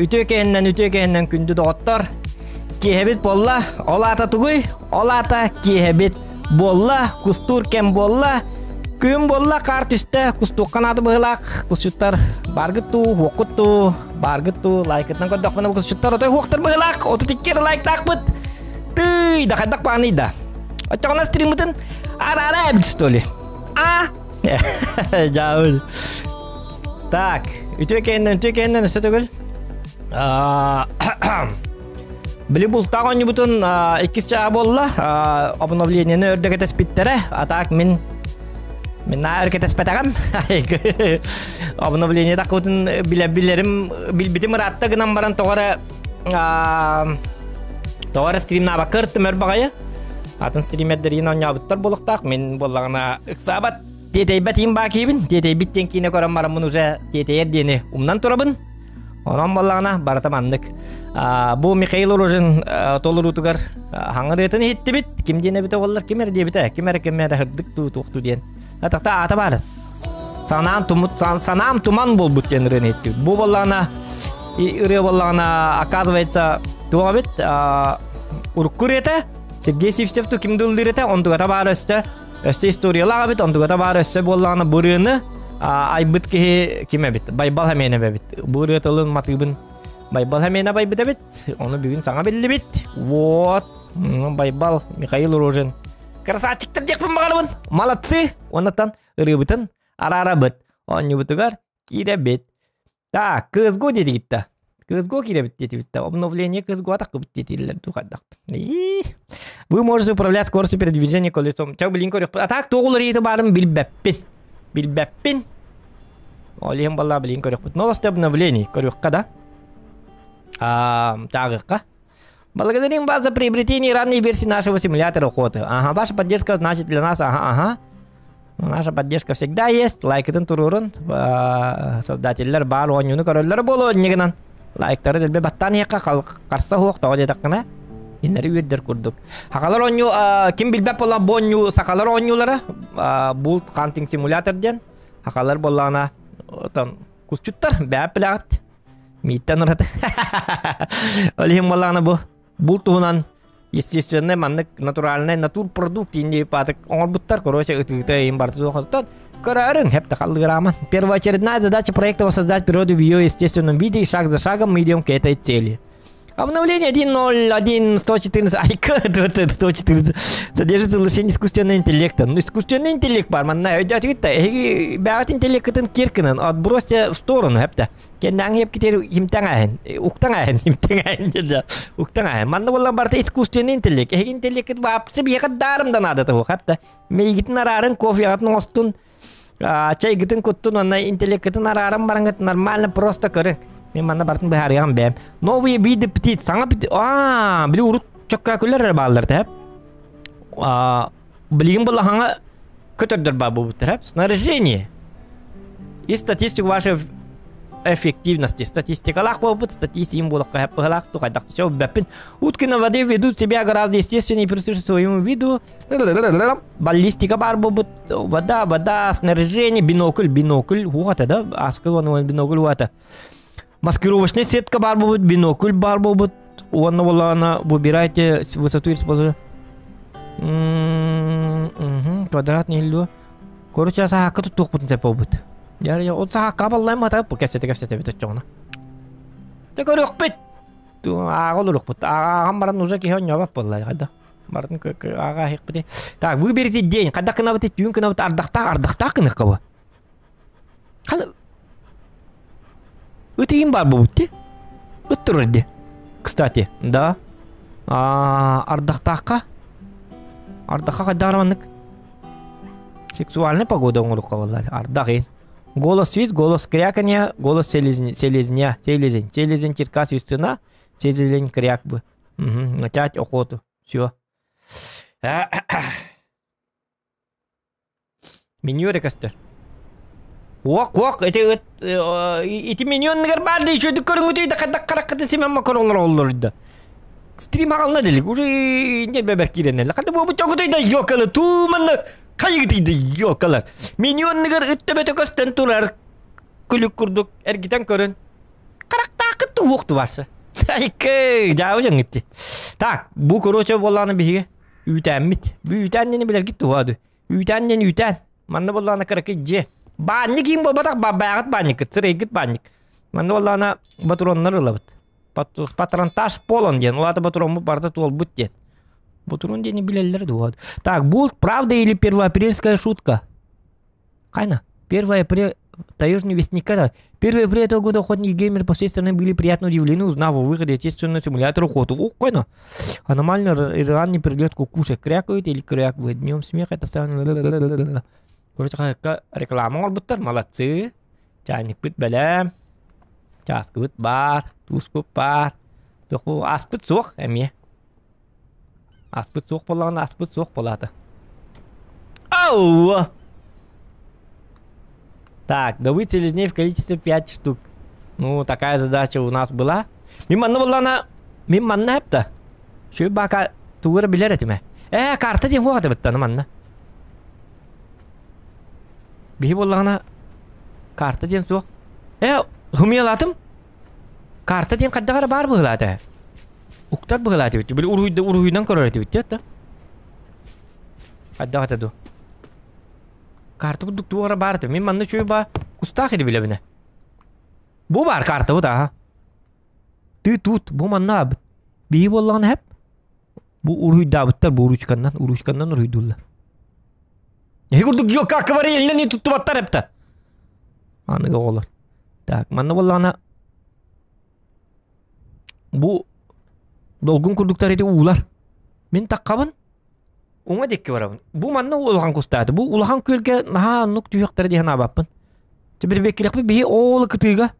Үтүө киһиннэн, үтүө киһиннэн күндү доҕоттор. Киэһэбит буолла. Ол аата тугуй? Ол аата киэһэбит буолла, кустуур кэм буолла. Күн буолла, хаар түстэ, кустуохха наада быһыылаах. Кусчуттар бааргыт дуу, хуоххут дуу, бааргыт дуу, лайкытынан көрдөхпүнэ кусчуттар отой хуохтар быһыылаах. 32 эрэ лайктаахпыт. Тыый да, хайдах бааный да. Оччоҕуна стриммытын араара эбит, что ли? А? Дьаабыл. Так, үтүө кэннэн, үтүө кэннэн өссө төгүл. Били бултаах оонньуубутун иккис чааһа буолла. Обновлениены өрдө кэтэспиттэрэ. А так мин мин наа өр кэтэспэтэҕим. Обновление такыбытын билэ билэрим билбитим ыраатта гынан баран тоҕо эрэ тоҕо эрэ стримнаабакка ыртым өр баҕайы. Атын стримердэрин оонньообуттар буолуохтаах. Мин буоллаҕына ыксаабат тиэтэйбэт иим баа киибин. Тиэтэйбит диэн киинэ көрөн бараммын уже тиэтэйэр диэни умнан турабын. Онон буоллаҕына барыта маннык. Бу Михаил Рожин толоруутугар хаҥырыытын иһиттибит. Ким диэн эбитэ буоллар, ким эрэ диэбитэ, ким эрэ ким эрэ сырдык дуу, туохтуу диэн. Атахта аата баар. Санаам тумут, санаам туман буолбут диэн ырыаны иһиттибит. Бу буоллаҕына ырыа буоллаҕына, оказывается, туох эбит, урукку ырыата Сергей Сивцев ту ким дыллыыр этэ, онтугата баар өстө Өссө историялаах эбит, онтугата баар өссө буоллаҕына бу ырыаны айбыт киһи ким эбит? Байбал Хэмиэнэп эбит. Бу ырыа тылын матыыбын Байбал Хэмиэнэп айбыт эбит. Ону бүгүн саҥа биллибит. Вот. Байбал, Михаил Рожин. Красавчиктар диэхпин баҕарабын. Молодцы. Оннуттан ырыабытын араарабыт. Оонньуубутугар киирэбит. Так, CSGO диэтигит да. CSGO киирэбит диэтибит да. Обновление CSGO атаккыбыт диэтилэр дуу хайдах. Вы можете управлять скоростью передвижения колесом. Ча билин көрүөхпүт. А так туох уларыйыыта баарын билбэппин. Билбэппин. Ол иһин балла билин көрүөхпүт. Новости обновлений көрүөххэ да. А, таагыхха. Благодарим вас за приобретение ранней версии нашего симулятора охоты. Ага, ваша поддержка значит для нас, ага, ага. Наша поддержка всегда есть. Лайкытын туруорун. Создателлэр баар оонньууну көрөллөр буолуо иннигинэн. Лайктары дэлби баттаан иһиэххэ харса суох тоҕо диэтэххинэ кинилэри үөрдэр курдук. Сахалар оонньуу ким билбэт буолла бу оонньуу сахалар оонньуулара Булт Hunting Simulator диэн. Сахалар буоллаҕына отон кусчуттар бэйэ билэҕит. Мииттэн ураты. Ол иһин буоллаҕына бу булт туһунан естественный маннык натуральный натурпродукт инди паатык оҥорбуттар короче ытыыта им барыта суохоттон көрөөрүҥ хепте халлыгырааман первоочередная задача проекта воссоздать природу в ее естественном виде и шаг за шагом мы идем к этой цели Обновление 1.0.1.114 айка 114 содержит улучшение искусственного интеллекта. Ну, искусственный интеллект бар, манна өйдөтүгүт да, эһиги бэҕэт интеллеккытын киркынан отбросьте в сторону, хепте. Кэннээҥ иэп китер химтэн ааһын, уктан ааһын, химтэн ааһын диэн уктан ааһын. Манна буолла барыта искусственный интеллект. Эһиги интеллеккит вообще биһиэхэ дарым да наада туһу, хепте. Мейгитин арарын, кофеҕытын оҥостун, чайгытын куттун, уонна интеллеккитин арааран бараҥыт нормально просто көрүҥ. Мен манна барытын быһаарыаҕым бэйэм. Новые виды птиц. Саҥа птиц. Аа, били урут чөккөөкүлэр эрэ бааллар тэп. Аа, билигин буолла хаҥа көтөрдөр баар буолбуттар. Снаряжение. И статистику вашей эффективности. Статистикалаах буолбут, статистикин буолуохха хэп быһалаах тухайдах все бэппин. Утки на воде ведут себя гораздо естественнее и присущи своему виду. Баллистика баар буолбут. Вода, вода, снаряжение, бинокль, бинокль. Уота, да? Аскы уонна бинокль уота. Маскировочная сетка баар буолбут, бинокль баар буолбут. Уонна буоллаҕына выбирайте высоту и способы. Квадратный или Короче, саакка туттуохпутун сөп буолбут. Я ол саакка баллайм атап бу кэпсэтэ кэпсэтэбит оччоҕуна. Тэ көрүөхпүт. Ааҕа олоруохпут. Ааҕан баран уже киһи онньообот буолла хайда. Барын ааҕа иһиэхпит. Так, выберите день. Хайдах гынабыт түүн гынабыт ардахтаах ардахтаах гыныахха бу. Ханы Ытыйым баар буолбут дии. Ыт турар дии. Кстати, да. Ардахтаахха. Ардахха хайдах маннык? Сексуальная погода оҥоруохха буолла. Ардах иин. Голос свист, голос кряканья, голос селезня, селезня, селезень, селезень кирка свистуна, селезень кряк бы. Угу. Начать охоту. Все. Меню эрэ көстөр. Уок, уок, ити ыт, ити менюнныгар баар да еще көрүҥүтүй да хайдах хараххытын симэммэ көрөлөр оллор да. Стрим аҕална делик, уже не бэбэр киирэнэллэ. Хата буобу чоҥутуй да ёкалы, тууманна хайыгытый да ёкалар. Менюнныгар ыт төбөтө көстөн турар күлүк курдук эргитэн көрөн. Харахтаахыт. Туох тубарса. Айкы, жаабы дьоҥҥүтти. Так, бу короче буоллаҕына биһиги үүтээммит. Бу үүтээн диэни билэргит туһа Үүтээн диэн үүтээн. Манна буоллаҕына кыракый дьиэ. Баанньык иин буолбатах, баайаҕыт баанньыккыт, сырэйгит баанньык. Манна буоллаҕына ботуруоннар ылабыт. Патронтаж полон диэн, ол аата ботуруоммут барыта туолбут диэн. Ботуруон диэни билэллэр дуо? Так, булт, правда или первоапрельская шутка? Хайна? 1 апреля Таежный вестника. 1 апреля этого года охотники и геймеры по всей стране были приятно удивлены, узнав о выходе отечественного симулятора охоты. О, хайна? Аномально ранний прилет кукушек крякают или крякают. Днем смеха это самое... Короче, хаһыакка реклама оҥорбуттар, молодцы. Чайникпыт бэлэм. Чааскыбыт баар, тууспут баар. Туох аспыт суох эмиэ. Аспыт суох буоллаҕына аспыт суох буолаата. Ау! Так, добыть селезней в количестве 5 штук. Ну, такая задача у нас была. Мин манна буоллаҕына, мин манна эпта. Шү бака тугура билэр этим. Э, карта диэн хуоҕа быттаны манна. Биһи буоллаҕына карта диэн суох. Э, хумиялатым. Карта диэн хайдах эрэ баар быһыылаата. Уктар быһыылаата эбит. Били уруһуйда уруһуйунан көрөр этибит да. Хайдах этэ дуу? Карта курдук туох эрэ баар этэ. Мин манна үчүгэй баа кустаах иди билэбинэ. Бу баар карта бу да. Ты тут бу манна абыт. Биһи буоллаҕына хэп. Бу уруһуйдаабыттар бу ручканнан, ручканнан уруһуйдууллар. Эһи курдук ёка акварельнан туттубаттар эптэ. Аныгы оҕолор. Так, манна буоллаҕына бу долгун курдуктар ити уулар. Мин таххабын уҥа диэки барабын. Бу манна улахан кустааты. Бу улахан күөлгэ наһаа оннук түһүөхтэрэ диэн санаабаппын. Бирбеккилэхпит биһи оол кытыыга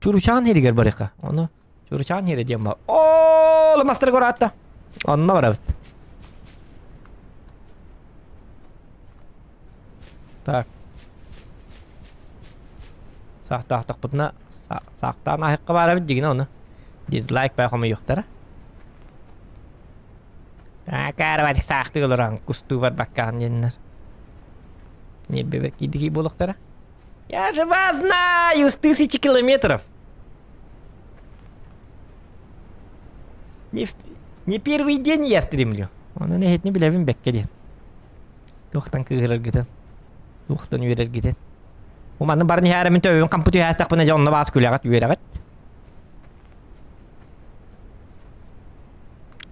Чуручаан иһигэр барыахха. Ону Чуручаан иһирэ диэн баар. Оол мастары көраатта. Онно барабыт. Так. Саахтаахтахпытына саахтаан аһыкка баарабыт дигинэ ону. Дизлайк бай хомуйуохтара. Акаарабатик саахтыы олорон кустуу барбаккаан диэннэр. Ньиэрбэбэр киирдики буолуохтара. Я же вас знаю с тысячи километров. Не, не первый день я стримлю. Онон эһэтини билэбин бэккэ диэн. Туохтан кыыһыраргытын, туохтан үөрэргитин. Уманны баран иһээрэмин төбөбүн хампы түһээстэхпинэ дьэ онно баас күлэҕит үөрэҕит.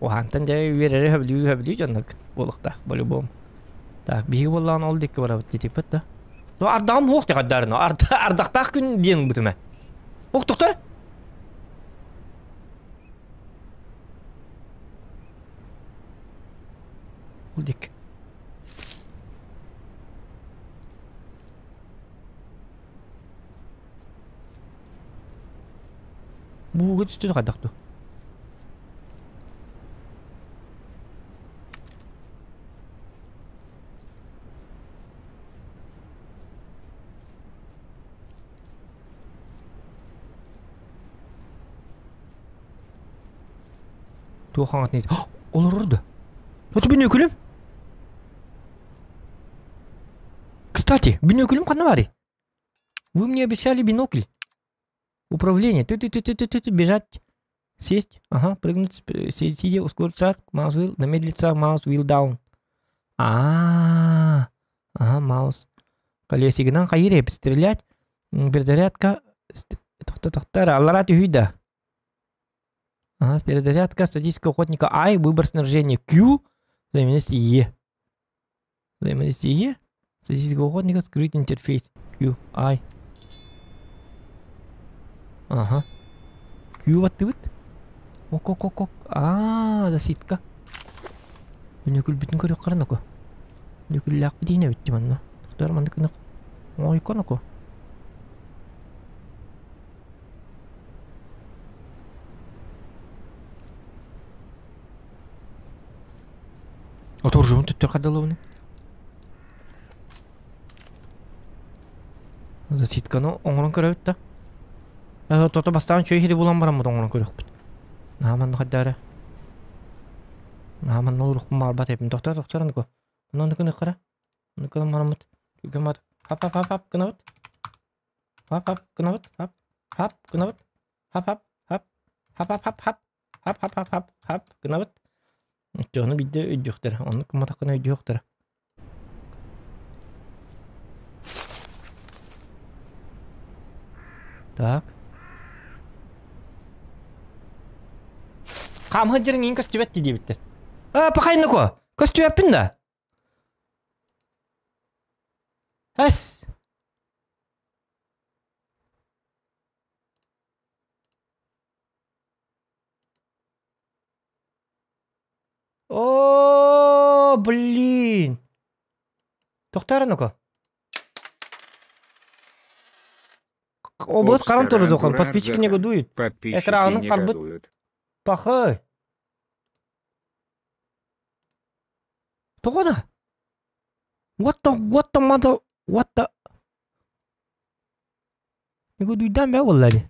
Уһаантан дьэ үөрэри хөбүлүү хөбүлүү дьонноргут буолуохтаах по-любому. Так, биһиги буоллаҕына ол диэки барабыт диэтиппит да. Ну ардаҕым суох диэхэрдээрин ардахтаах күн диэн бутуме. Ох, тоқтор! Ол диэки. Бууга түстү хайдах дуу? Туох хаҥатын олорор да? Вот бүнүкүлүм. Кстати, бүнүкүлүм ханна баарый? Вы мне обещали бинокль. Управление. Ты-ты-ты-ты-ты-ты бежать. Сесть. Ага, прыгнуть, сидя, ускориться, mouse wheel, замедлиться, mouse wheel down. А, ага, mouse. Колесигынан хайыр эбит стрелять. Перезарядка. Тохто тохтор, аллара түһүй да. Ага, перезарядка, статистика охотника I, выбор снаряжения Q, взаимодействие Е. Взаимодействие Е, статистика охотника, скрыть интерфейс Q, I. Ага. Q баттыбыт. Ок, ок, ок, ок. Аа, засидка. Нүкүлбүтүн көрүөх харанако. Нүкүллээхпит иһин эбит манна. Тохтор маннык гынах. Оойконоко. Оторжуун түттөр хадалыбыны. Засидканы оҥорон көрөбүт да. Тото бастаан үчүгэй иһири булан бараммыт оҥорон көрүөхпүт. Наһаа манна хайдаары. Наһаа манна олоруохпун баҕарбат эбиппин. Тохтоо, тохтоо аныгы. Онно ону гыныаххара. Ону гынан бараммыт. Түргэн баар. Хап хап хап хап гынабыт. Хап хап гынабыт. Хап хап гынабыт. Хап-хап, хап, хап-хап-хап-хап, хап-хап-хап-хап, хап гынабыт. Оччоҕуна биирдэ өйдүөхтэрэ, оннук гымматаххына өйдүөхтэрэ. Так. Хаамһын дьириҥ иин көстүбэт дии диэбиттэр. Аа, пахайныко, көстүбэппин да. Эс. О, блин. Тохтоо ну-ка. Обус харан турдухан, подписчики негодуют. Подписчики Экранын харбыт. негодуют. Пахай. Тоҕо да? What the, what the mother, what the... Негодуйдаан бээ буолла дии.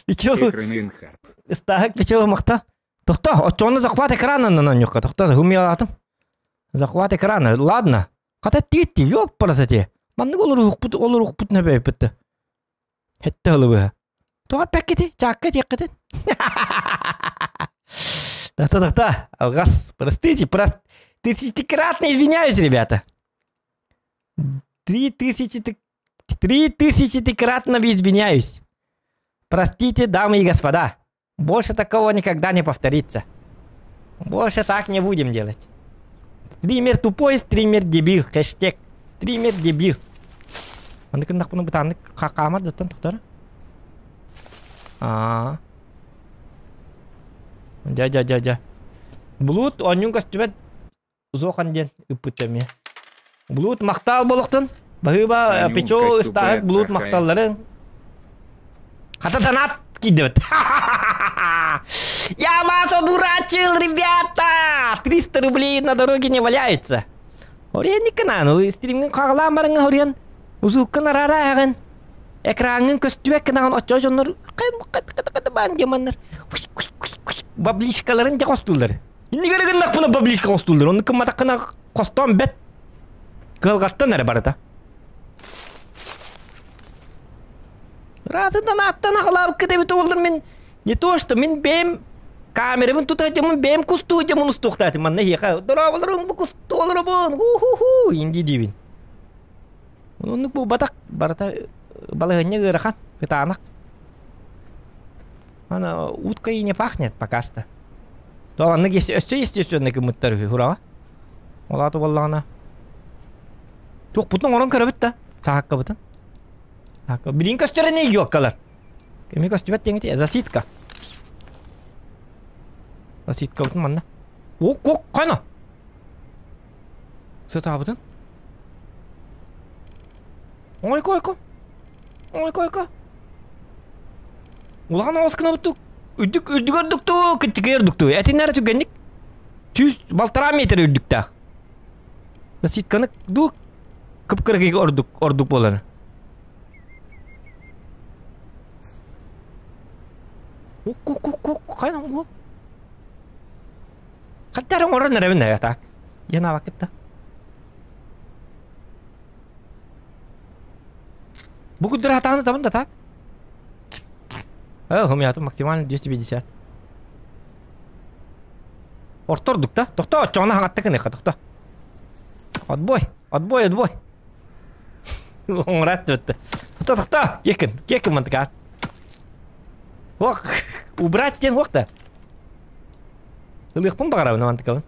Печёл, ыстааһык печёл махта. Тохто, оччоҕуна захват экранынан онньукка. Тохто, хумиалаатым. Захват экрана. Ладно. Хата тиитти, ёппарас эти. Маннык олоруохпут, олоруохпут нөбөйпүттэ. Хэтте ылыбыһа. Тоҕо эппэккити, чаакка этиэххитин. Тахта-тахта, алгас. Простите, прост... Тысячекратно извиняюсь, ребята. 3000 3000-кратно извиняюсь. Простите, дамы и господа. Больше такого никогда не повторится. Больше так не будем делать. Стример тупой, стример дебил. Хэштег. Стример дебил. Маннык гыннахпына бытааннык хаамар даттан тохтор. Аа. Дьэ, дьэ, дьэ, дьэ. Блуд онньун көстүбэт Зохан диэн ыппыт эмиэ. Блуд махтаал болохтун. Баһыыба печо ыстааһык блуд махталларын. Хата донат киирдибит. Я вас одурачил, ребята! 300 рублей на дороге не валяются. Ориен никканан, стримҥин хаҕалаан барыҥа ориен. Узуккан арара аҕын. Экраҥҥын көстүбэккин аҕын оччо дьоннор баан демоннар. Баблишкаларын дьэ хостууллар. Иннигэр гыннахпына баблишка хостууллар. Онну кымматаххына хостоон бэт. Кыалҕаттан эрэ барыта. Ыраатынан ааттан аҕалаабыкка эбит уоллар мин не то что мин бэйэм камерабын тута дьомун бэйэм кустуу дьомун устуохтаатым манна эһиэхэ дорооболорун бу кустуолоробун ху-ху-ху инди диибин. Оннук буолбатах барыта балаһыанньа ыарахан кытаанах. Ана утка и не пахнет пока что. То аннык өссө естественно гыммыттар үһү хураҕа. Ол аата буоллаҕына туохпутун оҥорон көрөбүт да саһаккабытын. Билин көстөрө ёккалар. Кеми көстүбэт диэҥити засидка. Засидкабытын манна. Ок ок қана. Сытаабытын. Ойко ойко. Ойко ойко. Улахан оҕус гынабыт үрдүк үрдүк үрдүктүү кыччыгый үрдүктүү. Этиннэр түгэнник 100 1,5 метр үрдүктээх. Засидканы дуу кып-кыракый ордук ордук буолара. Ку-ку-ку хайан уол. Хаттар оҥорон эрэбин ээ так. Диэн аабаккыт да. Бу күндэр хатааны табын да так. Э, хомуйатым максимально 250. Ортордук да. Тохто, оччоҕуна хаҥатта гыныахха, тохто. Отбой, отбой, отбой. Оҥорас түбэтте. Тохто, тохто, киэкин, киэкин мантыкаар. Ох, убрать диэн уох да. Ылыахпын баҕарабын мантыкабын.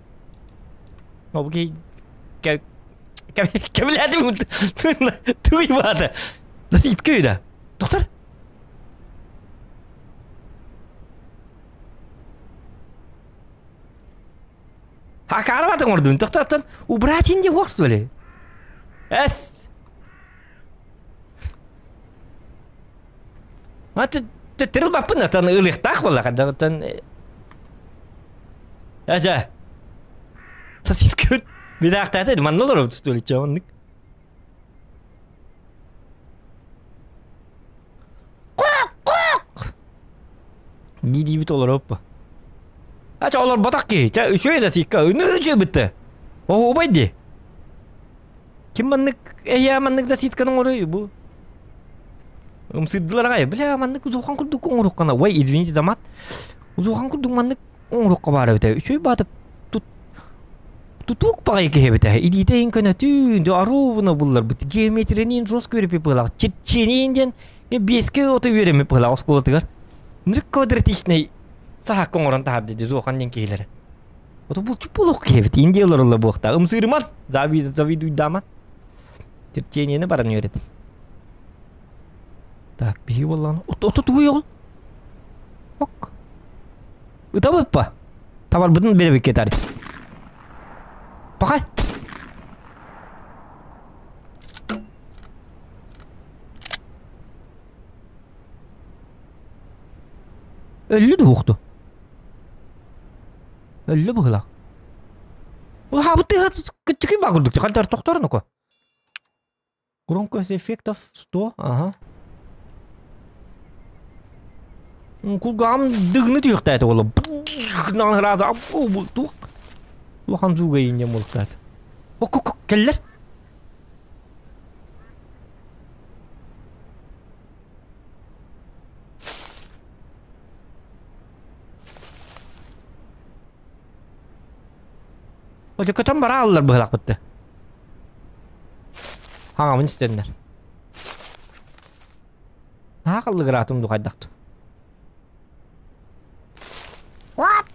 Ол киһи кэбилээтим туй баата. Насипка да. Доктор. Хакарабат оҥордун. Тохтоттон убрать инди уох что ли? Эс. Аты тырыл баппын атан ылыхтаах буоллаха дагытан Ажа. Саситкөт билаахтаата манна олорор тустууличча оннук. Кок-кок! Дии-диибит олороппа. Ача олорботох киһи. Ча үчүгэй да сикка. Үнү үчүгэй бытта. Оһуобай дии. Ким маннык эйээ маннык засидканы оҥоруй бу? Ымсыырдылар аҕай. Бля, маннык узухан курдук оҥоруоххана. Ой, извините за мат. Узухан курдук маннык оҥоруохха баар эбитэ. Үчүгэй баатык тут тутуук баҕайы киһи эбитэ. Илиитэ иһин көнөтүүн, оруобуна булларбыт. Геометрияниин жестко үөрэппит быһыылаах. Черчениин диэн биэскэ ото үөрэммит быһыылаах оскуолатыгар. Нырык квадратичный саһаакка оҥорон таһаарды дии Зохан диэн киһилэрэ. Ото булчут буолуох киһи эбит. Индия олорулла буохтаа. Ымсыырыман, завидуйдааман. Черчениени баран үөрэтин. Так, биһиги буоллаҕына ото тугуй ол? Ок. Ытабыппа. Табарбытын биэрэбиккэ тары. Пахай. Өллү дуһуохту. Өллү быһылаах. Ол хаабыт тыаһа кыччыкый баа курдук. Хандар тохторон око. Громкость эффектов 100, ага. Кулгааҕым дыгны түһүөхтээтэ буолла. Туох улахан зууга иинньэн буолуктаата. Ок, кэллэр. Отё көтөн бара аллар быһылахпытты. Хаҥабын истэннэр. Наһаа халлыгыраатым ду хайдахту. What?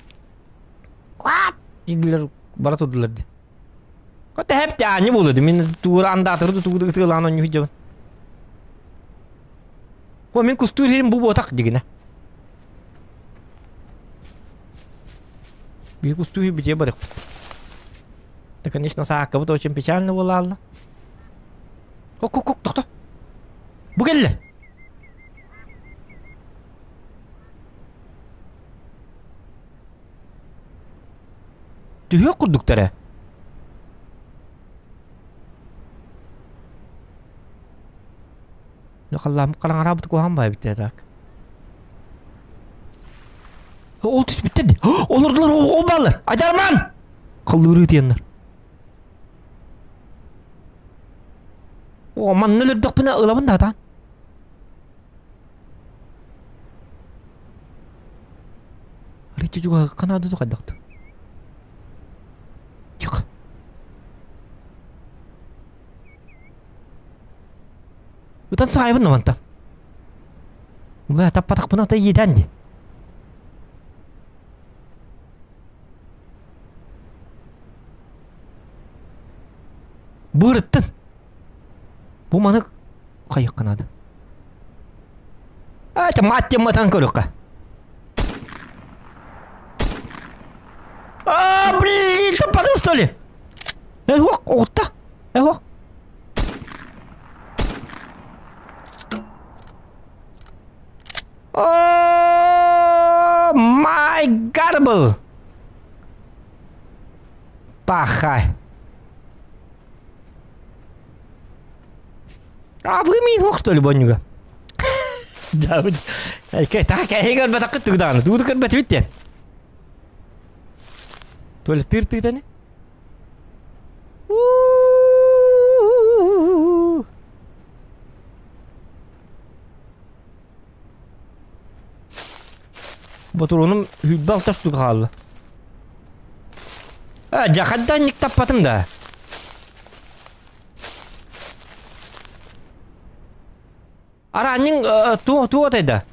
What? Дииллэр бара турдулар ди. Хотя хэп тяни буолуо мин туура андаатыры тутугу ытыалаан онньу сылдьабын. О, мин кустуур иһин бу буотах дигинэ. Биһи кустуу битие барыахпыт. Да, конечно, сааккабыт очень печально буолаалла. Ок, ок, ок, тохто. Бу кэллэ. Түһүөх курдуктар ээ. Халлааммыт хараҥараабыт куһаҕан баайбыт так. Ол түспүттэр дии. Олордулар ол бааллар. Айдарман! Халлыырыы тиэннэр. О, манна өлөрдөхпүнэ ылабын да атаан. Арыччы чугаһыкка наада хайдахты. Тихо. Ытан саайбын мантан. Бля, таппатахпына ата иэдээн дии. Быырыттын. Бу маны хайыахха наада. А, мать тематан көрүөххэ. А, блин, таппатым что ли? Эй, ох, оҕутта. Эй, ох. Oh my garble! Пахай. А вы мин что ли, боннюга? Да, так, эһиги көрбөтөххүт тугу тугу көрбөтүбүт диэн. Туалеттыыр тыытаны. Ботуруонум сүүрбэ алта штука хаалла. А, дьахардан таппатым да. Араанньыҥ туох туох этэй да?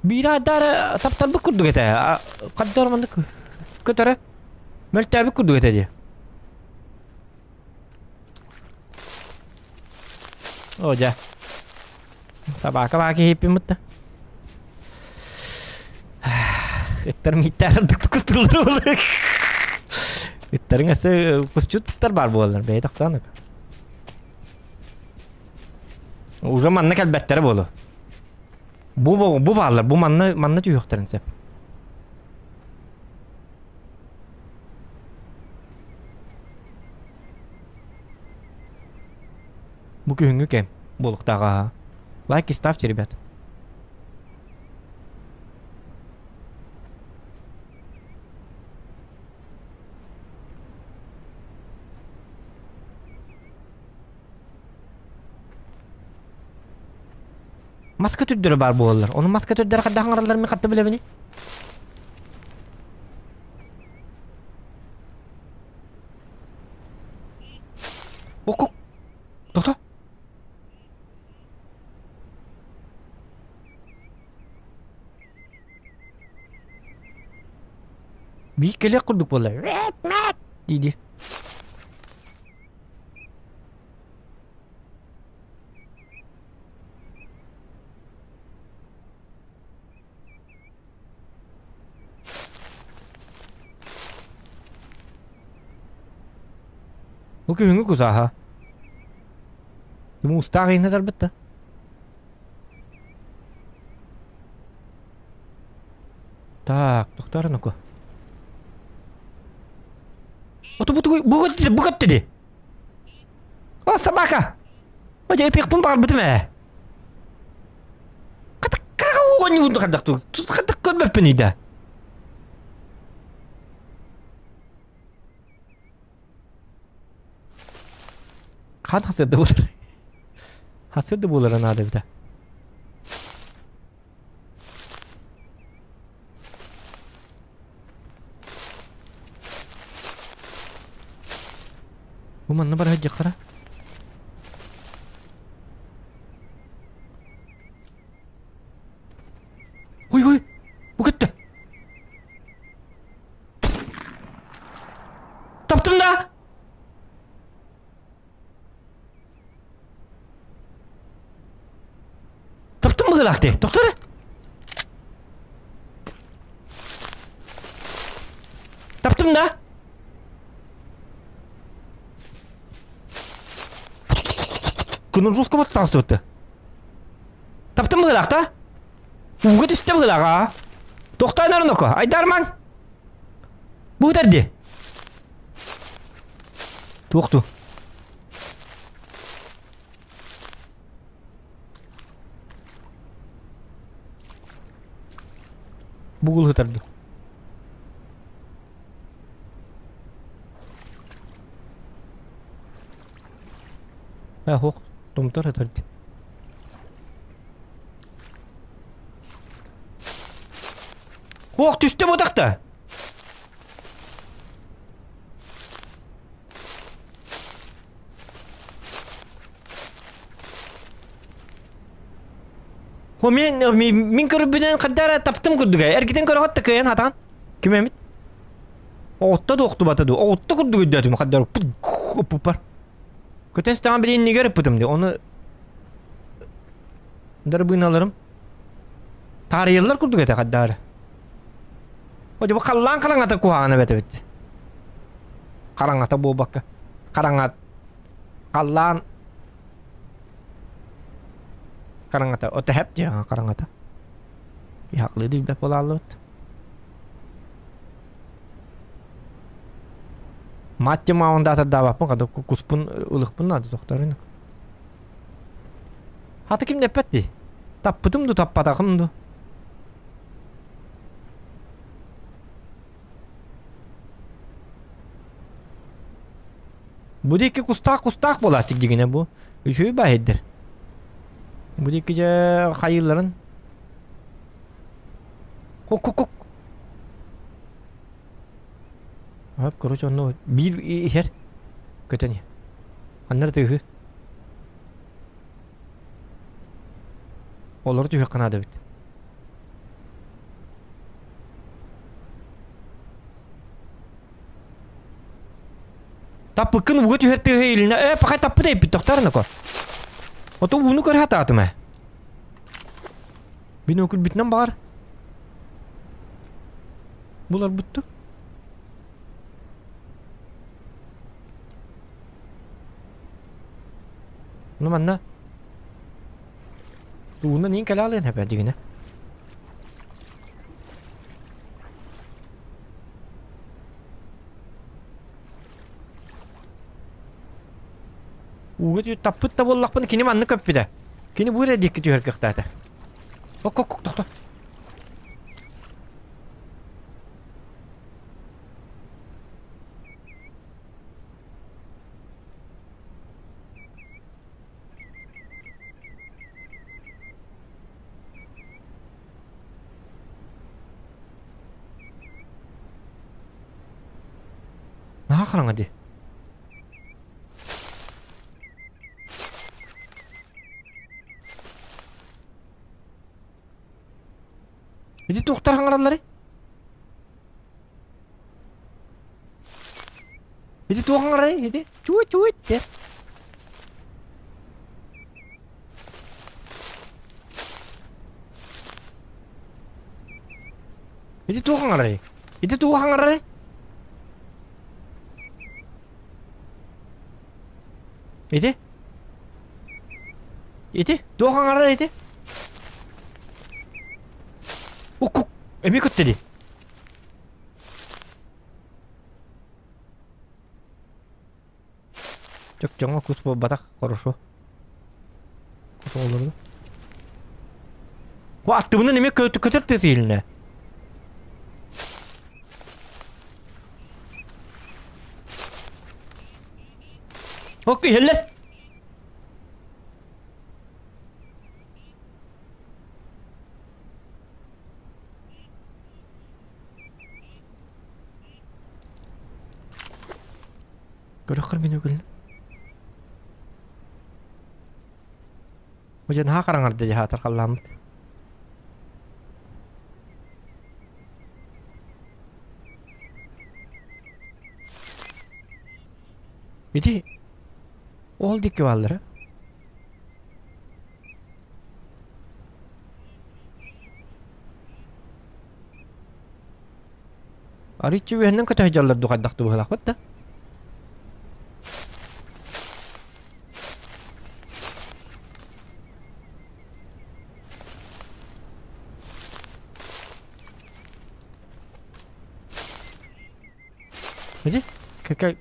Биир адаара таптарбыт курдук этэ. Хаддар маннык көтөрө. Мөлтөөбүт курдук этэ дии. О, дьэ. Собака баа киһиппин бутта. Ыттар мииттээр кустуулар буолар. Ыттарыҥ өссө кусчут ыттар баар буолаллар. Бэйэ тохтоон. Уже манна кэлбэттэрэ буолуо. Бу бу бааллар, бу манна манна түһүөхтэрин сөп. Бу күһүҥҥү кэм буолуохтааҕа. Лайки ставьте, ребят. Маска түрдөрө баар буолаллар. Ону маска түрдөрө хайдах оҥороллор мин хатта билэбиний? Окук. Тохто. Биир кэлиэх курдук буолла. Дии-дии. Бу күһүҥҥү кусааһа. Муустаах иһинэ тарбыт да. Так, тохтоор ну-ка. Ото бу тугуй? Бу көттү, бу көттү ди. О, собака! О, дьэ ытыахпын баҕарбытым ээ. Хата оҕонньугун хайдах хайдах көрбөппүнүй да. Хан хасырда буолар. Хасырда буолара наада эбитэ. Бу манна бара сылдьыаххара. Ой ой, бу көттө. Таптым да! Таптым быһыылаах дии. Тохтоо эрэ. Таптым да. Күнүн жестко вот таҥсыбыты. Таптым быһыылаах да. Ууга түстэ быһыылаах аа. Тохтоон эрэ ноко. Айдармаҥ. Бу дии. Туох ту? Бугул ытарды. Э, хоқ, томтор ытарды. Хоқ, түсті бұдақта. Хо мен мин көрбүнэн хаддара таптым курдуга. Эргитен көрөҕөт да кыайан хатаан. Ким эмит? Оҕутта да охтубата ду. Оҕутта курдук өйдөөтүм хаддара пуппар. Көтөн стаҕан били иннигэр ыппытым ди. Ону дарбыыналарым таарыйаллар курдук этэ хаддаары. О, бу халлаан хараҥата куһаҕана эбит эбит. Хараҥата буолбакка. Хараҥа халлаан хараҥата ото хэп диэҕэ хараҥата. Иһаклыы билбэт буолааллыбыт. Маття маундаатардаабаппын хата куспун ылыхпын наада тохторун. Хата ким дэппэт дии. Таппытым ду таппатахым ду. Бу диэки кустаах кустаах буолааччык дьигинэ бу. Үчүгэй баһыйдыр. Бу диэки дьэ хайыыларын. Кук-кук-кук. Ап, короче, онно биир иһэр. Көтөн иһэр. Аннары тыыһы. Олору түһүөххэ наада эбит. Таппыккын ууга түһэр тыаһа иилинэ. Ээ, пахай таппыт эйпит тохтоор нако. Ото ууну көрө сатаатым ээ. Бинокль бүтүнэн баҕар. Буларбытту. Ну манна Уунан иин кэлэ алыан эбэ дигинэ. Ууга тү таппыт да буоллахпына кини маннык көппүтэ. Кини бу эрэ диэки түһэр кыахтаата. Ок ок тохто. хараҥа дии. Ити туохтар хаҥаралларый? Ити туох хаҥарарый ити? Чуй чуй диэн. Ити туох хаҥарарый? Ити туох хаҥарарый? Ити? Ити? Туох аҥарар ити? Уккук! Эмиэ көттө дии. Чөкчөҥө кус буолбатах, хорошо. Кус олорду. Бу аттыбынан эмиэ көтөр тыас иһилиннэ. Окко иһэллэр. Көрөххөр мин өгүллэ. Бу дьэ наһаа хараҥарда дьэ хаатар халлааммыт. Ити ол диэки бааллара. Арыыччы үөһэннэн көтө сылдьаллар дуу хайдах дуу быһыылаахпыт да. Ити кэ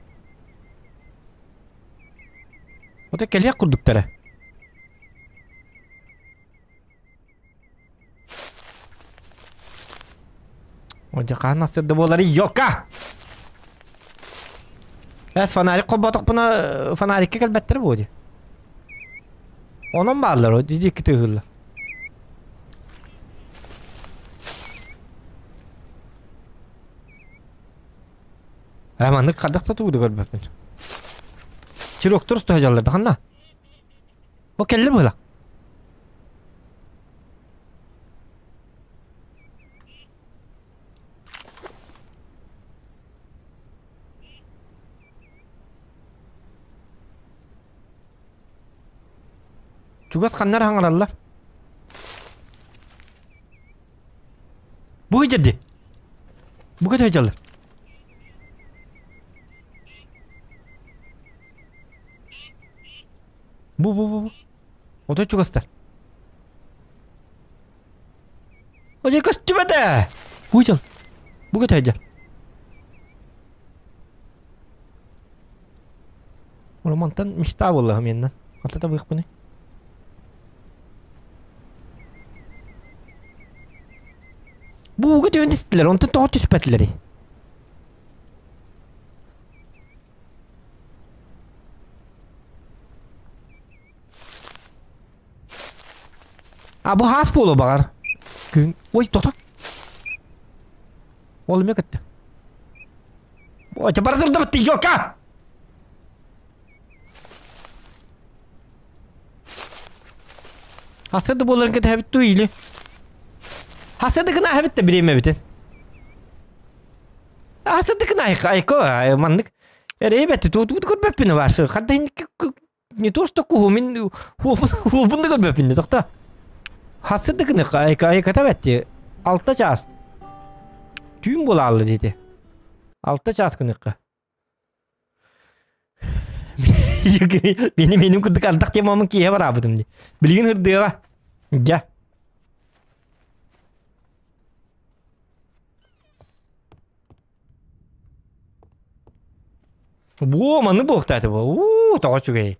Ото кэлиэх курдуктара. О, хаһан сырда буоларый, ёлка! Эс фонарик холботохпуна фонарикка кэлбэттэр буо дии. Онон бааллар, о дии икки тыһыылла. Ээ маннык хардах да тугу да көрбөппүн. Чироктор устуһа дьаллар ханна? О кэллэ быһыла. Чугас ханна эрэ хаҥараллар. Бу дьэрди. Бу көтө дьаллар. Бу бу бу бу. Отой чугастар. Ожи көстүбэтэ. Бу дьал. Бу көтө дьал. Мантан мечта буолла меннен. Хата табыахпыный. Бууга түһэн истилэр, онтон тоҕо түспэтилэрий? А бу хаас буолуо баҕар. Күн... Ой, тоқта. Ол эмиэ көттө. Ой, бара сылдьыбыт ёлка! Хасса да буоларын кэтэһэбит дуу или? Хасса да гына аһабыт да бириэмэбитин. Хасса да гына айко маннык эрэйбэт туутубут көрбөппүн ваш хадда не то что куһу мин хуопун да көрбөппүн тохто. Хасса да гына айка айката бэтти 6 чаас түүн буолаалла диэти. 6 чаас гыныкка. Мени меним курдук ардах темамын киһи бараабытым дии. Билигин ырдыаҕа. Дьэ. Буо манны буохтааты бу. Уу, тоҕо үчүгэй.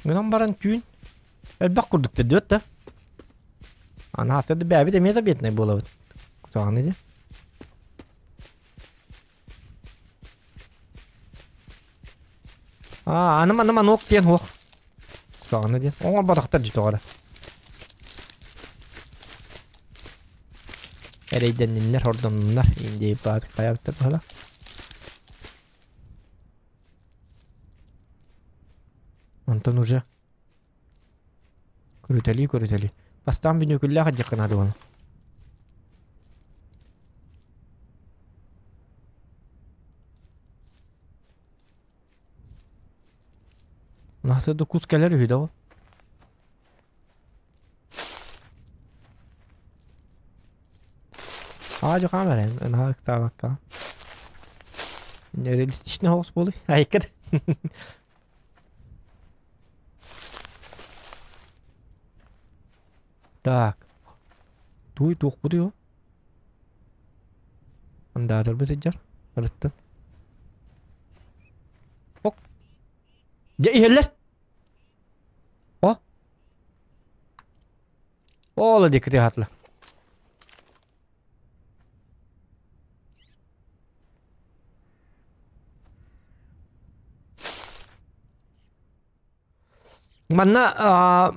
Гынан баран түүн элбэх курдук төрдүөт да. Аны сарсыарда бэйэбит эмиэ заветнай буолабыт. Кутаҕаны дии. Аа, аны манна манок диэн суох. Кутаҕаны диэн. Оҥорботохтор дии тоҕо эрэ. Эрэйдэнниннэр, хордоннуннар. Индей баат хайабыттар быһала. Онтон уже көрүтэлии көрүтэлии. Бастаан бүнүөкүллээх адьыккын адыбаны. Наһаа да кус кэлэр үһү да ол. Аа хаам эрэ, наһаа ыксаабакка. Реалистичный соҕус буолуй. Айкыр. Так. Туй туохпутуй ол? Андаатарбыт сылдьар. Арыттан. Ок. Дьэ иһэллэр. О. Ола диэки тыаһаатылар. Манна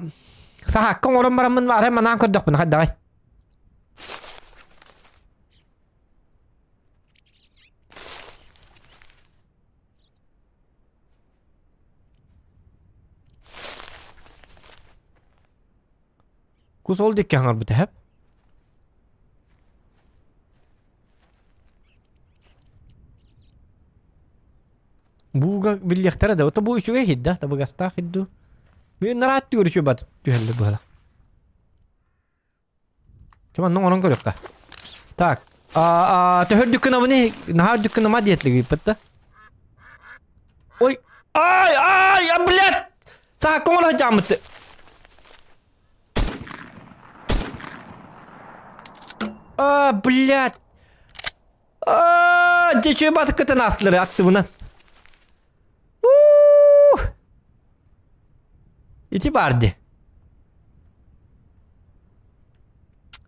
саһаакка оҥорон бараммын арай манаан көрдөхпүнэ хайдаҕай? Кус ол диэки хаҥарбыта һэп. Бууга биллиэхтэрэ да, ото бу үчүгэй иһит да, табыгастаах иһит дуу. Бүгүн нараат түгэр үчүгэй бат түһэллэр быһала. Чэ манна оҥорон көрүөххэ. Так, төһө үрдүк гынабыный? Наһаа үрдүк гыныма диэтлик ыыппыт да. Ой, ай, ай, а, блядь! Саакка оҥоро сылдьааммыт. А, блядь! А, дьэ батыккытын аастылар аттыбынан. Ити баар дии.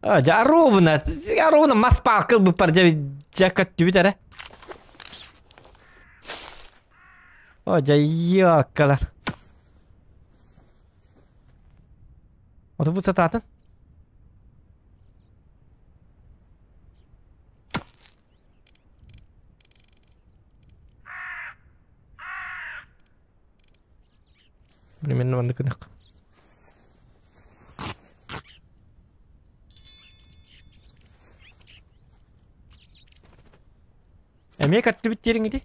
А, дьэ оруобуна, оруобуна мас паалка ылбыппар дьэ дьэ көттүбүт эрэ. О, дьэ ёккалар. Ото бу сатаатын. Примерно маннык гыныах. Эмиэ көттүбүт диэриҥ ити.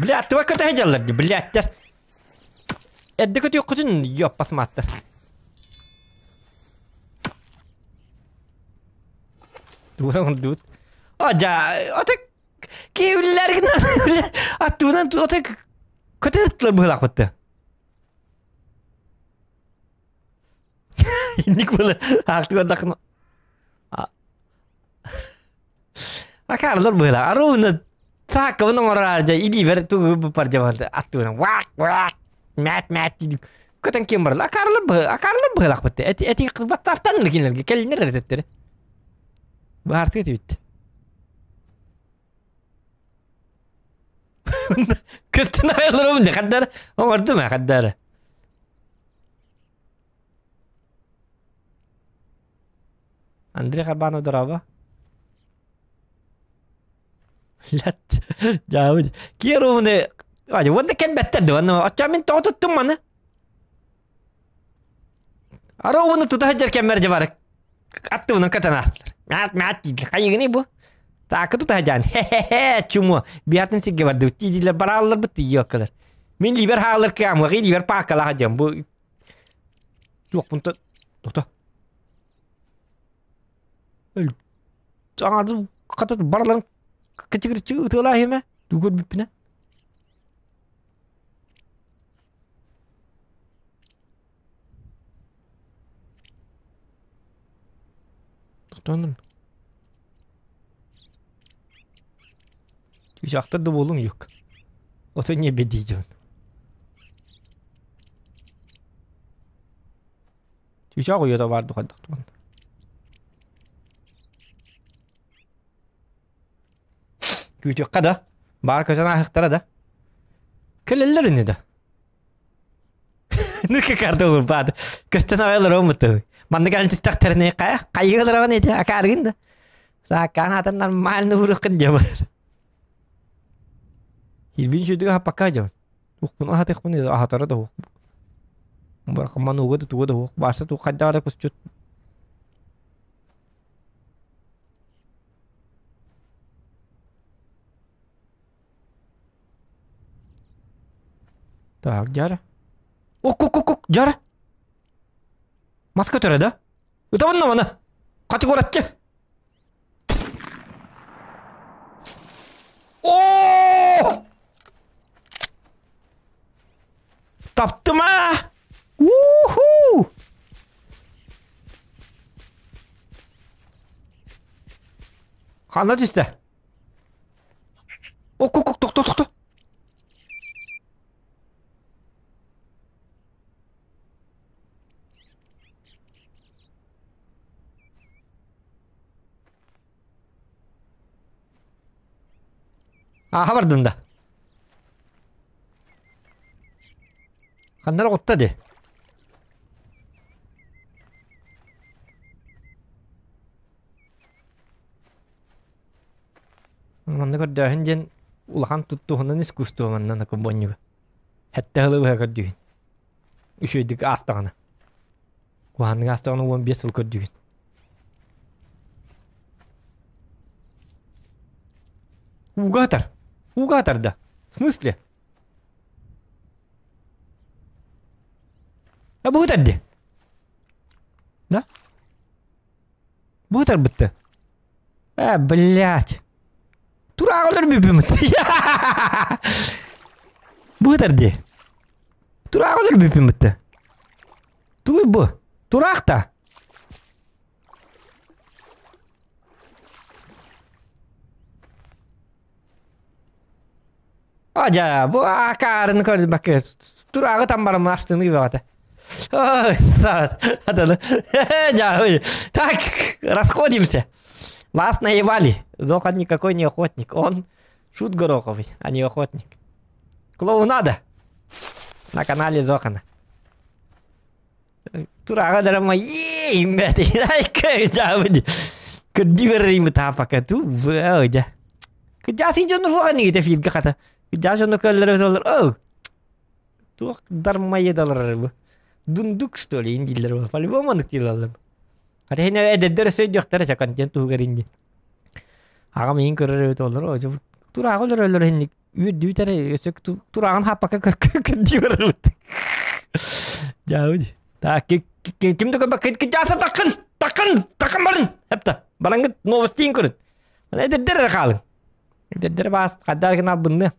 Бля, аттыба көтө сылдьаллар дии, блядтар. Эрдэ көтүөххүтүн ёппас мааттар. Тура ондут. А, жа, ата киһилэргин аттыбынан ата көтө быһылаахпытты. Инник было аахтыгардахына Акаарлар быһыла аруuna сааккабын оҥорор дьэ илиибэр тугу буппар дьэ аттыбынан ваак ваак мээт мээт диир көтөн киэн барла акаарлар быһы акаарлар быһылаахпыт эти эти ватсаптан кинилэргэ кэлиннэр эрэтеттери баартыга тибит көстөн айыларым хаддар оҥордум хаддар Андрей Харбанов дорообо. Лят. Дьаабыт. Киэруумны Adi уонна кэлбэттэр да уонна оччо мин тоҕо туттум маны? Ароуну тута сылдьар кэммэр дьэ бары аттыбынан көтөн аастылар. Маат маат дииллэр. Хайыгыный бу? Таакы тута сылдьан. Хе-хе-хе чумо. Биатын сиргэ бардыбыт дииллэр бараалларбыт тиийиэккэлэр. Мин либер хаалар кыамыҕы либер паакалаах дьон бу туохпун то Өл хата барыларын кычыгырчы ытыалаа иһимэ дуу көрбүппүнэ. Тохтоонун. Чыычаахтар да буолуҥ юк. Ото не бедий дьон. Чыычаах уйата баар дуу хайдах тугун. Күүтүөххэ да. Баар көтөн ааһыахтара да. Кэлэллэр ини да. Ну-ка карта урбаады. Көстөн аҕай олороммут. Маннык кэлэн түстэхтэринэ хайа хайыга олороҕун ити акаарыгын да. Саакаан аатын нормально уруоххун диэ бар. Илбин сүдүгэ хаппакка дьон. Ухпун аһатыахпын аһатара да ух. Бархаман уга да туга да ух. Бааса ту хайдаара кусчут. Так, дьара. Ок-ок-ок, дьара. Маска көтөрө да? Ытабын маны. Хачы куоратчы. О! Таптым а! Уху! Ханна түстэ? Ок, ок, ок, тохто, тохто. Ааһа бардын да. Ханнара отта ди. Манна көрдөөһүн диэн улахан туттуһунан искусство манна накобонньуга. Хэтте сылы быһа көрдүүгүн. Үчүгэйдик аастаҕына. Куһаҕаннык аастаҕына 15 сыл көрдүүгүн. Ууга атар. Ууга атар да. В смысле? А бу ытар дии. Да? Бу ытарбытты. Э, блядь. Тураах өлөрбүппүмүт. Бу ытар дии. Тураах өлөрбүппүмүт. Тугуй бу? Тураах та. Ажа, бу акаарыны көрбөккө турааҕы таммарым астыны бөҕөтө. Ой, саат, Так, расходимся. Вас наебали. Зохан никакой не охотник. Он шут гороховый, а не охотник. Клоунада. На канале Зохана. Турааҕа дарама Көрдүү таапака ту дьэ. Кыдьаасын дьону фуған игите филгэ хата. Кыдьаас дьону көллөрө олор. Оу. Туох дармайы бу. Дундук что ли индиллер по-любому оннук дииллэр. Хата хine эдэрдэр өйдүөхтэрэ ча контент туһугар инди. Аҕам иин көрөр эбит олор. Турааҕы олороллор инник үөрдүүтэрэ өссө турааҕын хаппакка көрдүү барарбыт. Дьаабыт. Так, ким да көрбөт кыдьааса таккын, таккын, таккын барын. Эпта, бараңгыт новостин көрүн. Эдэрдэр эрэ хаалыҥ. Эдэрдэр баас хаддар гына албынны.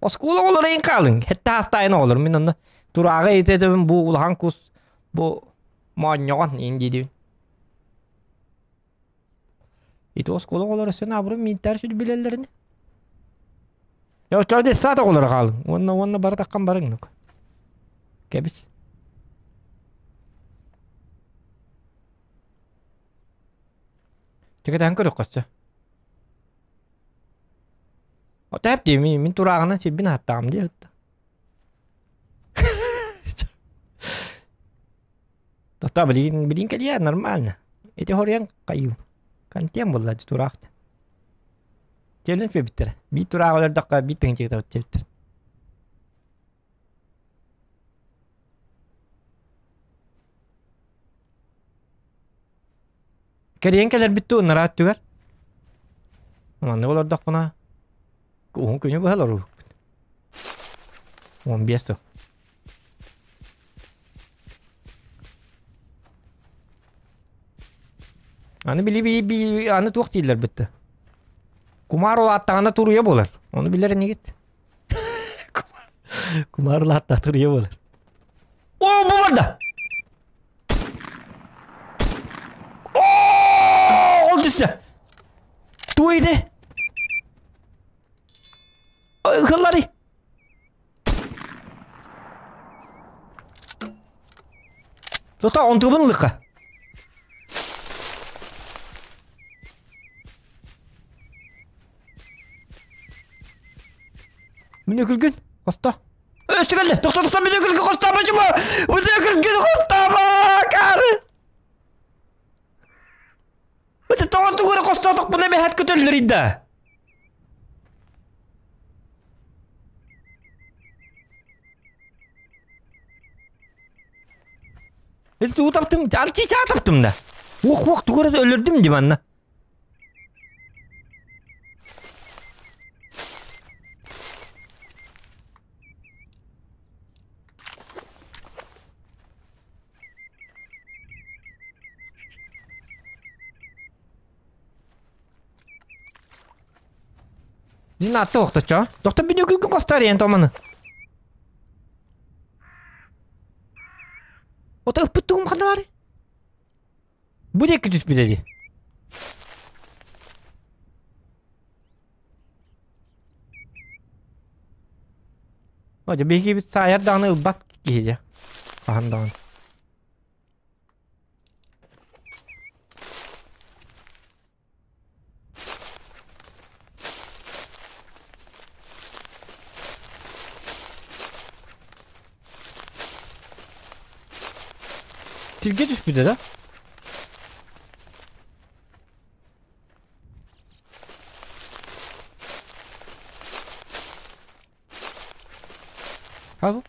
Оскуола оҕолоро ин хаалыҥ. Хэтте астайын оҕолор. Мин онно турааҕы итетебин бу улахан кус бу моонньоҕон ин диидибин. Ити оскуола оҕолоро өссө наоборот минтаар сүдү билэллэрин. Оччо детсад оҕолоро хаалыҥ. Уонна уонна бары таххан барыҥ нук. Кэбис. Тикэтэн көрөххөссө. Отап дии мин, мин турааҕынан сирбин ааттаҕым дии Тота билигин билигин кэлиэ нормально. Ити хоруйан хайыы. Контент буолла дии тураахта. Челлендж биэрбиттэрэ. Биир турааҕы өлөрдөххө биир тыһыынча диэбиттэр. Кэрийэн кэлэрбит дуу ынараа өттүгэр? Маннык олордохпуна уһун күнү быһа олоруохпут. 15 сыл. Аны били би би аны туох дииллэр бытты. Кумаар улааттаҕына туруйа буолар. Ону билэр инигит. Кумаар улаатта туруйа буолар. О, бу барда! О, ол түстэ. Тугу ити? Ыһылларый. Тота онтугун ылыхха. Мин өкүлгүн. Хосто. Өстө кэллэ. Тохто тохто бүдө күлгү хостоомо чума. Бүдө күлгү хостоомо кары. Өтө тоҕон тугура хостоотохпуна бэһэт көтөллөр да. Ил тугу таптым, алчы чаа таптым да. Уох уох тугура өлөрдүм ди манна. Дин атты охточо. Доктор бүнөкүлгү костар ен томаны. Ота ыппыт тугум ханна бары? Бу диэки түспүтэ дии. О, дьэ биһиги саайар даҕаны ылбат киһи дьэ. Хаһан даҕаны. Сиргэ түспүтэ да? Ал.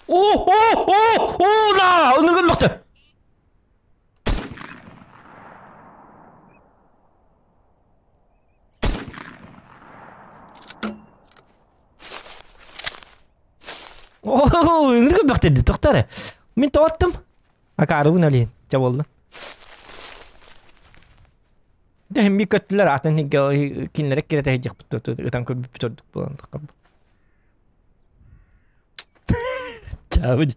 О, о, о, о, да, оны көрмөктө. Оо, ыҥырык бөхтөрдү, тохтоо эрэ. Мин тоҕоттум. Акаарыбын олиһин, чэ буолла. Дэһин көттүлэр атын кинилэри кирэтэ сылдьыахпыт ытан көрбүппүт ордук буолан Чаабыт.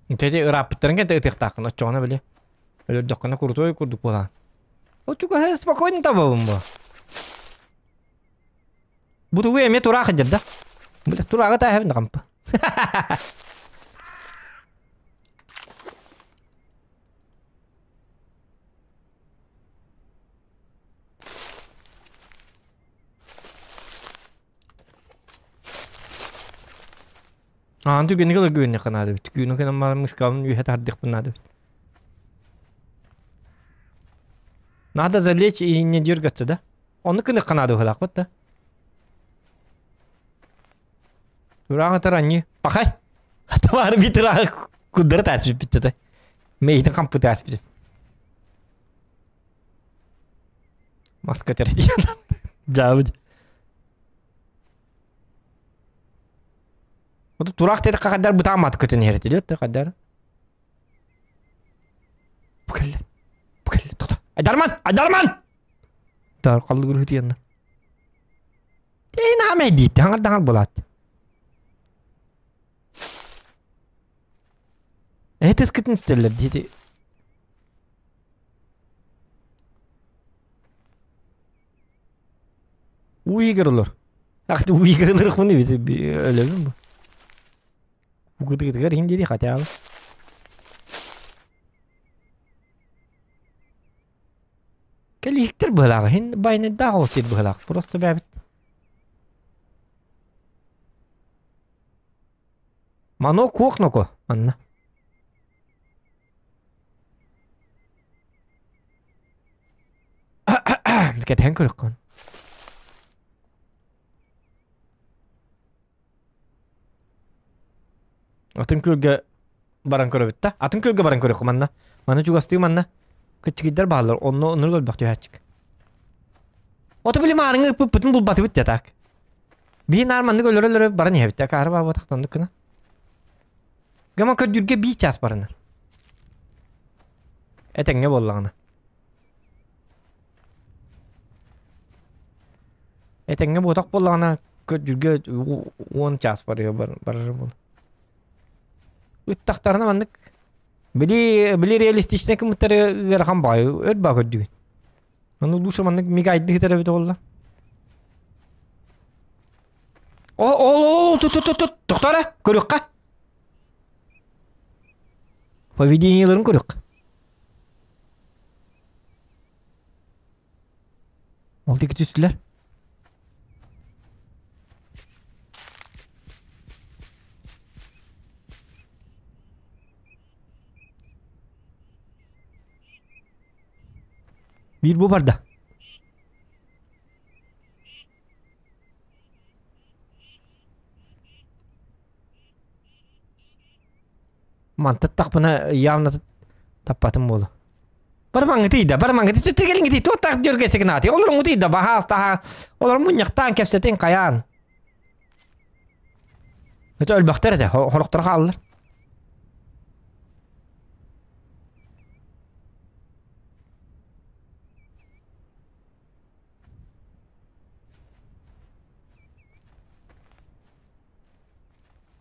Ити ырааппыттарын кэнтэ ытыахтааххын оччоҕуна били өлөрдөххүнэ крутой курдук буолаҕын. Оччуга спокойно табабын бу. Бу тугу эмиэ тураах сылдьар да? Бля, турааҕы тааһабын да хампа. Аан түгэни кыла күөннэххэ наада эбит. Күөнү кэнэн баран мышкабын үөһэ тардыахпын наада эбит. Надо залечь и не дергаться, да? Ону кыныхха наада быһалаахпыт да. Тураҕа анньы. Пахай! Товары битыраҕы куддара тааспыт бүттэ. Мейитин хампыт ааспыт. Маска тердиэн. Дьаабыт. Вот тураах тери хаддар бытаамат көтөн иһэр этилиэт да хаддар. Бу кэллэ. Бу кэллэ. Тохто. Айдарман! Айдарман! Таар қалды көрүтү Тейин аамай диитти хаҥар булаат. Эһи тыскытын истэллэр диэти. Уигырлар. Ах ты уигырлар хуны ведь өлөбүн бу. Угытыгытыгар иһин диэри хотя бы. Кэлиһиктэр быһалаах иһин байныйдаах ол сир быһалаах. Просто бэбит. Мано куох ноко манна. Кэтэһэн көрөххүн. Атын күөлгэ баран көрөбүт да. Атын күөлгэ баран көрүөххэ манна. Маны чугастыы манна. Кыччыгыйдар бааллар. Онно оннук өлбөх түһээччик. Ото били маарыҥы ыппыппытын булбатыбыт да так. Биһи наар маннык өлөрө-өлөрө баран иһэбит да. Каары баабатахтаннык гына. Гама көрдүүргэ биир чаас баранар. Этэҥҥэ буоллаҕына. Этэҥҥэ буотах буоллаҕына көрдүүргэ 10 чаас барыа барар буолла. Ыттахтарына маннык. Били били реалистичнай кымыттары ыарахан баҕайы өр баа көрдүгүн. Ону душа маннык мигайды ыытар эбит буолла. О, о, о, тут, тут, тут, тохтоо көрүөххэ. Поведениеларын көрүөххэ. Ол диэки түстүлэр. Биир бу барда. Мантаттахпына явно таппатым буолу. Бармаҥҥытый да, бармаҥҥытый сүттэ кэлиҥҥитий, туох таах дьөргө сигнаатый, олоруҥҥутуй да, баһаалтаһа, олор мунньахтаан кэпсэтин хайаан. Это өлбөхтөр этэ, хорохторо хааллар.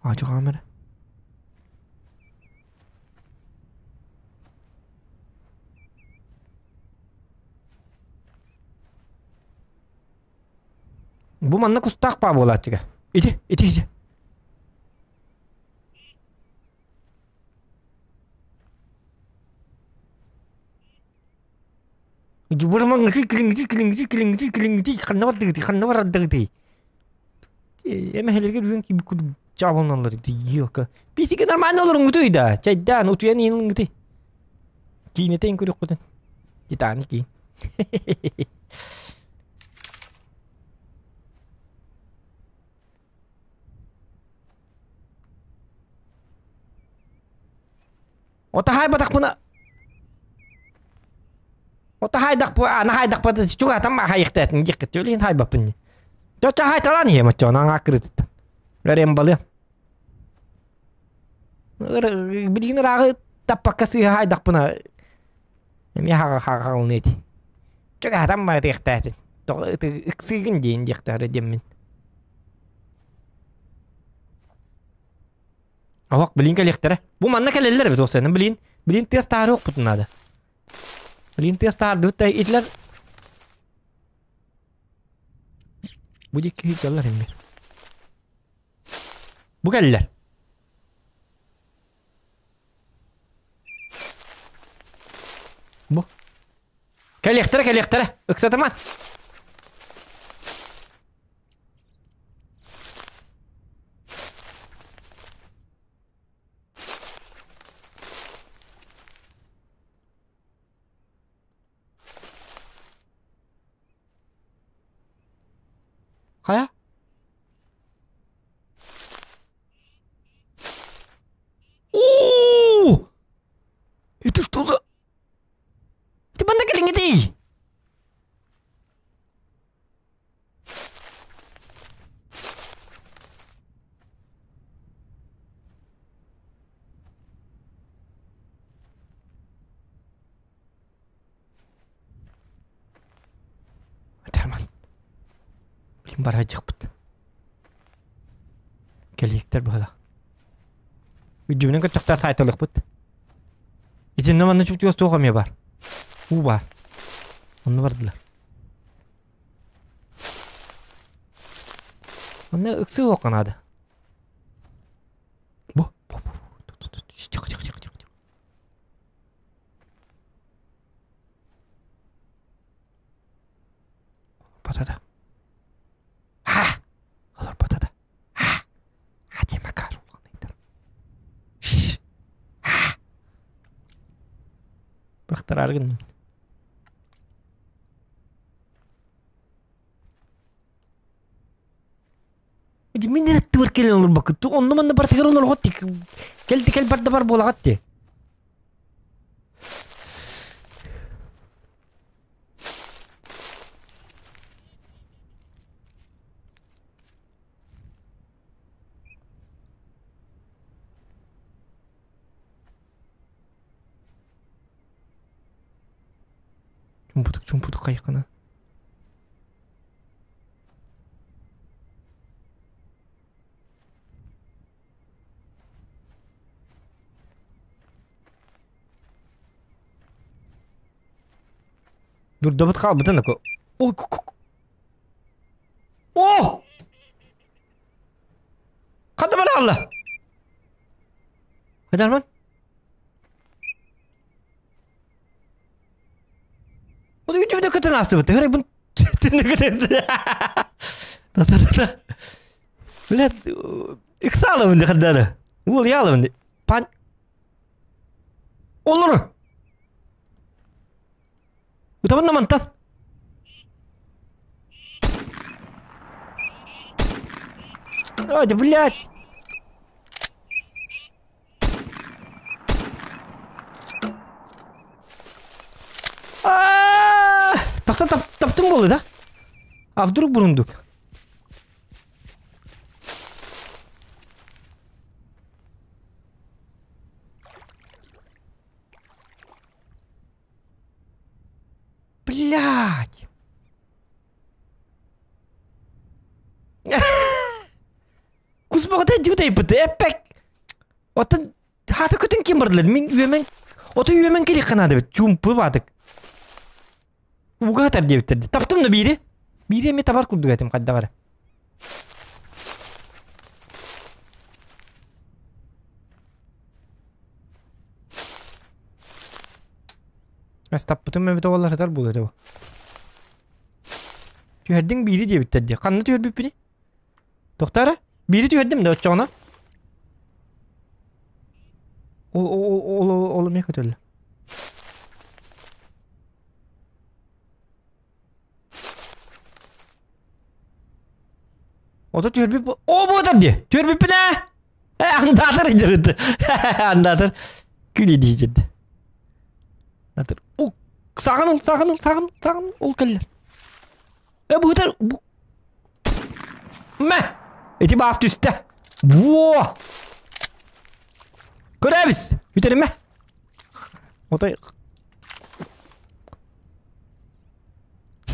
Аачы камера. Бу манна кустаах паа буолааччыга. Ити, ити, ити. Ханна бардыгытый, ханна бардыгытый? Эмэһэлэргэ бүгүн киби курдук чаабылналлар елка. Писиге нормально олоруҥгутуй да, чайдаан утуйан иһиҥҥитий. Киинэтэ көрүөххүтүн. Титаник киин. Отаһайбатахпына Отаһайдахпы ана хайдахпата чугатан хайыхтаатын диэххит өлүн хайбаппын. Чоча хайталан иһэ моччоон аңаа кырытыттан. Өрем балыа. Билигин ырааҕы таппакка сыыһа хайдахпына эмиэ хаҕа хаҕалны эти. Чугатан барыахтаатын. Тоҕо ыксыыгын диэн диэхтаары диэммин. Оһох билин кэлиэхтэрэ. Бу манна кэлэллэр эбит уопсайынан билин. Билин тыас таарыахпытын наада. Билин тыас таардыбыт да итилэр Бу диэки сылдьаллар эмиэ. Бу кэллэр. Бу. Кэлиэхтэрэ, кэлиэхтэрэ. Ыксатыма. Хайа? О! Это что за... Ты манна кэлиҥҥитий? Атарман. Билин барайдьахпыт. Кэлиэктэр быһала. Үрдүбүнэн көттөхтөр саайталыахпыт. Итиннэ манна чуп-чугас туох эмиэ бар. Уу баар. Онно бардылар. Онно ыксыы уохха наада. Бу, бу, бу, бу. Тихо, тихо, тихо, тихо. Батада. Ха! Олор батада. Ха! Ха диэн Макар улахан Шш! Ха! Бырахтараары гынным. Мин эрэ кэлэн олорбоккут. Онно манна барытыгар олорҕот кэлди кэл барда бар буолаҕат ти. Чумпутук чумпутук хайыккана. Дурдабыт хаалбытын аку. Ой, О! Хата баралла. Хадарман. Ол үтүбүдэ кытын астыбыт. Хырай бун түннү кытын. Та-та-та. Блядь, ыксаалабын хардары. Уол ялабын. Пан Олор. Утабын да мантан. Ой, да блядь. Тохто таптым болду да? А вдруг бурундук? Блядь! Кус бөҕөтө дьүтэйбит эппек. Оттон хаата көтөн ким бардылар? Мин үөмэн ото үөмэн кэлиэххэ наада эбит. Чуумпу баатык. Угаатар диэбиттэр. Таптым да биири. Биири эмиэ табар курдук этим хайдах эрэ. Таппытым эбит оҕолор сытар буолуо этэ бу. Түһэрдиҥ биири диэбиттэр дии. Ханна түһэрбиппиний? Тохтоо эрэ. Биири түһэрдим да оччоҕуна. Ол ол ол ол ол эмиэ көтөллө. Ото түһэрбит О буотар дии. Түһэрбиппин ээ. Э андаатар дьарыт. Андаатар. Күлі дии Натыр. О, саҕан ыл, саҕан ыл, саҕан, саҕан ол кэллэр. Э бу бу Мэ! Ити баас түстэ. Во! Көрөбүс! Үтэримэ. Отой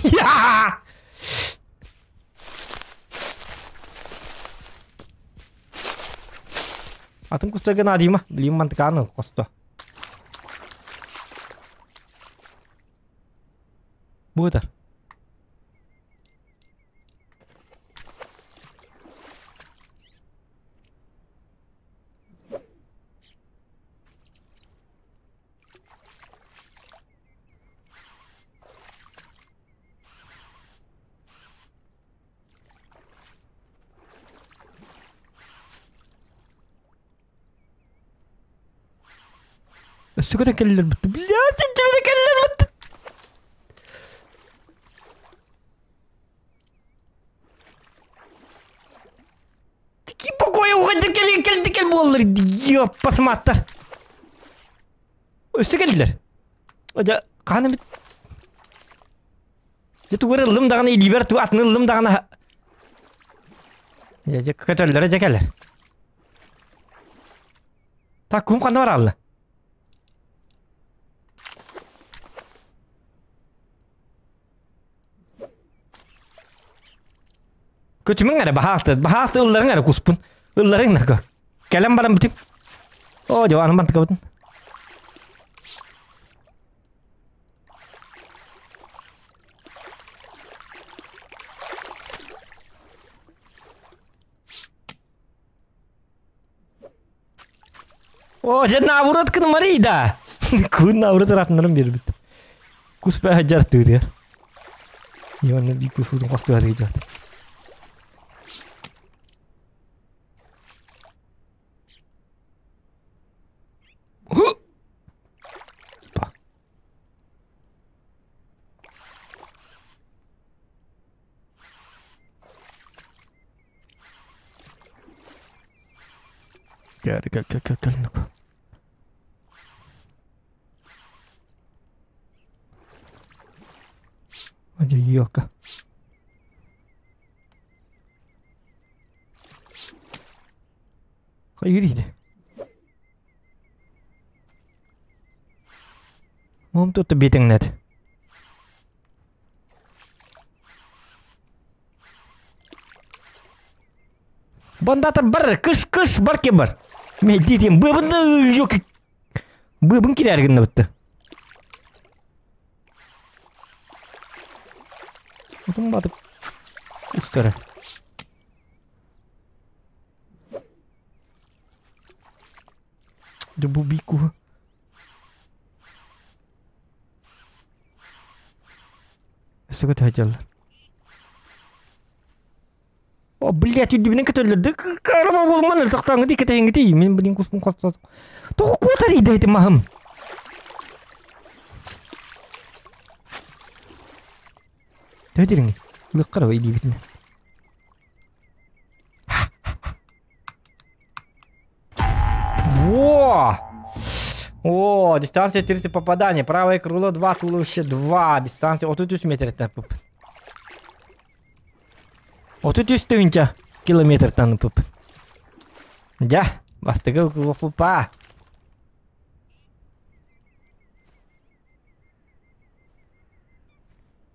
Я! Атын кустарга наадыйма. Билим мантыкааны хосто. Бу ытар. Өссө көтөн кэллилэр бытты. Блядь, синтибите кэллилэр бытты. Тики покоя уходи кэлин кэлди кэл буоллар. Ёппа сматтар. Өссө кэллилэр. Дьэ, хаһан эбит. Дьэ тугу эрэ ыллым даҕаны илиибэр ту атын ыллым даҕаны. Дьэ, дьэ көтөллөрө дьэ кэлэр. Так, кум ханна баралла? Көтүмүҥ эрэ баһаалта, баһаалта ылларыҥ эрэ куспун. Ылларыҥ нака. Кэлэн баран бүтүҥ. О, дьэ, аны мантыкабытын. О, дьэ наоборот гынмарый да. Күн наоборот ыраатыннаран биэрбит. Кус бэһэ дьартыытыгар. Иван би кусуутун хостуга дьат. Кэл, кэл, кэл, кэл, кэл, ну-ка. Дьэ, елка. Хайыр Мом тут битэҥнэт. Бандатар бар, кыш кыш бар ке бар. Мен быбын yok. Быбын кирер гынна бытты. Утум батып устара. Да бу бику. Өссө көтө О, блядь, үрдүбүнэн көтөллөр. Да карма болман ыртахтаҥы ди кэтэһиҥҥити. Мин блин куспун хостот. Тоҕо куотар идэйти маһым. Төтүрүҥ. Лыккара илиибитин. Во! О, дистанция 30 попадания. Правое крыло 2, туловище 2. Дистанция 33 метр. 33 тыһыынча километртан ыппыппын. Дьэ, бастакы укуппа.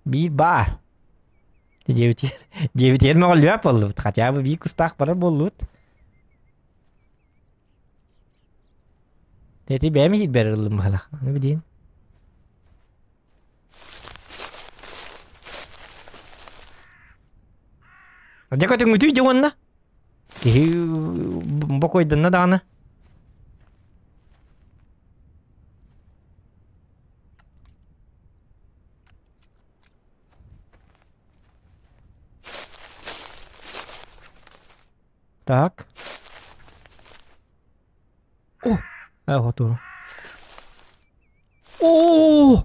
Биир баар. Диэбитигэр, диэбитигэр мөҕүллүбэт буоллубут. Хотя бы биир кустаах барар буоллубут. Эти бэйэм иһирбэр ыллым быһалах. Аны билиин. Дьэ көтүҥҥүтүй дьэ уонна? Киһи бокуойданна даҕаны. Так. О, э, О!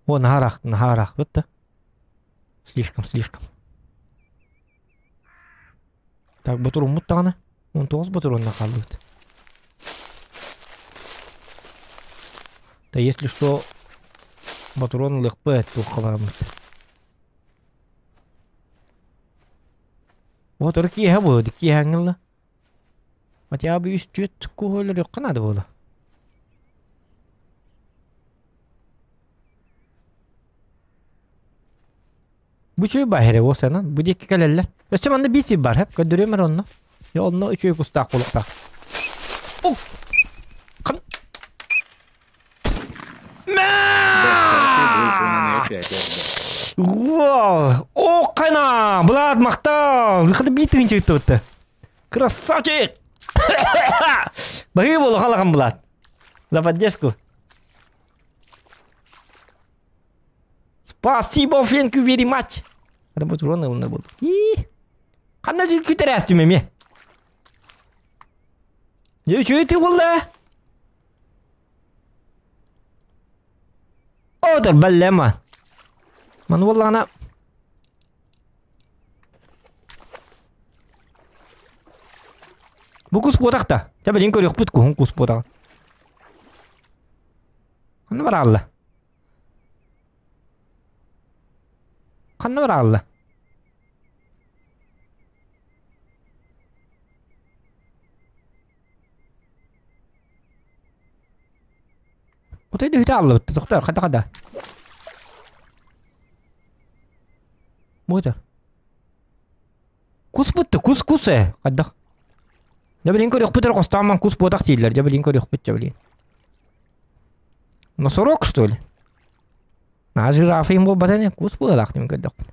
О, наһаа наһаа ыраахпыт да. Слишком, слишком. Так, ботуруммут даҕаны. 19 ботуруонна хааллыбыт. Да если что, ботурон ылыахпыт, туохха бараммыт. Вот өр киэһэ буолуо, киэһээҥҥи Хотя бы үс түөрт куһу өлөрүөххэ наада буолуо. Бу үчүгэй баар эрэ уосанан бу диэки кэлэллэр. Өссө манна биир сир баар, хэп көрдөрүөм эрэ онно. Дьэ онно үчүгэй кустаах буолуохтаах. О! Хан... Вау! О, кана! Булат махтал! Хата биир тыһыынча ыттыбытта. Красавчик! Баһыы буолу халахан Булат. За поддержку. Спасибо, thank you very much. Это будет урон ылынар буолду. Ханна күтэрээстим эмиэ. Дьэ үчүгэй тыы буолла. Отор баллема. Маны буоллаҕына Бу кус буотах да. Дьэ билин көрүөхпүт куһун кус буотаҕын. Ханна бараалла? Ханна бараалла? Отой да үтэ аллыбыт. Тохтор, хада хада. Буота. Кус бутта, кус кус э. Хайдах. Дьэ билин көрүөхпүт эрэ хостоон кус буотах дииллэр. Дьэ билин көрүөхпүт дьэ билин. Носорог что ли? На жирафа им буолбата ини кус буолаах дим көрдөхпүн.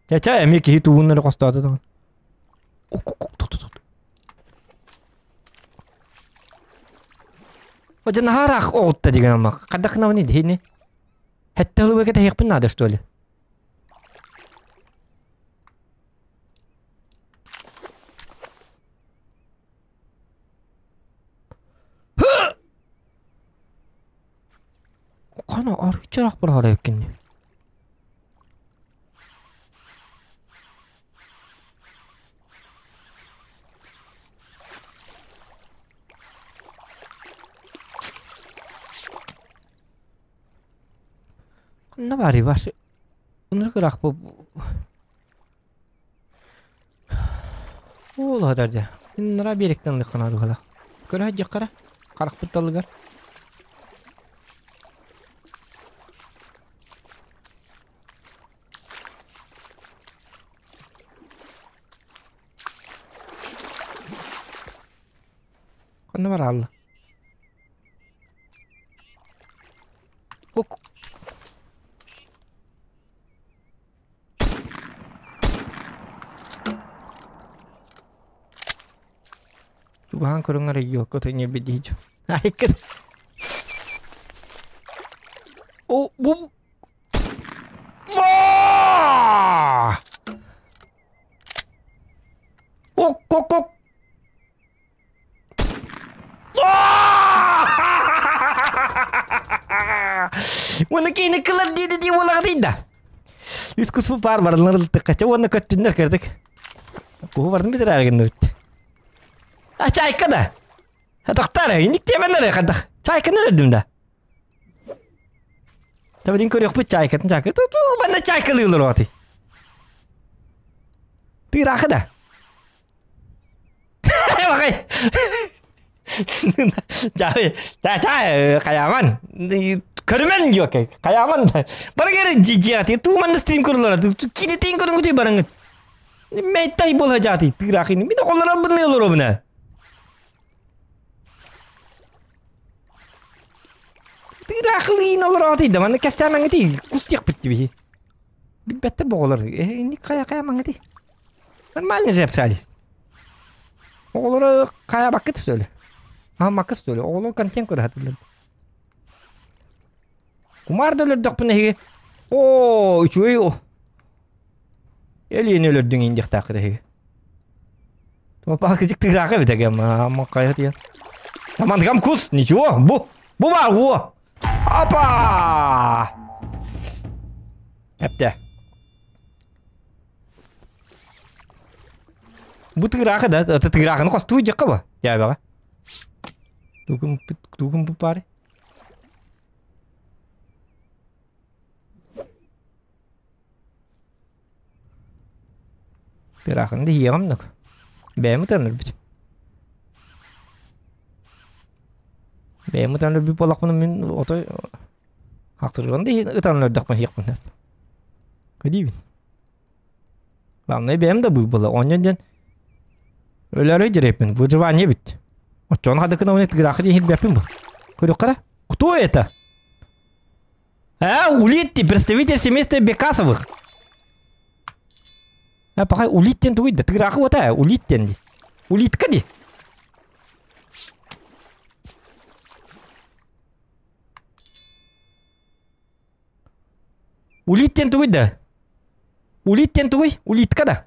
Чэ-чэ эмиэ киһи тугун эрэ хостоото даҕаны. Дьэ наһаа ыраах оҕутта деген ама. Хайдах гынабыный дихини? Хэттэ ылыбы кэтэһиэхпин наада что ли? Хана арыычараах быраҕара эбиккин дии. Ханна баарый Вася? Ынырык ыраах бу. Ол адар дьэ. Нара биэрэктэн ылыахха наада Көрө сылдьыахха Харахпыт далыгар. Ханна бараалла? Ок. Чугаһаан көрүҥ эрэ ёлка төнньөрбүт дии. Айкыр. О, бу Ок-ок-ок. Уонна киини кылар диэди дии буолаҕытый да. Үс куспу паар барылар ылтыккача уонна көттүннэр кырдык. Куһу бардым битирээр гынныбыт. А чайка да. Тохтар, инник тиэмэннэр хадах. Чайканы өлөрдүм да. Табылин көрүөхпүт чайкатын чайка. Ту манна чайкалыылар оти. Тыыраахы да. Бакай. Чай, чай, хайаман. Көрүмэн yok. Хайаман. Бара кere жижиати. Ту манна стрим көрүлөр. Кини тин көрүнгү барыңыт. Мейтай бола жати. Тыыраахы. Мин оҕолор бынны олор. Тыыраахылыын олороотуй да манна кэпсээмэҥҥитий кустуохпут дии билбэттэр оҕолор инник хайа хайамаҥҥытый нормально же общались оҕолору хайабаккыт что ли аһаммаккыт что ли оҕолор контент көрө сатыыллар кумаар да өлөрдөхпүнэ эһиги оо үчүгэй Элиэни өлөрдүҥ иин диэхтээххит эһиги. Палкычык тыыраахы эбит эгэ ама хайа тиэн. Амандыгам кус, ничего, бу, бу бар, во! Апа! Эпте. Бу тыыраахы да, это тыыраахыны хостуу дьекка бу. Дьээбэҕэ. Тугум тугум бу пары. Тыраахын да иһиэҕим нук. Бэйэм ытан өлбүтүм. Бэйэм ытан өлбүт буоллахпына мин отой хахсырган да ытан өлөрдөхпүн иһиэхпин сөп. Кэдиибин. Главное бэйэм да быыл буола. Оонньон диэн өлөрү дьирэппин. Выживание бит. Оччоҕуна хадыкын уонна тыгыраахы диэн иһирбэппин бу. Көрүөххэ эрэ. Кто это? А, Улитти, представитель семейства Бекасовых. А, пока Улиттен тугуй да, тыгыраахы уота, Улиттен ди. Улитка ди. Улиттен тугуй да. Улиттен тугуй, улитка да.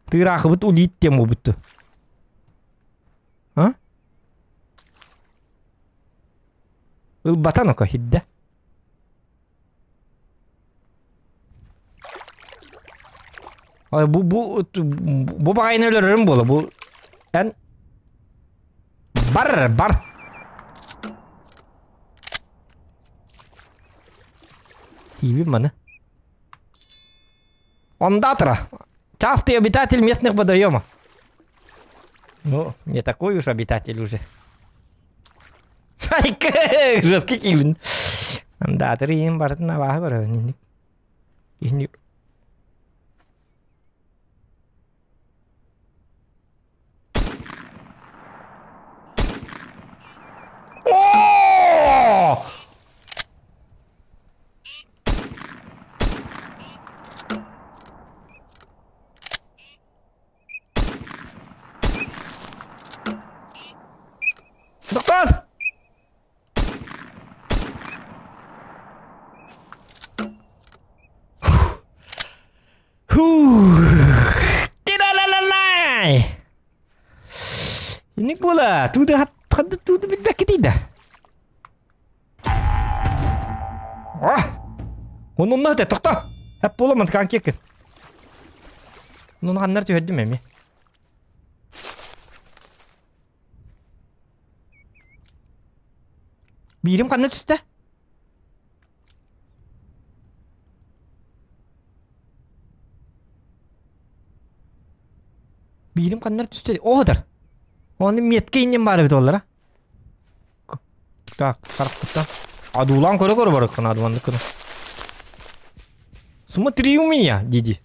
Тыыраахыбыт улиттен буолбутту. А? Ылбатан око хидде. Ой, бу бу бу баҕайыны өлөрөрүм буола бу эн бар бар Тиибим маны. Ондатра. Частый обитатель местных водоемов. Ну, не такой уж обитатель уже. Ай, жесткий киибин. Ондатр иин барытын абааһы көрөбүн инник. Инник. О! Доктор! Тира-ла-ла-лай! Инник буола, тууда тууда билбэккитий да. Оннунна этэ, тохто! Эп буола мантыкаан киэккин. Оннун ханнар түһэрдим эми. Биирим ханна түстэ? Биирим ханнар түстэ? Оһдар. Оны метка иннин баар эбит оллара. Так, харахпыттан. Адуулаан көрө-көрө барыккын адуманнык гына. Смотри у меня, диди.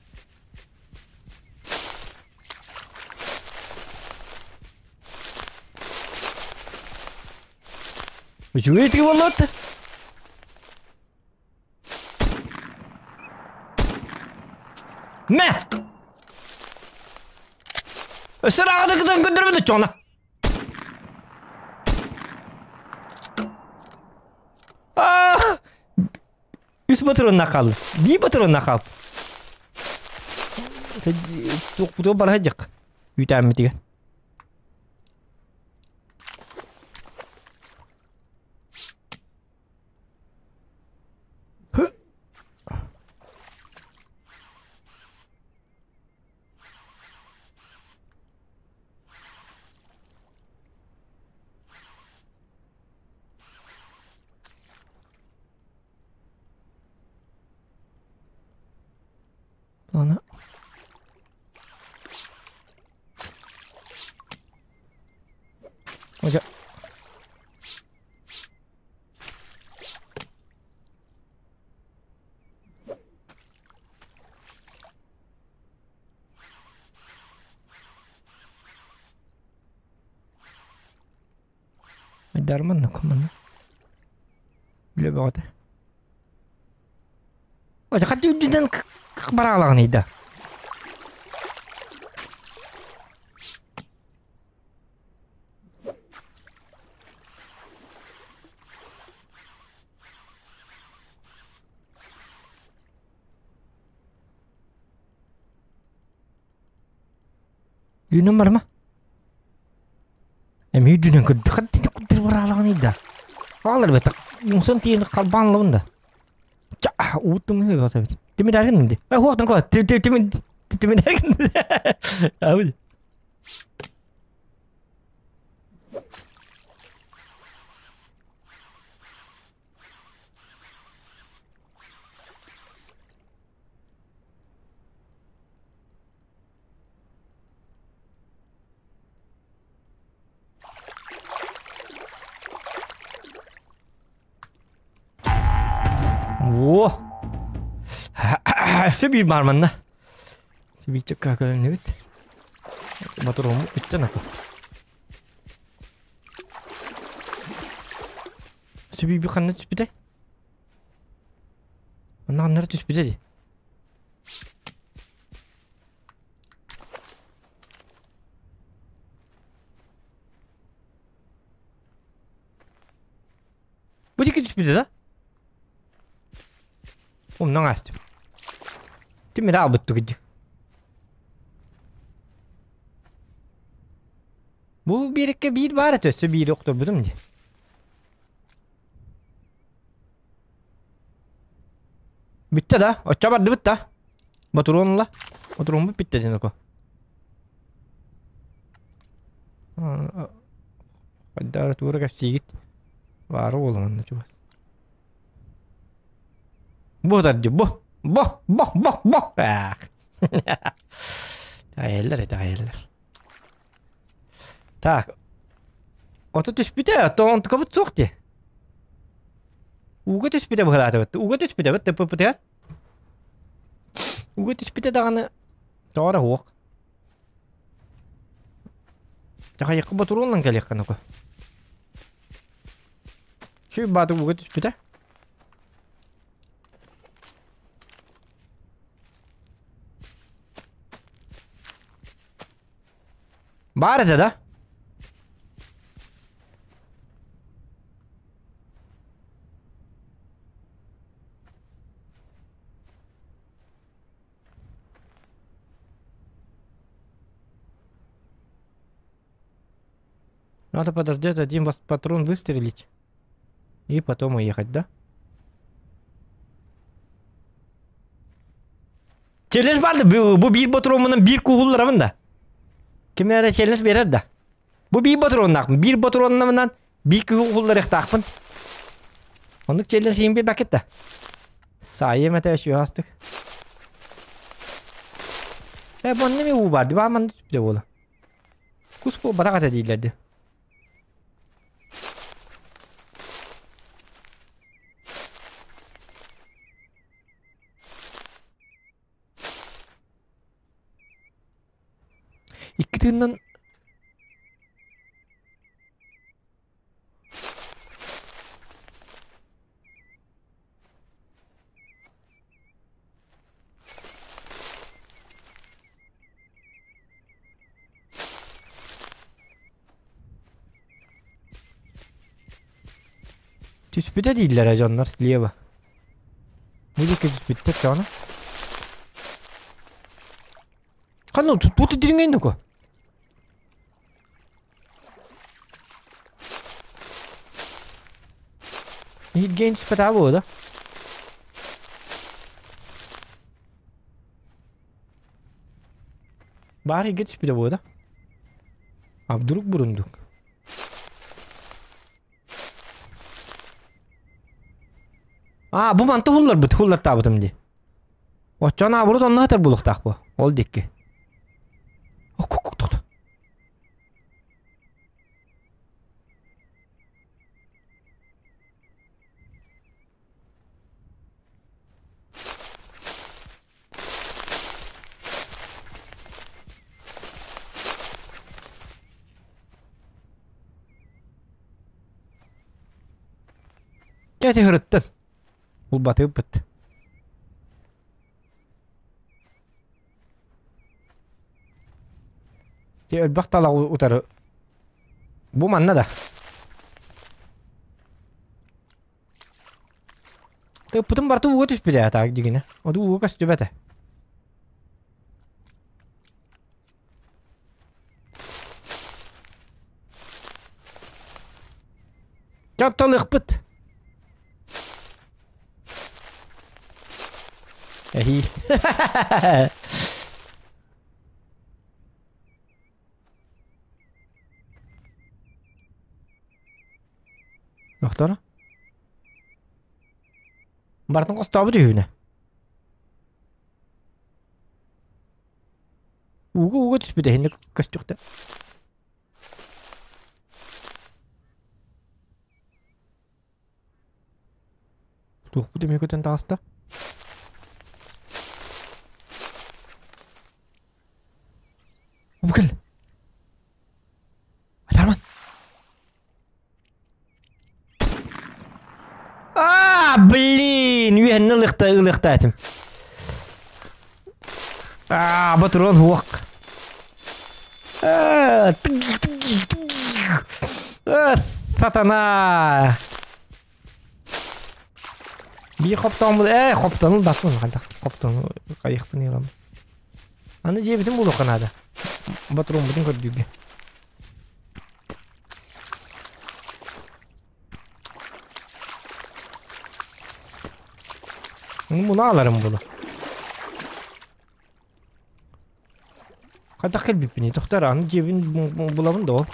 Үчүгэй итиги буоллаатта. Мэ! Өссө ырааҕы кытын көрдөрбүт чоҕуна. Үс батырынна хаалла. Биир батырынна хаал. Туохпутугар бара сылдьык. Үүтээммитигэр. Аны Hoca. Айдарман манна. Билэ бөҕөтө. Ача хат үрдүнэн бараалаҕын ыйда. Үүнэн барма. Эмиэ үрдүнэн көрдө. Хаттин курдур бараалаҕын ыйда. Аалар бэтэх. Мусан тиийэн халбаан лабын да. Ча, уутум үһү басабыт. Тимидәргин ди. Э, хуохтан ко. Тим тим тим тимидәргин. Абы. Во! Өссө биир баар манна. Сибиирчэккэ көрүннүбүт. Мотуруму бүттэн аку. Өссө биир ханна түспүтэй? Манна ханнара түспүтэ дии. Бу диэки түспүтэ да? Умнан аастым. Түмүрэ албыттык дии. Бу биэриккэ биир баар этэ, өссө биири охторбутум дии. Бүттэ да? Оччо бардыбыт да? Ботуруон ыла. Ботуруонбут бүттэ диэн око. Хайдара туора кэпсиигит. Баары буолуҥ чугас. Бу тарди бу. Бу бу бу бу. Таайыллар таайыллар. Так. Ото түспүтэ, онтукабыт суох дии. Ууга түспүтэ быһалаатыбыт. Ууга түспүтэ бит ТПП-тыгар. Ууга түспүтэ даҕаны тоҕо эрэ суох. Дьахайыкка ботуруоннан кэлиэххин око. Чүй бааты ууга түспүтэ. Баар этэ да? Надо подождать один вас патрон выстрелить и потом уехать, да? Челлендж барды бу биир ботуруомунан биир кууһулларабын да. Ким эрэ челлендж берер да. Бу биир ботуруоннаахпын. Биир ботуруоннамынан биир кууһулларыахтаахпын. Оннук челлендж иин биэрбэккит да. Саайым этэ өсүө Э, бу онно уу бар, баа манна түспүтэ буола. Кус буолбатах этэ дииллэр дии. Икки тыыннан Түспүтэ дииллэрэ дьоннор слева. Бу диэки түспүттэр чоҕуна. Ханна туппуту дириҥэйин око. Евгений түспэтэ буолуо да? Баар иһгэ түспүтэ буолуо да? А вдруг бурундук? А, бу манта хулларбыт, хуллартаабытым дии. Оччоҕо наоборот онно сытар буолуохтаах буо. Ол диэки. Тохто. Дьэ ити ырыттын. Булбатыыппыт. Дьэ өлбөх талаҕы утары. Бу манна да. Тыппытым барыта ууга түспүтэ так дигинэ. Оду ууга көстүбэтэ. Чатталыхпыт. Эһии. Доктор? Барытын хостообут үһүнэ. Ууга ууга түспүт эһинник көстүөхтэ. Туохпут эмиэ көтөн таҕыста. Бу кэл. Атарман. А, блин, үөһэннэ ылыахта ылыахта этим. А, батрон хуох. А, сатана. Биир хоптоон бул ээ хоптону даппын хайдах хоптону хайыхпын ыламын. Аны дьиэбитин булуохха наада. Батруммутун көрдүүргэ. Муна аларым була. Хайдах кэлбиппиний? Тохтор аны дьиэбин булабын да ол.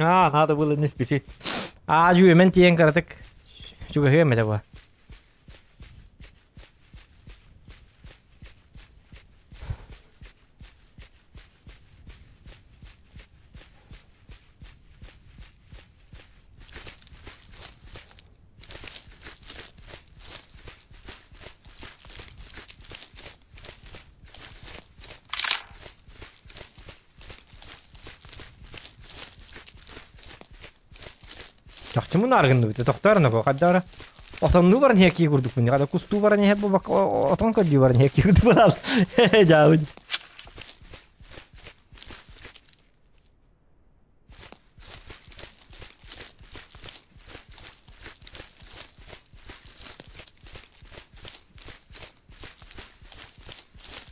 А, надо было не спешить. А, жүйемен тиен кыратык. Чугаһыам этэ бу. Чахчы мунааргынныбыт тохтоор нако хаддара отоннуу баран иһэ курдукпун хада кустуу баран иһэ бу отон көрдүү баран иһэ курдук барал жаабын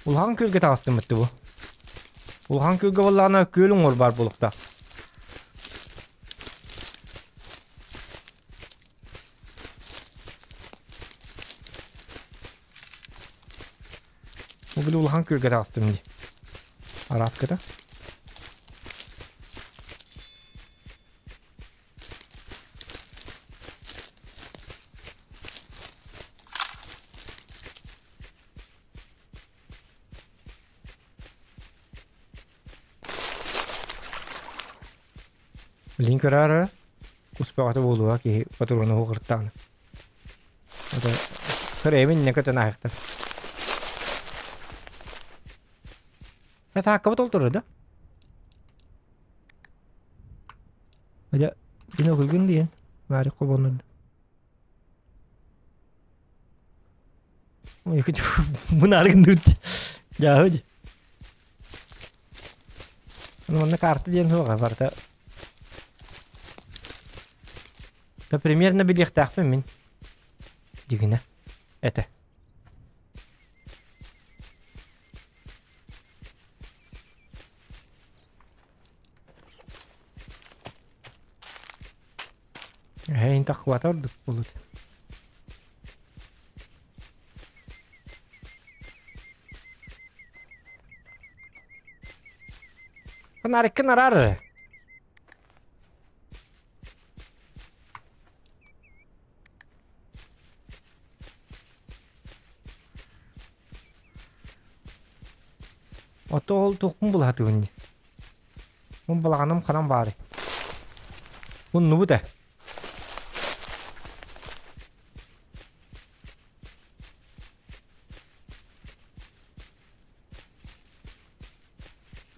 Улахан күөлгэ таҕыстыммыт бу. Улахан күөлгэ буоллаҕына күөл уҥуор баар буолуохтаах. Бу били улахан күөлгэ таҕыстым дии. Араската. Билин көрөөрө куспаҕата буолуо киһи патрону уһугуртаҕына. Ото көрөбүн иннэ көтөн ааһыктар. Сааккабыт ол турар да? Дьэ, дьине окуйгун диэн, Нарик хобоннорду. Мунаарыгын Дьааһы Манна карта диэн суоҕа барыта. Да примерно билиэхтээхпин мин. Дигинэ. Это. Эһэйин таххыбата ордук буолуо. Фонариккын араар. Ото ол туохпун булаһатыбын дии. Мун балаҕаным ханан баарый? Муннубут ээ.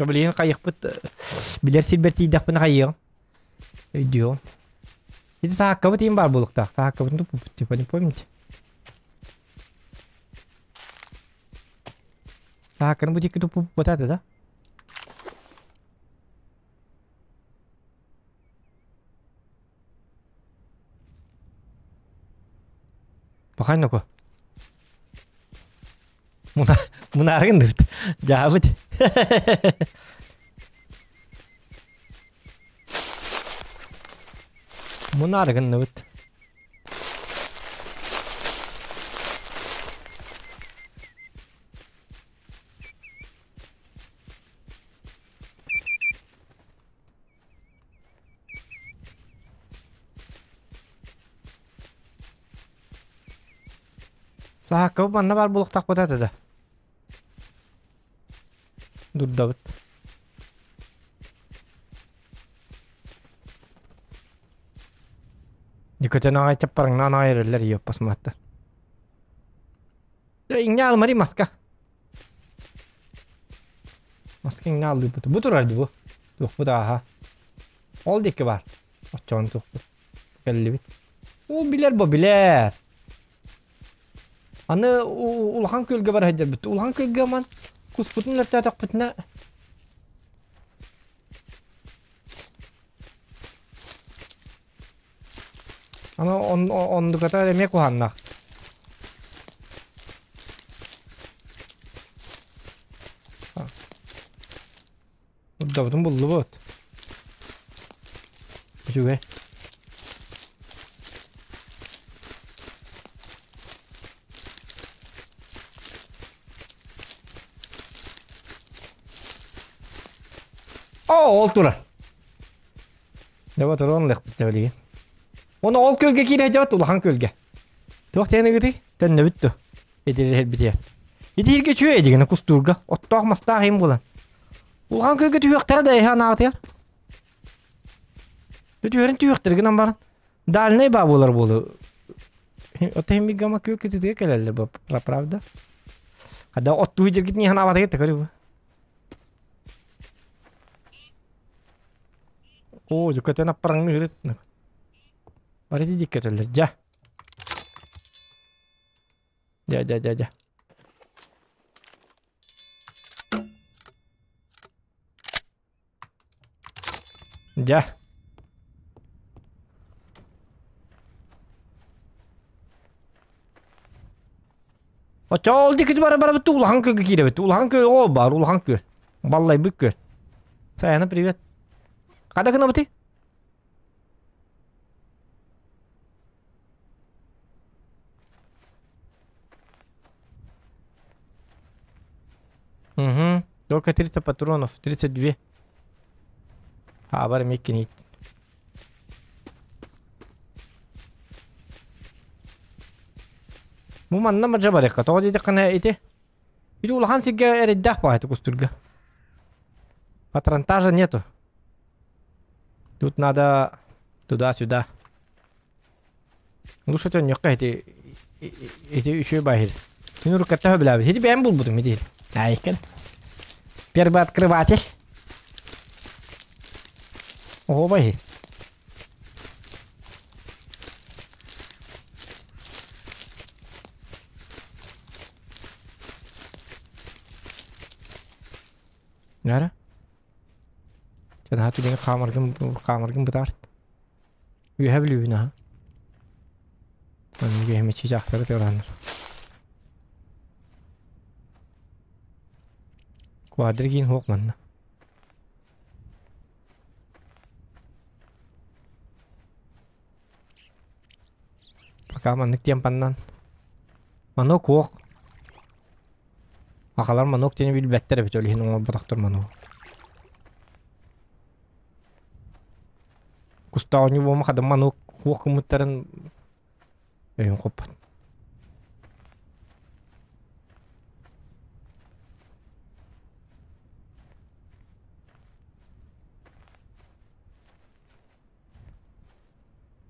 Билигин хайыхпыт билэр сирбэр тиийдэхпинэ хайыаҕым. Өйдүөҕүм. Ити сааккабыт иин баар буолуохтаах. Сааккабытын туппуппут типа не помните? Саакканы бу диэки туппуппут этэ да? Пахай ноко. Мунаарыгын дырт. Дьаабыт. Мунаарыгынныбыт. Сааккабыт манна баар буолуохтаахпыт этэ да. Дурдабыт. Дикөтөн аҕай чаппарыҥнаан аҕай эрэллэр иоппас мааттар. Иҥнэ алмари маска. Маска иҥнэ алдыыппыт. Бу турар дии бу. Туохпут ааһа. Ол диэки баар. Оччоҕун туохпут. Кэллибит. Ол билэр бу билэр. Аны улахан күөлгэ бара сылдьарбыт. Улахан күөлгэ аман куспутун өлөртөөтөхпүтүнэ Аны оннуката эмиэ куһааннаах. Урдабытын буллубут. Үчүгэй. О, ол турар. Дьэ туран ылыахпыт дьэ билигин. Оны ол күөлгэ киирэ дьабат улахан күөлгэ. Туох диэн ыгытый? Төннөбүт ту. Итирбитигэр. Итииргэ үчүгэй дигини кустуурга. Оттоох мастаах им булан. Улахан күөлгэ түһүөхтэрэ да эһэ анаатыгар. Түһэрин түһүөхтэрэ гынан баран. Дальнай баа буолар буолу. Ото хим гама күөл күтүтүгэ кэлэллэр бу, правда? Хада оттуу диргит не ханаабатыгар тэкөрү бу. Оо, дьуккатын аппараҥны ырыт. Бары дии көтөллөр. Дьэ. Дьэ, дьэ, дьэ, дьэ. Дьэ. Оччоҕо ол диэки бара барабыт улахан күөлгэ киирэбит. Улахан күөл оо баар улахан күөл. Баллайбыт күөл. Саяна привет. Хада гынабытый? Угу. Только 30 патронов, 32. А, бар меккин Бу манна мадьа барыахха. Тоҕо диэтэххинэ ити ити улахан сиргэ эрэйдээх баҕайытык устурга. Патронтажа нету. Тут надо туда-сюда. Лучше төннүөххэ ити ити үчүгэй баһыр. Мин уруккатта сөбүлээбит. Ити бэйэм булбутум ити. Айкын. Первый открыватель. Ого баһыр. Нара? Чэ, наһаа түгэҥҥэ хаамаргын хаамаргын бытаарт. Үөһэ Бүлүүбүн аһа. Маннык үөһэ чыычаахтары тыалааннар. Квадригин суох манна. Пока маннык темпаннан. Манок уох. Акалар манок диэни билбэттэр эбит, ол иһин оҥорботохтор манок. Кустаах оонньуу буолма хадым манок хуох гыммыттарын өйүн хоппот.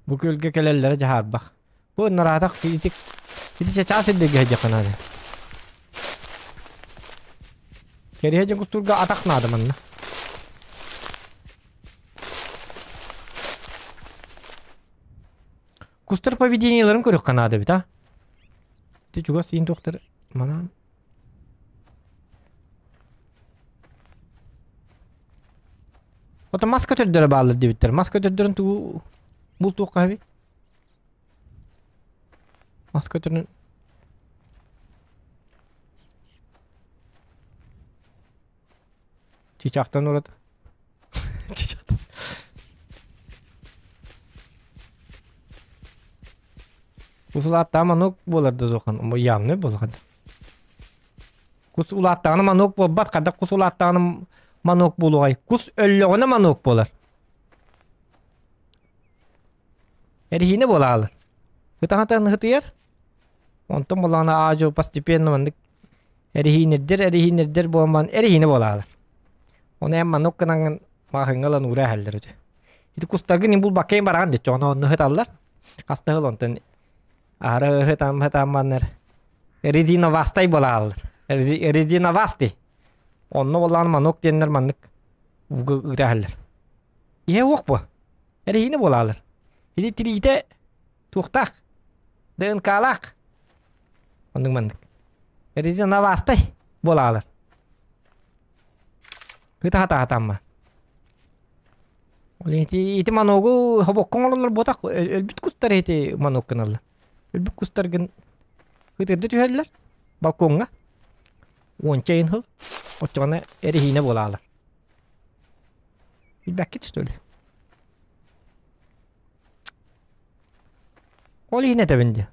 Бу күөлгэ кэлэллэрэ дьаһаарбах. Бу нараатах ити ити чачаас сирдэргэ сылдьыахха наада. Кэриһэ дьон кустуурга атах наада манна. Кустар поведениеларын көрүөххэ наада эбит а. Ити чугас иин туохтар манаан Ото мас көтөрдөрө бааллар диэбиттэр. Мас көтөрдөрүн тугу бултуохха эбит? Мас көтөрүн Чычаахтан ураты. Чычаахтан. Кус улааттаҕа манок буолар да суохан, явный буолар. Кус улааттаҕына манок буолбат, хайдах кус улааттаҕына манок буолуоҕай? Кус өллөҕүнэ манок буолар. Эриһиинэ буолаалар. Ытаһатан ытыйар. Онтон буоллаҕына аадьу постепенно маннык эриһиинирдэр эриһиинирдэр буолан эриһиинэ буолаалар. Ону эн манок гынаҥҥын маҕаһыыҥҥа ылан уура иһэллэр этэ. Ити кустаргын булбаккайын бараҕын диэччи ону онно ыһыталлар. Хаста ыһыл онтон аһара ыһытан ыһытан резиновастай буолааллар. Резиновастый. Онно буоллаҕына манок диэннэр маннык ыыта иһэллэр. Иһэ уох буо. Эриһиинэ буолаалар. Ити тириитэ туохтаах? ДНК-лаах. Оннук маннык. Резиновастай буолаалар. Ытаһа-таһатамма. Ол ити, ити маногу хобокко оҥороллор буотах өлбүт кустар ити манок гыналлар. Өлбүт кустаргын ытырда түһэллэр балкоҥҥа. Уонча ыйын сыл оччоҕуна эриһиинэ буолаалар. Билбэккит что ли? Ол иһин этэбин дии.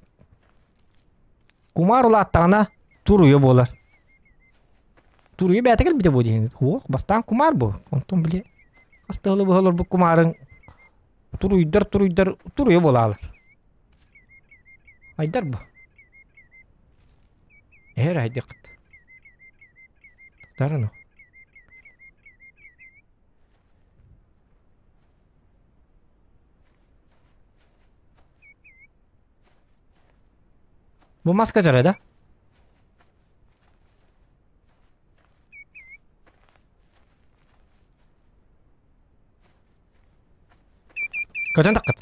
Кумаар улааттаҕына туруйа буолар. Туруйа бэйэтэ кэлбитэ буо диэн. Суох, бастаан кумаар буо. Онтон били хас да сылы быһа олорбут кумаарыҥ туруйдар туруйдар туруйа буолаалар. Айдар бу. Эһэр айдыаххыт. Тутарыну. Бу маска дьара да? Көтөн таххыт.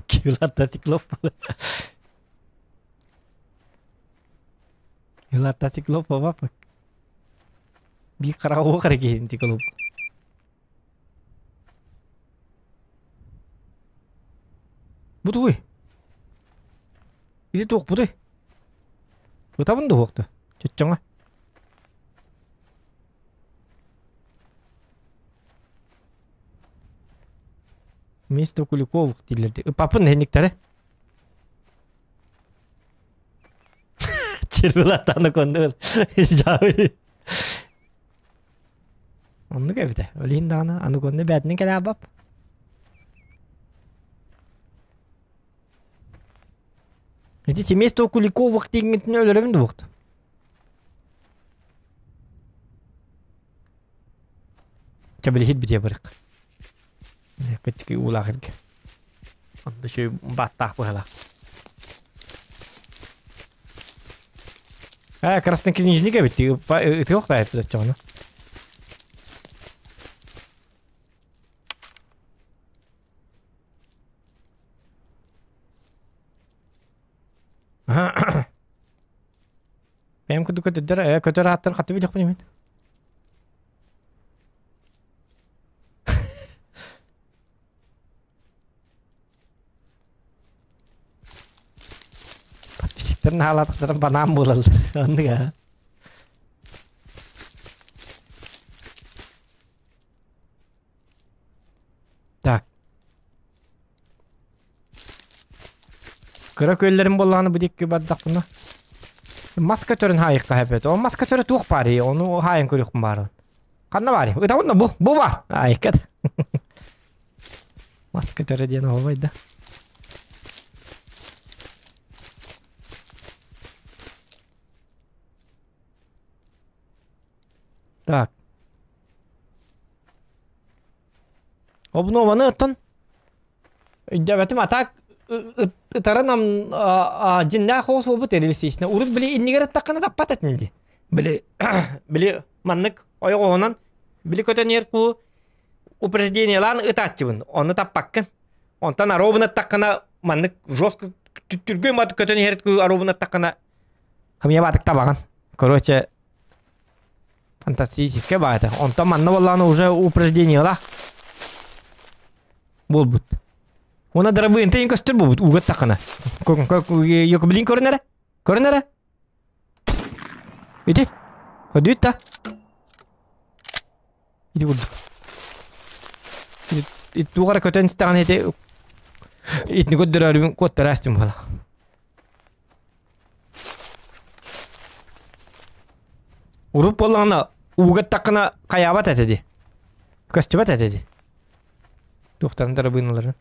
Килата циклоп Килата циклоп бапа. Биир хараҕа уох эрэ киһин циклоп. Бу тугуй? Ити туохпутуй? Ытабын да уохта. Чоччоҥо. Вместо Куликовых дииллэр дии. Ыппаппын нэһинниктэрэ. Чирбылаттааны коннугун. Оннук эбитэ. Ол иһин даҕаны анаконда бээтинэн кэлээбап. Ити семейство Куликовых диэҥҥитин өлөрөбүн дуохт. Чэ билиһит битиэ барык. Кыччыгый уулаах иргэ. Онно үчүгэй бааттаах быһалаах. Э, краснокнижник эбит, ытыах таайыппыт оччоҕуна. Бэйэм курдук көтөрдөр, э, көтөр ааттарын хатты билиэхпин имин. Подписчиктар наһаалаатахтарын банаан буолаллар. Оннук аа. Так. Кыра күөллэрим буоллаҕына бу диэки бардахпына мас көтөрүн хаайыахха сөп этэ. Ол мас көтөрө туох баарый? Ону хаайан көрүөхпүн баарыбын. Ханна баарый? Ытабын да бу, бу баар. Айка да. Мас көтөрө диэн оһобой да. Так. Обнованы оттон өйдөөбөтүм, а так ытарын дьиннээх оҕус буолбут реалистично. Урут били иннигэр ыттаххына таппат этин дии. Били били маннык ойоҕоһунан били көтөн иһэр куу упреждениелаан ытааччыбын. Онно таппаккын. Онтон аробун ыттаххына маннык жестко түргөн мат көтөн иһэр куу аробун ыттаххына хамыйа баатык табаҕын. Короче, фантастическая баайта. Онтон манна буоллаҕына уже упреждениелаах буолбут. Уонна дырабыынтайын көстөр буолбут ууга таххана. Блин көрүнэрэ? Көрүнэрэ? Ити? Көрдүүт да? Ити курдук. Ити туох эрэ көтөн истэҕинэ ити итини көрдөрөөрүбүн куоттара астым буола. Урут буоллаҕына ууга аттаххына хайаабат этэ дии. Көстүбэт этэ дии. Туохтан дарабыыналарын.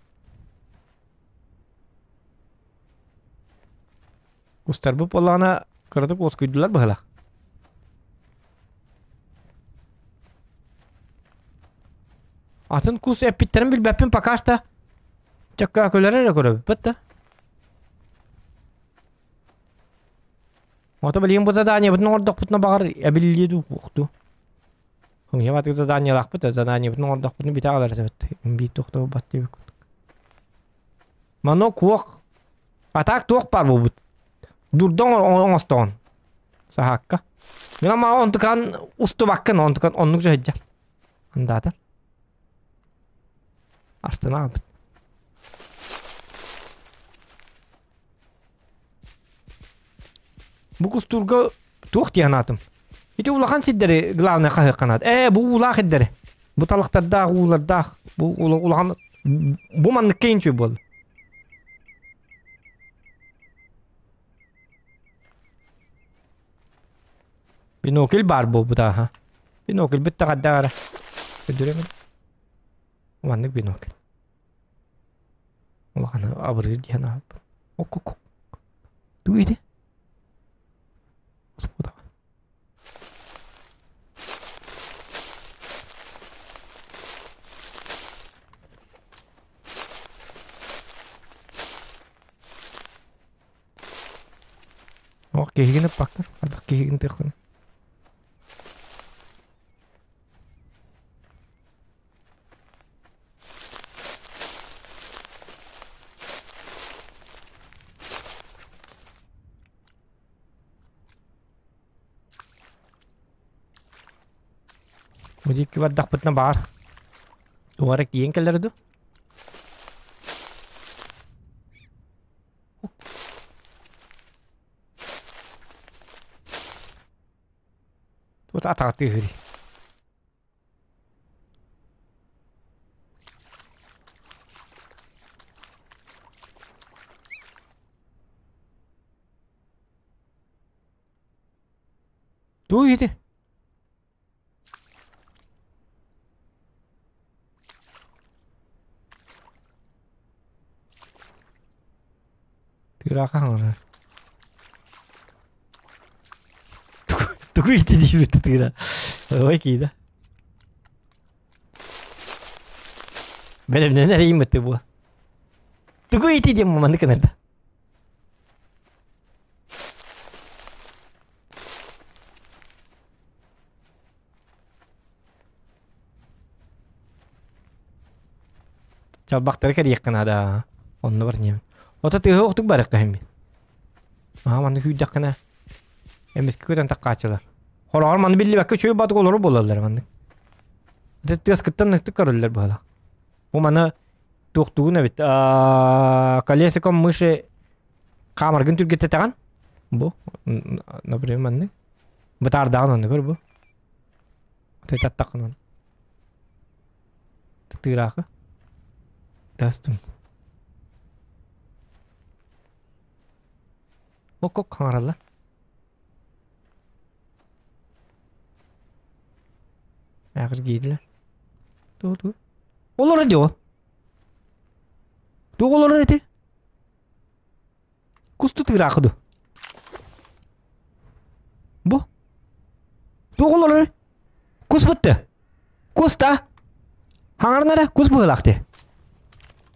Кустарбыт буоллаҕына кыратык уоскуйдулар быһыылаах. Атын кус эппиттэрин билбэппин пока что чөккөөкүлэри эрэ көрөбүппүт да. Ото билигин бу заданиебытын оҥордохпутуна баҕар эбиллиэ дуу уохтуу. Хомуйа заданиелаахпыт, заданиебытын оҥордохпутуна бүтэ аҕалар этибит. Биир тохтобут диэбит курдук. Мано куох атаак туох баар буолбут. Дурда оҥостоҕун. Саһаакка. Мин ама онтукан устубаккын, онтукан оннук дьаһайдьар. Андаатар. Астына аҕалбыт. Бу кустуурга туох дии санаатым. Ити улахан сирдэри главное хаһыахха наада. Ээ, бу уулаах ирдэри. Бу талахтардаах, уулардаах, бу улахан бу манныкка инчүй буолла. Бинокль баар буолбут ааха. Бинокль бүттэ хайдах эрэ. Көрдөрөмүн. Маннык бинокль. Улахан абырыыр диэн аһаппын. Оккок. Тугу ити? Ох, киһигин ыппаккын. Ардах киһигин тыаххын. Бу диэки бардахпытына баар. Туох эрэ киин кэлэр дуу? Туох атаҕа тыаһыырый? Тугуй ити? Тыыраахха хаҥалар. Тугу ити диибит тыыра? Ой киидэ. Бэлэмнэн эрийиммит бу. Тугу ити диэн маннык гынарда. Чалбахтары кэрийэххэ наада. Онно бар ньиэм. Ото тыаһы охтук барыахха иһин. Аа манна күүрдэххинэ эмискэ көтөн таххааччылар. Хороҕор манна биллибэккэ үчүгэй баатык олорор буолаллар маннык. Ити тыаскыттан ытык көрөллөр быһыылаах. Бу маны туохтугун эбит. Аа колесиком мыши хаамаргын түргэттэтэҕин. Бу, например, маннык. Бытаардаҕын онно көр бу. Таттаххын оны. Тыыраахы. Тастым. Окок хаҥараллар. Ааҕыргиирдилэр. Тугу тугу? Олорор дии ол. Туох олорор ити? Кусту тыыраахы ду. Бу. Туох олорор? Кус бытты. Кус та. Хаҥарын эрэ кус быһыылаах дии.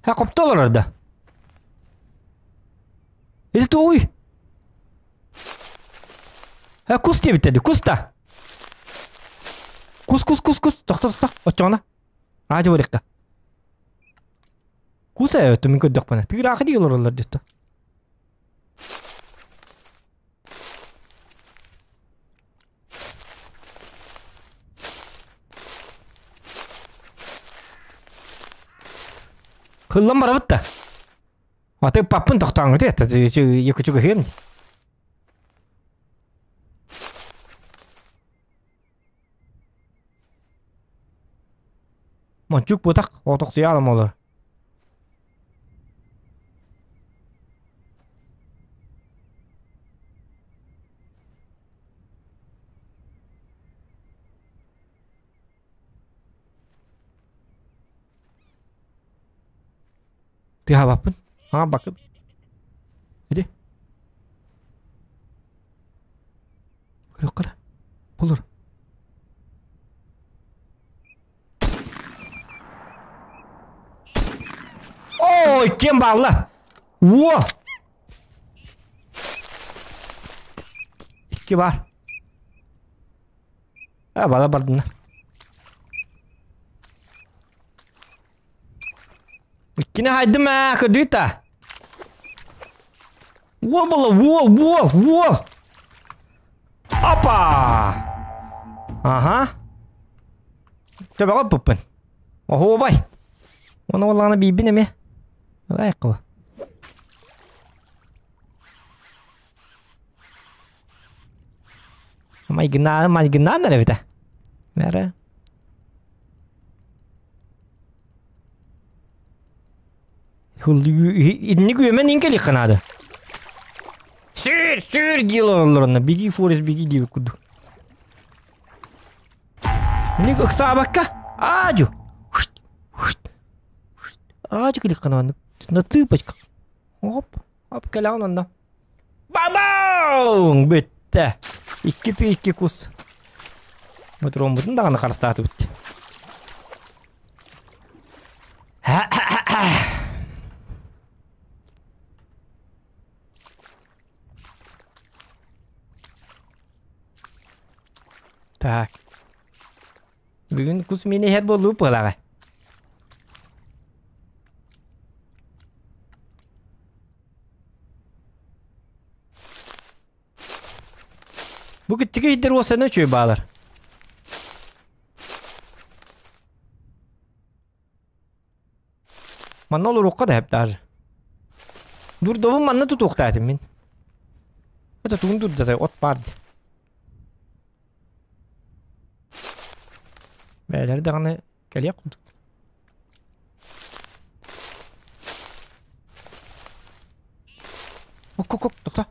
Һэ хопто олорор да. Ити тугуй? Һэ кус диэбиттэр дии, кус та. Кус кус кус кус тохто тохто оччоҕуна. Аа дьэ Кус ээ мин көрдөхпүнэ тыыраахы дии олороллор диэтэ. Хыллан барабыт да. Аты паппын тохтооҥҥут это якучугахыам. Мончук бутах отохсуйаалым олор. Тыаһаабаппын. Аҥаабаккын. Иди. Көрүөххэ Булur. Ой, кем баалла? Уо! Икки бар. А, бала бардына. Иккини хайдым ээ, көрдүгүт да? Уол буолла, уол, уол, уол! Опа! Аха. Төбөҕө ыппыппын. Оһуобай. Оны уоллаҕына биирбин эмиэ. Ылайыққыба. Майгынаан, майгынаан эрэ эбитэ. Бәрі. Инник үөмэн иҥкэлиэххэ наада. Сүүр, сүүр дии олороллор онно. Беги, Форест, беги диэбит курдук. Инник ыксаабакка, аадьу. Аадьу кэлиэххэ наада. На цыпочках. Оп, оп, кэлэҕин онно. Бабаҥ! Бүттэ. Икки тыы икки кус. Ботуруоммутун даҕаны харыстаатыбыт. Так. Бүгүн кус миинэ иһэр буоллубут буолаҕа. Бу киччики иһдэр уосана үчүгэй баалар. Манна олоруохха да сөп даже. Дурдабын манна тутуохтаатым мин. Это тугун дурдатай от баар дии. Бээлэр даҕаны кэлиэх курдук. Ок-ок-ок, тохто.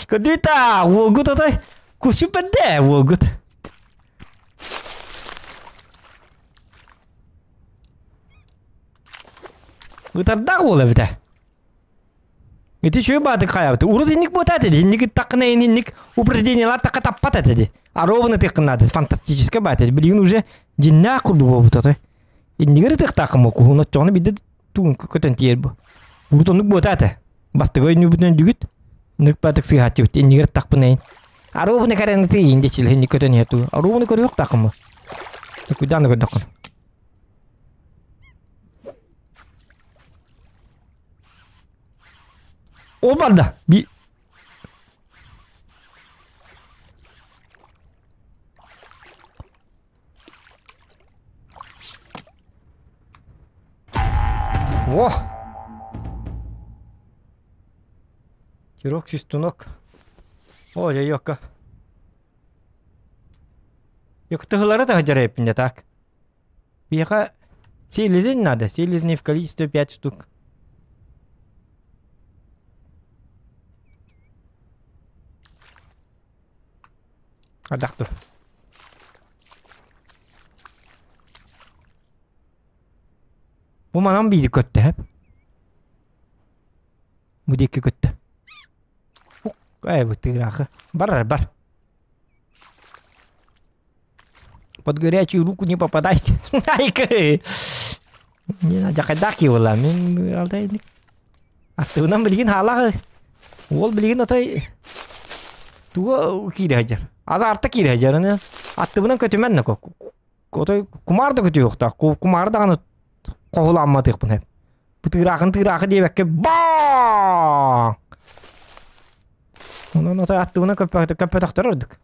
Көрдүтэ, уолгут отой кусчуп бэрдэ уолгут. Ытардаах уол эбитэ. Ити үчүгэй баатык хайабыт. Урут инник буотаат эди. Инник ыттаххына инник упражнениялар такка таппат этэ ди. А ровно тыаххынаат фантастическай баат эди. Билигин уже дьиннээх курдук буолбут отой. Иннигэр ытыахтааххын бу куһун оччоҕуна биирдэ тугун көтөн тиийэр бу. Урут оннук буотаат ээ. Бастакы өйнүүбүтүнэн дүгүт. Инник баатык сыыһааччыбыт. Иннигэр тахпын эйин. Аруубуну кэрэн тиийин дичилһинни көтөн иһэ туу. Аруубуну көрүөх тахымы. Куйдааны көрдөххүн. Ол барда. Би О! Тирок свистунок. О, дьэ, йокка. Йоктыһылары таһдьар эппин так. Биһиэхэ селезень надо. Селезни в количестве 5 штук. Ардах тур. Бу манан биири көттө хэп. Бу диэки көттө. Ай бу тыыраахы. Бар бар. Под горячую руку не попадайся. Айка. Не надо хайдах киула. Мин алтай. Аттыбынан билигин хаалаах. Уол билигин отой туга киирэ сылдьар. Азарта киирэ сылдьар. Аттыбынан көтүмэн на отой кумаар да көтүөхтаах. Кумаар даҕаны хоһулаамматыахпын Бу тыыраахын тыыраахы диэбэккэ баа! Онон отой аттыбынан көппөтөхтөр ордук.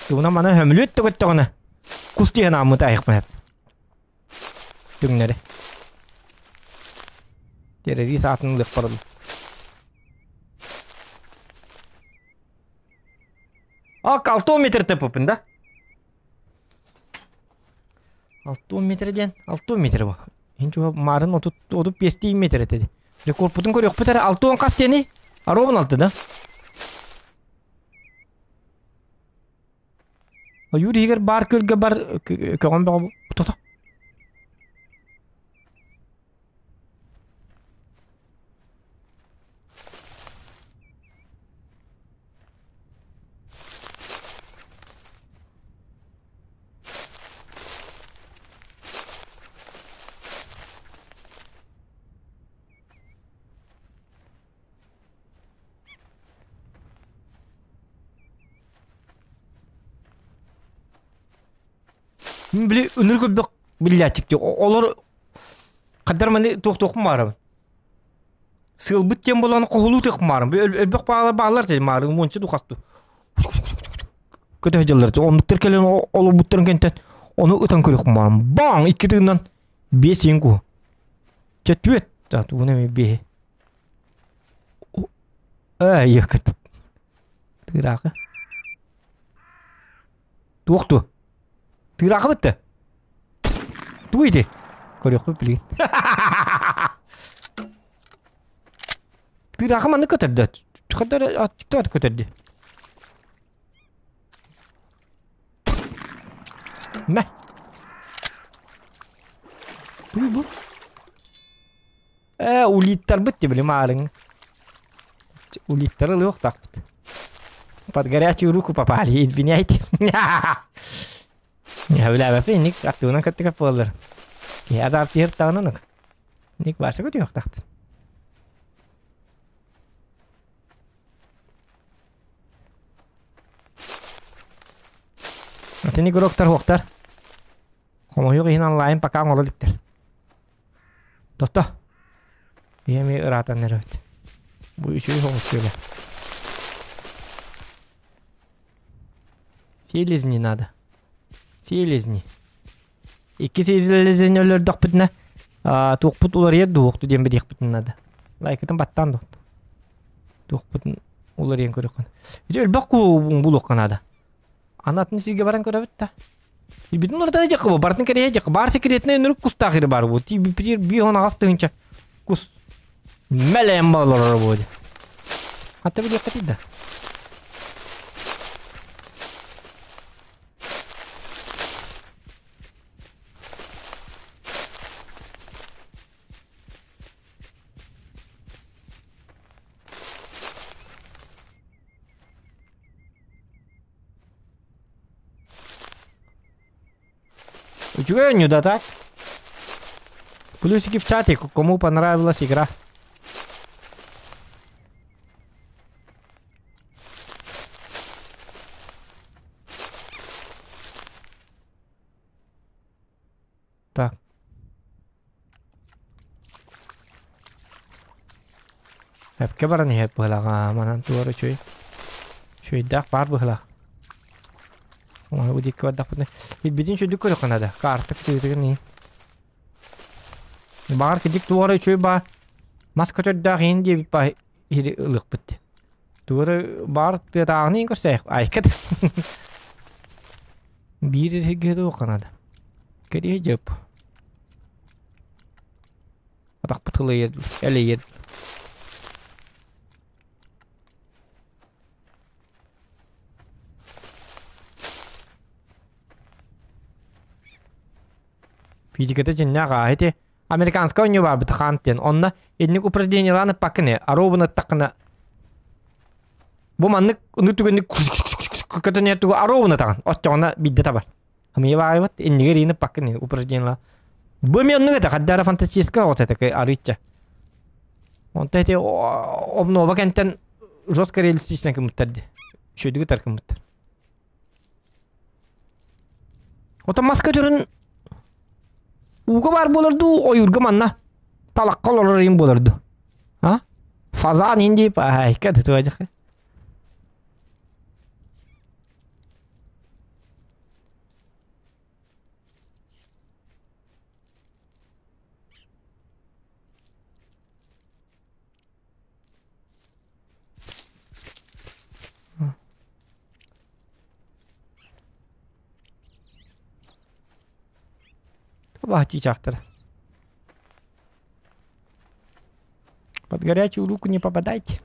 Тугунан мана хөмүлүөт да көттөҕүнэ кус тиһэн ааммыта айахпын Түҥнэри. Террорист аатын ылыахпар А, 6 метр теппиппин да? 6 метр диэн 6 метр бу. Инчуга маарын 35 метр этэ. Рекордпутун көрүөхпүт эрэ 6 хас диэни? Ровно 6 да? Ойуур иһигэр баар күөлгэ бар көҕөн бөҕө тото. Мин били ыныр көрбөх биллээччик олор хаддар маны туох-туохпун баарабын. Сыалбыт диэн буолан хоһулуу тыахпын баарым. Өлбөх баалар баалар дии маарым уонча духасту. Көтө сылдьаллар. Оннуктар кэлэн олорбуттарын кэнтэн ону ытан көрүөхпүн баарым. Баң! Икки тыгынан биэс иин куһу. Чэ түөт. Тугун эми биэһи. Ээ, иэккэт. Тыыраахы. Туох ту? Тыыраахы бытты. Тугу ити? Көрүөхпүт билигин. Тыыраахы маннык көтөрдө. Көтөр, көтөрдү. Мэ. Тугуй бу? Ээ, улиттарбыт ти били маарыҥ. Улиттары ылыахтаахпыт. Под горячую руку попали, извиняйте. Сөбүлээбэппин инник аттыбынан көттүкэп буоллар. Киһи азартыыр таҕынан Ник бааса көтүөхтаахтын. Атын игроктар хуохтар. Хомойуох иһин онлайн пока оҥоро иликтэр. Тото. Биһи ыраатан эрэбит. Бу үчүгэй соҕус күөлэ. Селезни надо. Селезни. Икки селезни өлөрдөхпүтүнэ туохпут уларыйар дуохту диэн билиэхпитин надо. Лайкытын баттаан дуохту. Туохпутун уларыйан көрүөххүн. Ити өлбөх булуохха наада. Аны атын сиргэ баран көрөбүт да. Бүтүн урата дьакы бу, бартын кэриһэ дьакы. Бар секретный өнүрүк кустаах ири бар бу. Ти би он аҕас тыһынча кус. Мэлэм болорор бу. Хатта билиэххэ да. Үчүгэй оонньуу да так? Плюсики в чате, кому понравилась игра. Эпкэ баран иһэр быһылаах манан туора үчүгэй. Үчүгэйдээх баар быһылаах. Ону бу диэки бардахпытына билбитин үчүгдүк көрүөххэ наада. Карта кытыытыгын иһин. Баҕар кидик туора үчүгэй баар. Мас көтөрдөөх иһин диэбит баа иһири ылыахпыт. Туора баар тыатааҕыны иһин көрсөөх. Айка Биир сиргэ туохха наада. Кэриэ дьып. Атахпыт кылыйар, элэйэр. Физиката дьиннээх аа ити американскай оонньуу баарбыт хаан диэн. Онно инник упражнениелаан ыппаккын аруобун ыттаххына бу маннык ну түгэнник көтөнү тугу аруобун атаҕын оччоҕуна биирдэ табар. Хамыйа баайбат иннигэр иин ыппаккын упражнениела. Бу эмиэ оннук этэ хаддара фантастическая оҕото этэ арыычча. Онто ити обнова кэнтэн жестко реалистично кымыттар ди. Үчүгүйдүк ытар кымыттар. Ото маска төрүн ууга баар буолар дуу, ойуурга манна талахха олорор иин буолар дуу? А? Фазан иин диip айка тутуажах. Табаһа чыычаахтара. Под горячую руку не попадайте.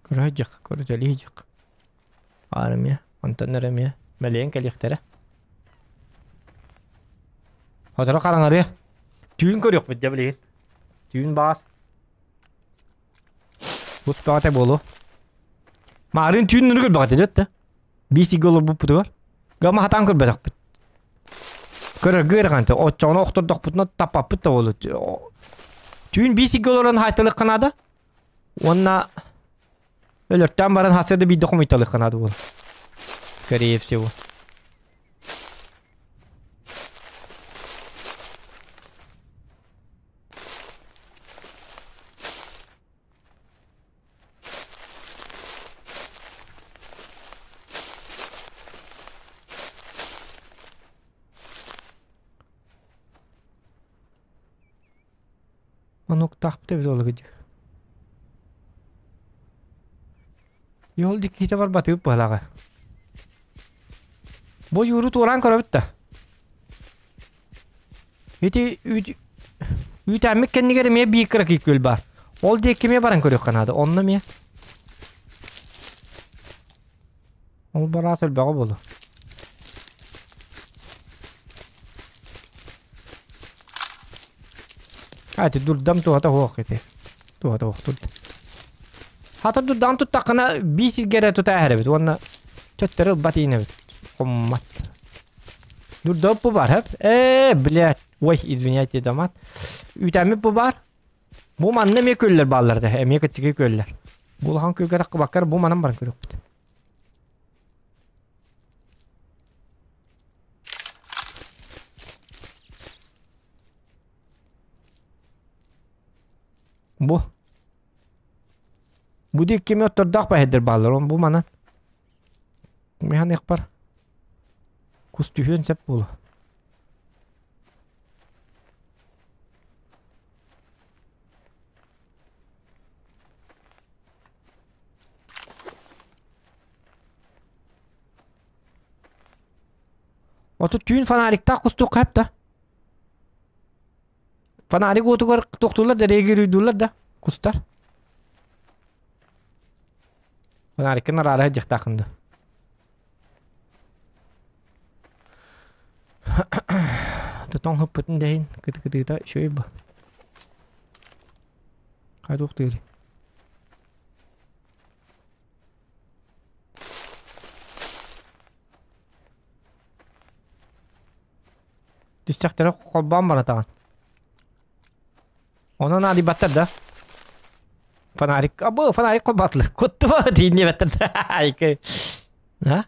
Көрө көрөтөлүү Армия, онтон эрэмиэ мэлийэн кэлиэхтэрэ. Сотору хараҥарыа. Түүн көрүөхпүт дьэ билигин. Түүн баас. Бус бөҕөтө буолуо. Маарыын түүн нөрү көрбөҕөтө дьэ да. Биир сиргэ олорбуппутугар. Гама хатаан көрбөтөхпүт. Көрөргө ыарахан оччоҕуна охтордохпутуна таппаппыт да буолуо. Түүн биир сиргэ олорон хаайталыахха наада. Уонна Өлөртөөн баран хасыа да биирдэ хомуйталыахха наада буолар. Скорее всего. Онуктаахпыт эбит ол гыдьы. Йол диккитэ барбатыып быһалаҕа. Бу юру туораан көрөбүт да. Ити үүтэммит кэннигэр эмиэ биир кыракый күөл баар. Ол диэки эмиэ баран көрүөххэ наада. Онно эмиэ. Ол бараас элбэҕэ буолуо. А ити дурдам туһата суох ити. Туһата суох турда. Хата дурдам туттаххына биир сиргэ эрэ тута эһэрэбит уонна төттөрү ылбат иинэбит. Хоммат. Дурдам бу бар хэп. Ээ, блядь. Ой, извиняйте, домат. Үүтэммит бу бар. Бу манна эмиэ күөллэр бааллар да, эмиэ кыччыгый күөллэр. Бу улахан күөлгэ таххыбаккар бу манан баран көрүөхпүт. Бу. Бу диэки кими оттордоох баһайдар бааллар, он бу манан. Миһаныахпар. Кус түһүөн сөп буолуо. Оту түүн фонариктаах кустуохха сөп да. Фонарик уотугар тохтууллар да, регируйдууллар да кустар. Фонариккын араара сылдьыахтааххын да. Тотон хыппытын да иһин кытыкытыыта үчүгэй бу. Хайдуохтуур. Түстэхтэрэ холбоон баратаҕын. Онон наадыйбаттар да. Фонарик, абы фонарик холбоотулар. Куттуба дииннибэттэр да. Айкы. А?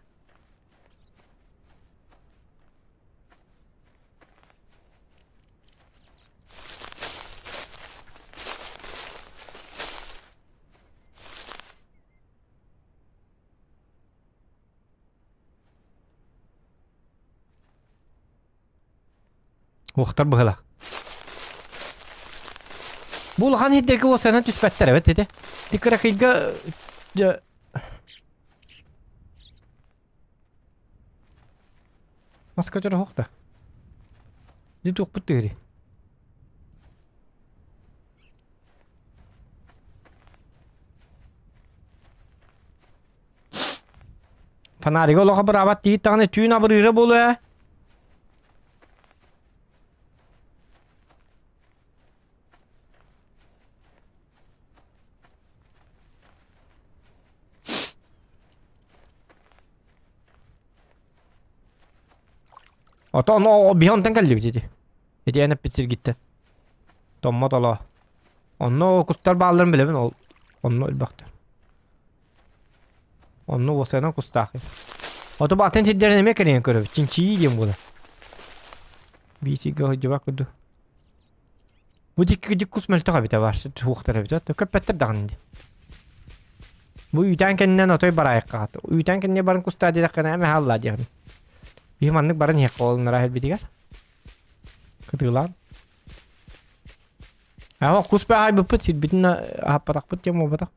Уохтар быһылаах. Бу улахан иһирдэргэ уосанан түспэттэр эбит ити. Ти кыракыйга Маска төрө да. Ди туохпут тыыри. Фонарига олохо быраабат тиит даҕаны түүн абырыыра буолуо ээ. Отон о биһи онтон кэллибит ити. Ити эн эппит сиргиттэн. Томмот олоо. Онно кустар баалларын билэбин ол онно өлбөхтөр. Онно уосайынан кустаах. Ото баатын сирдэрин эмиэ кэрийэн көрөбүт. Чинчийии диэн буолар. Биисигэ сылдьыбат курдук. Бу дикки дик кус мөлтөх эбитэ баар суохтар эбитэ. Көппөттөр даҕаны дии. Бу үүтээн кэннинэн отой бараайыкка хат. Үүтээн кэннэ баран кустаа диэтэххинэ эмэ хааллаа диэхин. Биһи маннык баран иһиэххэ ол нара хэлбитигэр. Кытыылаан. Аа кус баайбыппыт сирбитин аһаппатахпыт диэн буолбатах.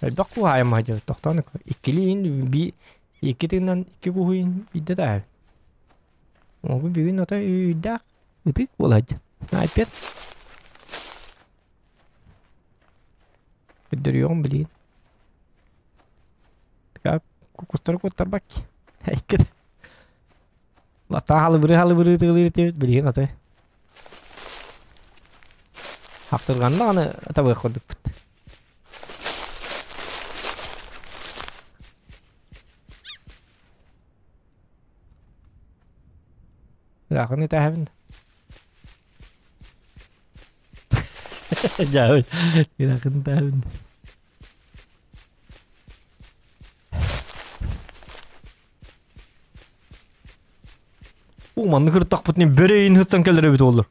Элбэх куһаайым сылдьабыт тохтоон иккилиин би икки тыынан икки куһуйун биирдэ таайабын. Ол бүгүн отой үйдээх ытык буола сылдьар. Снайпер. Көрдөрүөҕүм билигин. Кустары куттарбак. Икки. Бастаан халыбырыы-халыбырыы тыылыыр этибит, билигин отой. Хапсырҕанна даҕаны табыах курдукпут. Ыраахын ытааһабын. Дьаабы, ыраахын ытааһабын. Уу маннык ырыттахпытына бөрөйүн сытсан кэлэр эбит уоллар.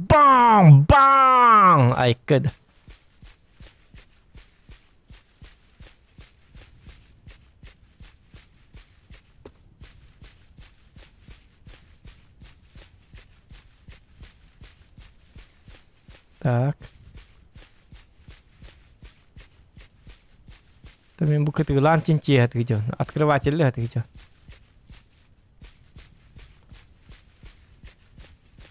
Баң! Баң! Айка да. Так. То мен бу кытыылаан чинчийэ сатыгычан, открывателли сатыгычан.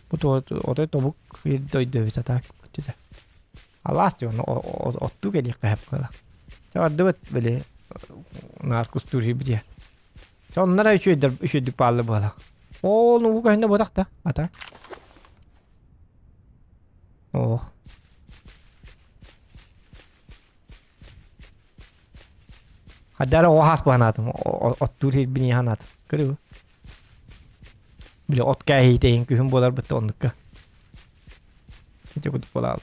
Бу отой тобук дойду эбит а так бүтүтэ. Алаас диэн оттуу кэлиэххэ сөп буолла. Чэ бардыбыт били наар кустуур сирбитигэр. Чэ онно эрэ үчүгэйдэр үчүгэйдик бааллар буолла. Ол уу көһүннэ буотах да а так. Ох. Хадара оҕо хаас быһанаатым, оттуур сирбин ийэ санаатым. Көрү. Били от кээһиитэ иһин күһүн буолар бытта оннукка. Ити курдук буолаал.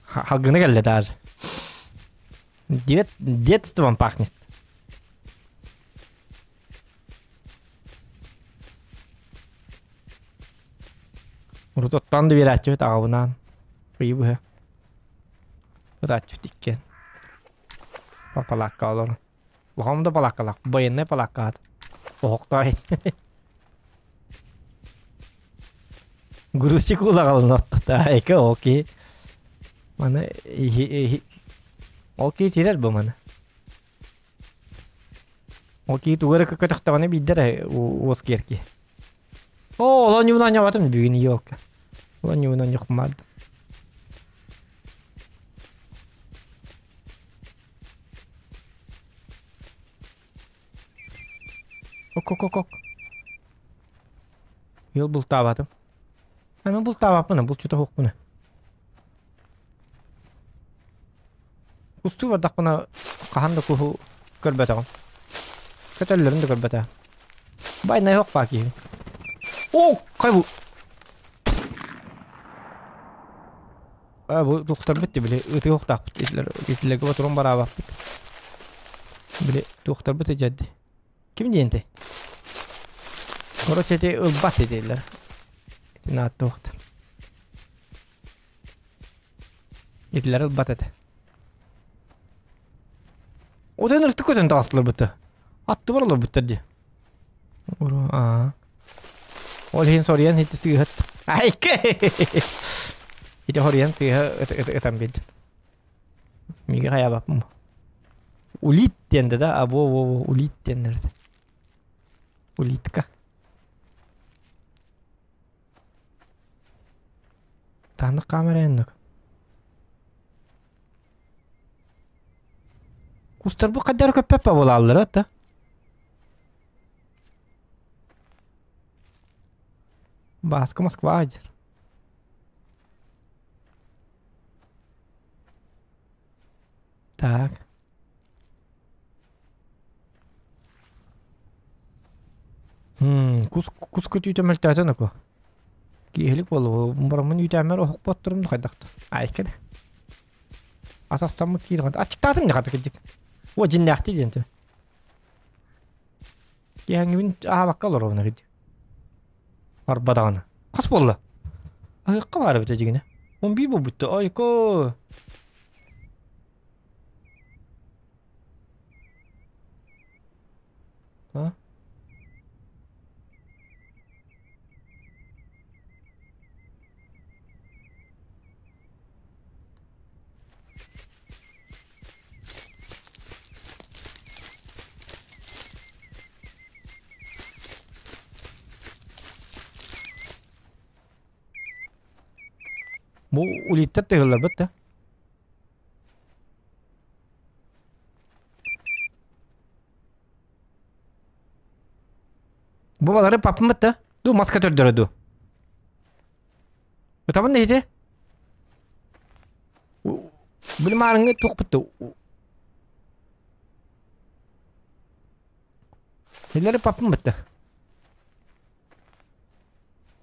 Халгына кэллэ даже. Дет, детством пахнет. Урут оттоон да биэрээччибит аҕабынаан ыйы быһа ытааччыбыт иккиэн. Палаакка олорон. Улахан да палааккалаах, военнай палаакка аата. Оһохтоох Грузчик улаҕалын оттота эке ол киһи маны ол киһи сирэр бу маны. Ол киһи тугу эрэ көтөхтөҕүнэ биирдэ эрэ уос киэр киһи. Оо, ол оонньуубун оонньообатым бүгүн елка. Ол оонньуубун оонньуохпун Ок ок ок ок. Йол бултаабатым. Аны бултаабаппын, булчута суохпун. Кустуу бардахпына хаһан да куһу көрбөтөҕүм. Көтөллөрүн да көрбөтөҕүм. Байнай суох баа киһи. О, хай бу. А бу туохтарбыт дии били ытыы охтаахпыт итилэр итилэргэ ботурун бараабаппыт. Били туохтарбыт дьадди. Ким диэнтэй? Короче ити ылбат этилэр. Итини ааттыахтар. Итилэр ылбат этэ. Отон ыртык көтөн таҕыстылар бытта. Аттыбар олорбуттар дии. Аа. Ол иһин соруйан ити сыыһат. Айка! Ити хоруйан сыыһа ытан биэрдим. Миги хайаабаппын. Улит диэн да, а во во во улит диэннэр. Улитка. Тааннык камера эннок. Кустар бу хайдары көппөппө буолаллар да. Бааска Москва дьэр. Так. Кус кус көтүүтэ мөлтөөтөн оку. Киэһэлик буолла. Бараммын үүтээммэр оһох ботторум да хайдахта. Айка да. Ас ассаммыт киирҕэн. Аччыктаатым да хата кырдьык. О дьиннээхтии диэн тө. Киэһэҥҥибин аһаабакка олоробун кырдьык. Барба даҕаны. Хас буолла? Аһыахха баар эбит дьигинэ. 11 буолбутта. Ойко. А? Бу улиттар тыһылларбыт да. Бу балары папыммыт да. Ду маска төрдөрө ду. Ытабын да ити. Били маарыҥҥы туохпут да. Хиллери папыммыт да.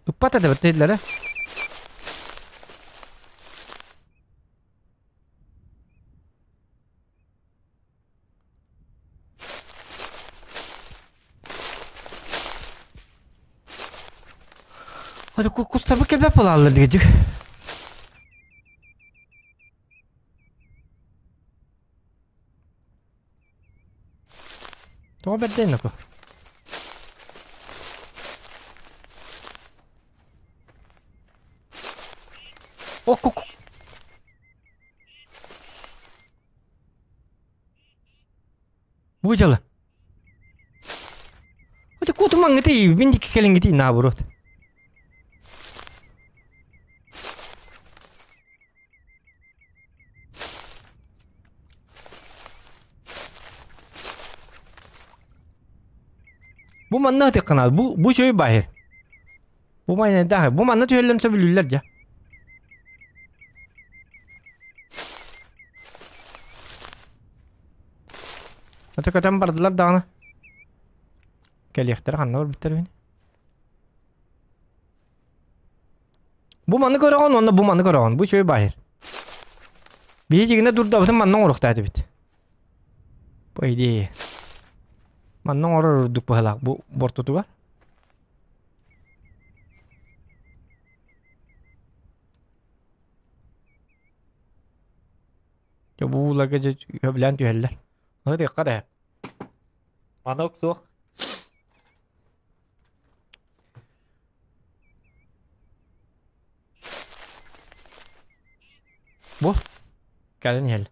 Ыппат этэ бит хиллери. Hadi кустарбыт кэлбэт буолааллар дигидик. Тоҕо бэрдэй наку? О, ку Бу дьыала. Это кутумаҥҥытый, мин диэки кэлиҥҥитий наоборот. Бу манна ытык бу бу чөй баһыр. Бу майнайдаах. Бу манна түһэллэн сөбүлүүллэр дьэ. Ата көтөн бардылар даҕаны. Кэлиэхтэрэ ханна барбыттар үһүн. Бу маны көрөҕүн уонна бу маны көрөҕүн. Бу үчүгэй баһыр. Биһи дьигинэ дурдабытын манна оҥоруохтаах этибит. По идее. Манна оҥорор ордук быһалаах бу бортутугар. Дьэ бу ууларга дьэ сөбүлээн түһэллэр. Ону тыахха да Манок суох. Бу кэлин иһэл.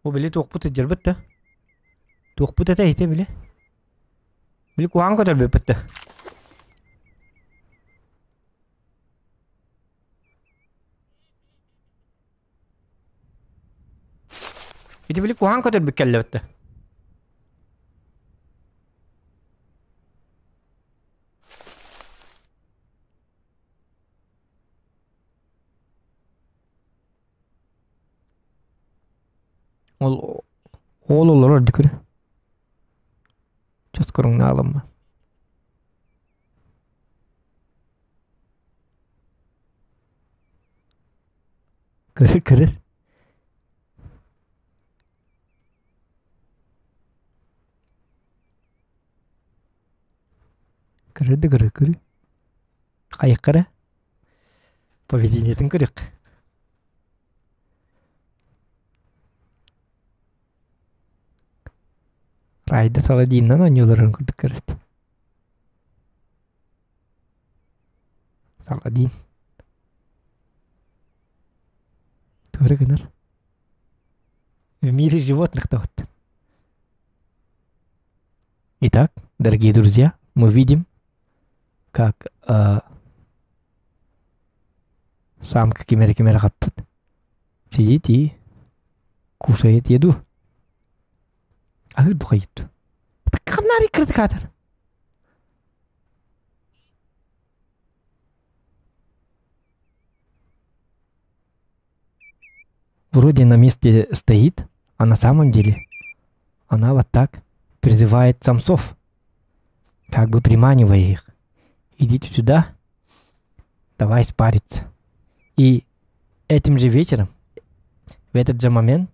Бу били туохпут сылдьарбыт да? Туохпут этэ ити били? Били куһаҕан көтөрбүппүт да? Ити били куһаҕан көтөрбүт кэллэбит да? Ол ол олорор дикүрэ. Чос көрүҥнааламмын. Көрөр көрөр. Көрөр да көрөр көрүү. Хайыкка эрэ. Поведениетын көрүөх. Райда Саладиннан оонньууларын курдук көрөт. Саладин. Туора гынар. В мире животных тоҕуттан. Итак, дорогие друзья, мы видим, как э, самка кимэрэ-кимэрэ хаппыт. Сидит и кушает еду. Аһыыр духайыт. Ханнаары кырдыкаатар. Вроде на месте стоит, а на самом деле она вот так призывает самцов, как бы приманивая их. Идите сюда, давай спариться. И этим же вечером, в этот же момент,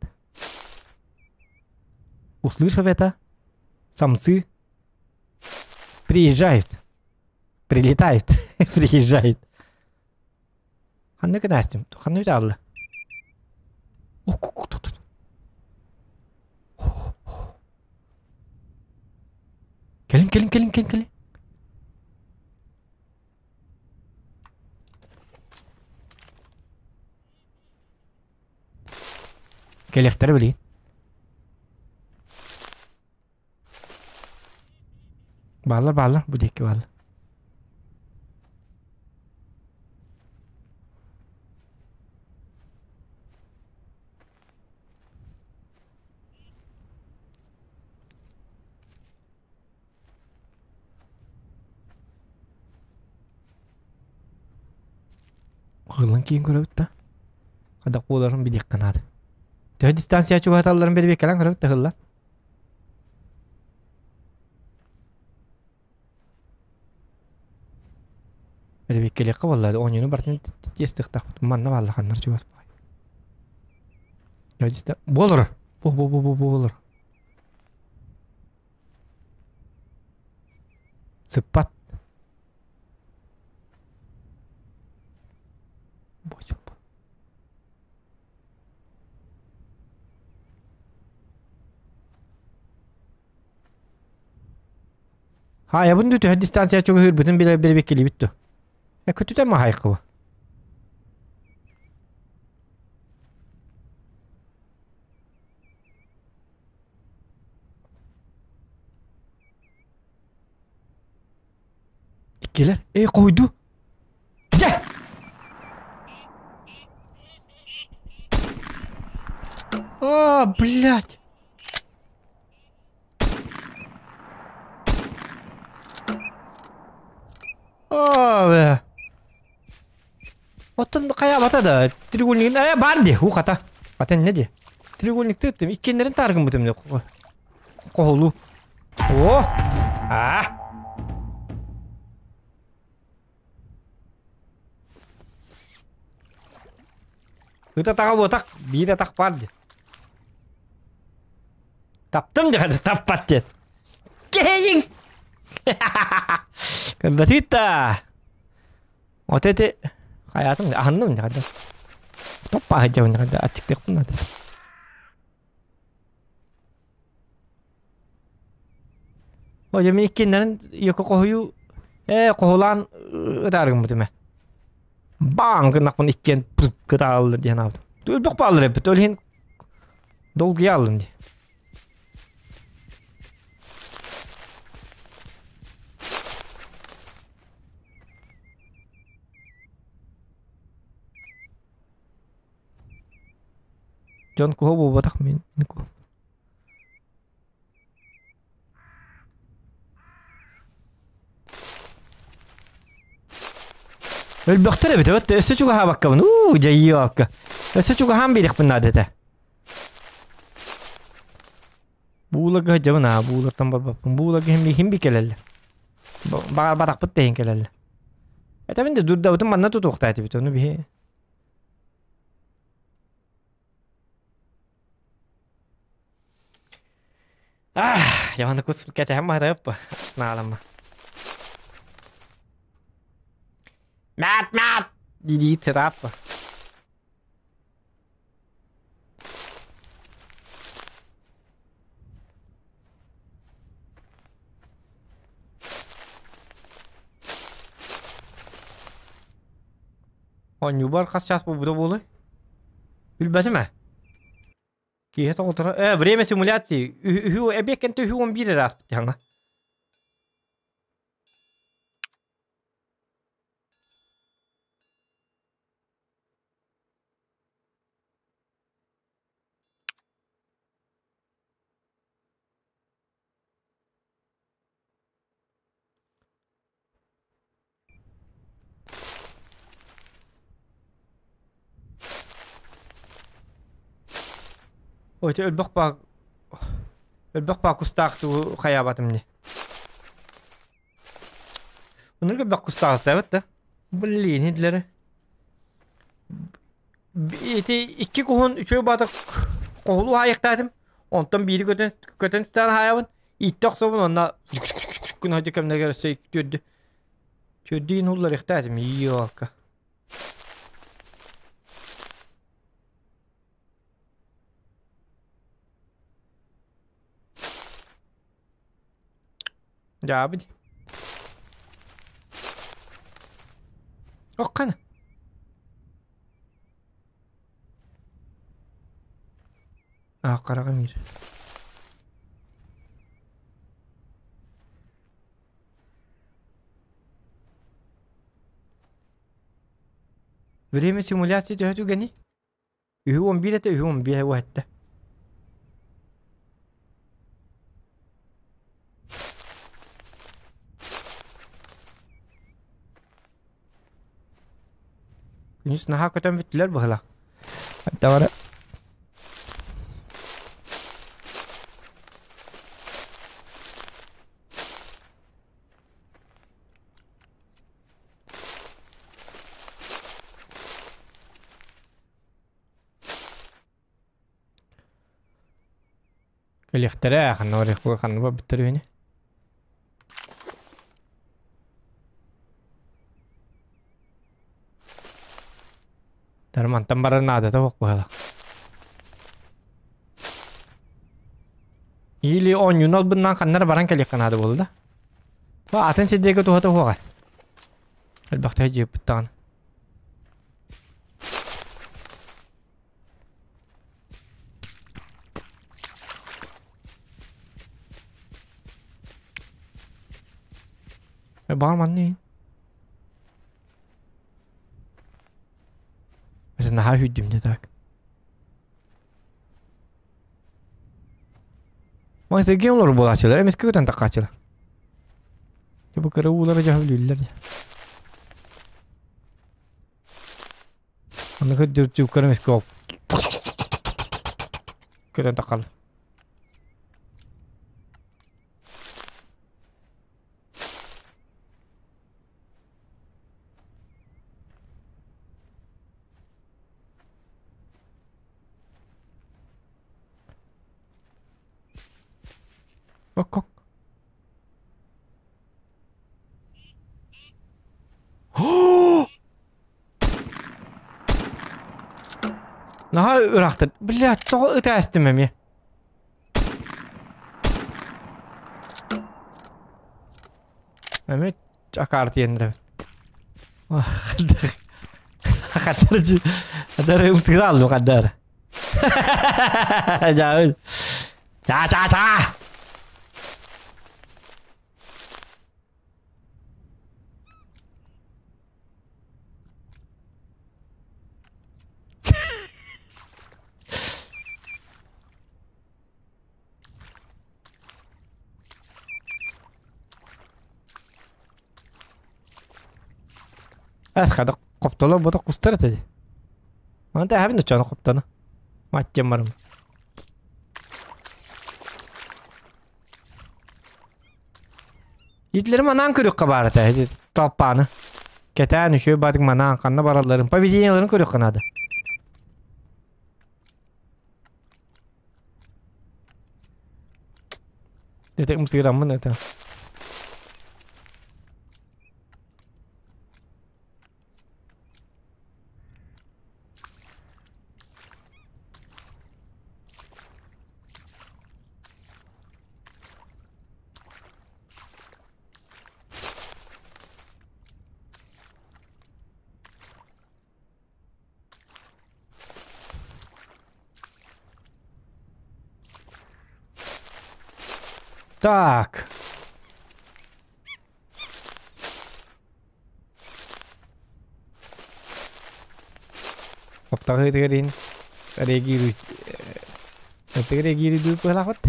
услышав это, самцы приезжают, прилетают, приезжают. Ханна гынастым, ханна бүтэ Кэлин, кэлин, кэлин, кэлин, кэлин. Кэлиэхтэрэ билигин. Бааллар, бааллар, бу диэки бааллар. Ылан киин көрөбүт да. Хадах буоларын билиэххэ наада. Төһө дистанция чугаһаталларын бэрибиэккэлээн көрөбүт да ыһыллан. Бэрибиэккэлиэххэ буолла оонньууну барытын тиэстиэхтаахпыт. Манна баалла ханнар чугас баай. Буолар. Бу бу бу бу буолар. Сыппат. Хаайабын дуу төһө дистанция чугаһыырбытын билэр билбиккилибит дуо? Э көтүтэн маһайкыба. Иккилэр. Эй, қойду. Дьэ! А, блядь! А, бля. Оттон хайаабата да треугольник э баар дии уу хата хата иннэ дии треугольникты ыттым иккиэннэрин тааргыммытым хоһулуу о а ыт атаҕа буотах биир атах баар дии таптым дии таппат диэн кэһэйиҥ көрбөтүт Вот эти хайаатым аһынным хайда. Топпа сылдьабын хайда аччыктыахпын наада. О дьэ мин иккиэннэрин йоко хоһуйуу ээ хоһулаан ытааргыммытым ээ. Баан гыннахпын иккиэн кытааллар диэн аабытым. Өлбөх бааллар эбит ол иһин долгуйа аллым дии. Дьон куһа буолбатах мин Өлбөхтөр эбит, өттө өссө чугаһаабаккабын. Уу, дьайыы алка. Өссө чугаһаан биэриэхпин наада этэ. Бууларга сылдьабын аа, буулартан барбаппын. Бууларга хим хим би кэлэллэр. Баҕар барахпыт да иһин кэлэллэр. Этэбин да дурдабытын манна тутуохтаа этибит, ону биһи Ах, дьэ манна кус кэтэһэн баһытайаппа, снаалама. Мат мат дии тырааппа. Оонньуубар хас чаас буолбута буолуой? Билбэтим ээ. Киэһэ тоҕолторо э время симуляции үһү эбиэк кэнтэ үһү 11 эрэ ааспыт дьаҥа. Ой, ити өлбөх баа өлбөх баа кустаах тугу хайаабатым дии. Оннук элбэх кустаах астаабыт да. Блин, иһиллэрэ. Ити икки куһун үчүгэй баата хоһулуу хаайыктаатым. Онтон биири көтөн көтөн сытан хаайабын. Ииттэ охсобун уонна күн хадьы кэмнэригэр өссө түөрдү түөрдү иин уулларыахтаатым ииалка. Дьаабы дии. Оххана. Аа, хараҕым иир. Время симуляции төһө түгэний? Үһү 11 этэ, үһү 11 уһэттэ. Күнүс наһаа көтөн бүттүлэр быһыылаах. Давара. Кэлиэхтэрэ, ханна барыахпыт, ханна барбыттар үһүнү? Мантан барар наадата суох быһыылаах. Или оонньууну албыннаан ханна эрэ баран кэлиэххэ наада буолла да. Атын сирдэргэ туһата суоҕа. Элбэхтэ дьиэппит даҕаны. Баар манны. Наһаа сүүрдүм дьэ так. Маны сэргиэн олорор буолааччылар, эмискэ көтөн таххааччылар. Дьэ бу кыра уулара дьэ өлүүллэр дьэ. Аны кырдьык эмискэ ол көтөн таххаллар. Ок-ок. Наһаа ыраахтан. Блядь, тоҕо ытаастым эмиэ. Эмиэ акаартыйан эрэбин. Хаттар ымсыгырааллым хаддар. Дьаабын. Ча-ча-ча! Эс хада хоптолор бото кустар этэ. Манта эһэбин да чоно хоптоно. Маттем барым. Итлери манаан көрүөххэ баар этэ. Талпааны. Кэтээн үчүгэй баатык манаан ханна баралларын, поведениеларын көрүөххэ наада. Дэтэ ымсыыраммын это. Так. Оптаҕыытыгар иһин реагируй реагируй быһалаахпыт.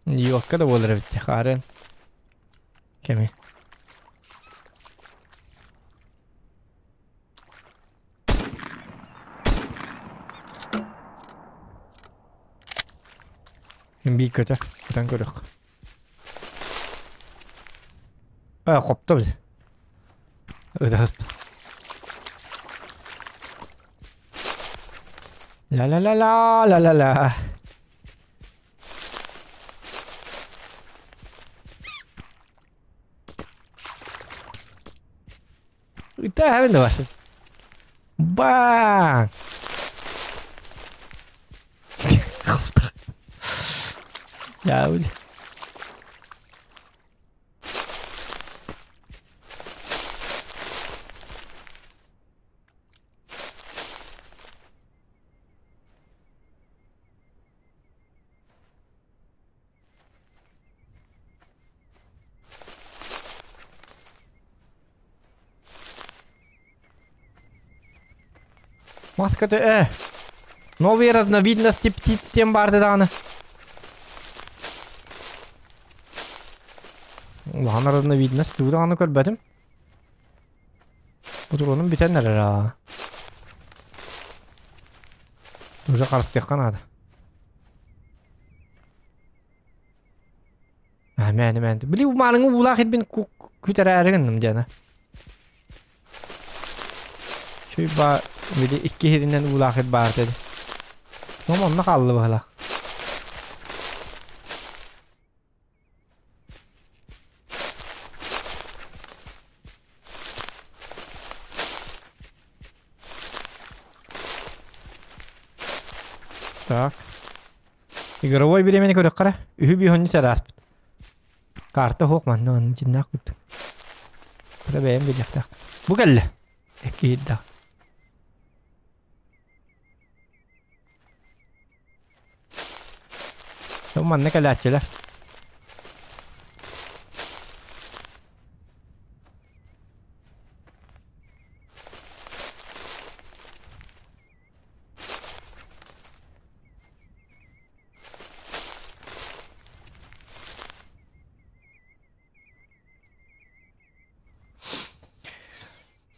Нью-Йоркка да буолар эбит хаарын кэми. Биир көтө, көтөн көрүөх. А, хопто били. Ыдаһыст. Ла-ла-ла-ла, ла-ла-ла. Ыта да барсын. Баң! Я Маска э. Новые разновидности птиц тем барды даҕаны. Улахан разновидность тугу даҕаны көрбөтүм. Патронум бүтэн эрэр аа. Уже харыстыахха наада. А, мээнэ мээнэ. Били умаарыҥы уулаах ирбин күтэрээри гынным диэна. Чуй ба били икки иһиринэн уулаах ир баар dedi. Том онно хаалла быһыла. Так. Игровой бириэмэни көрөххө эрэ. Үһү биһонньу сэрээспит. Карта суох манна манна дьиннээх курдук. Кыра бэйэм билиэхтээх. Бу кэллэ. Эккиһирдээх. Манна кэлээччилэр.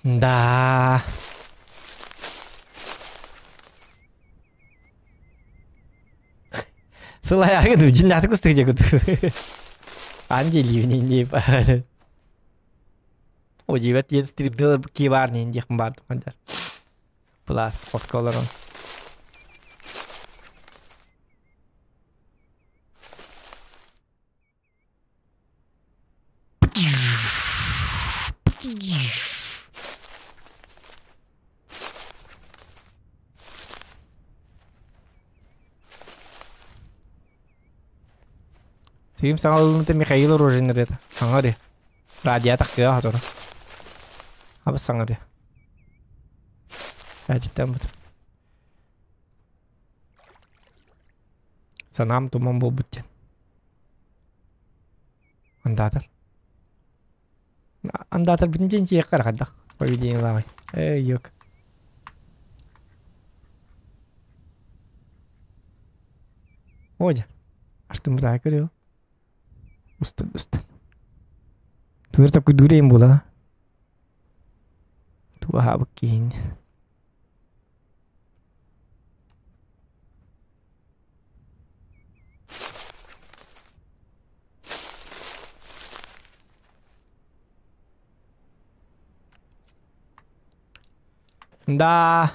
Да. Сылайарга ду дьиннэхтик кустук дьэ куту. Анжелиюнин дип. О дьиэбэт диэн стриптилер кибарнин диэхпин баардым хандар. Пласт хоско олорон. Сигим саҥалыыта Михаил Рожин ырыата. Саҥа Радио тахсыа сотору. Абыс саҥа Ачыттан бут. Санаам туман буолбут диэн. Андаатар. Андаатар бүтүн чинчийиэххэ хайдах поведениелааҕый. Эй, юк. Ой, астыммытаа көрүө. Устун устун. Тугу такой дурень була. Туга киин. Да.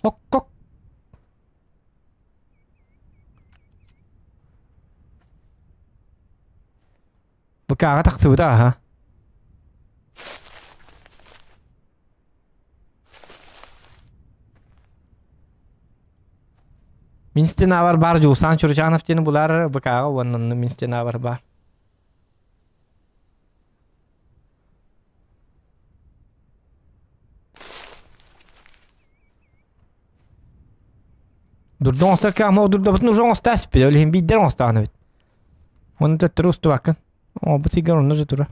Ок-кок. БК-ҕа тахсыбыта аха. Мин стенабар баар Дьулсан Чурчанов диэн булар БК-ҕа уонна мин стенабар баар. Дурда оҥостор кыаҕым дурдабытын уже оҥосто аспыт. Ол иһин биирдэр оҥостоҕун эбит. Оны төттөрү устубаккын. Оҥорбут сиргэр онно же тура.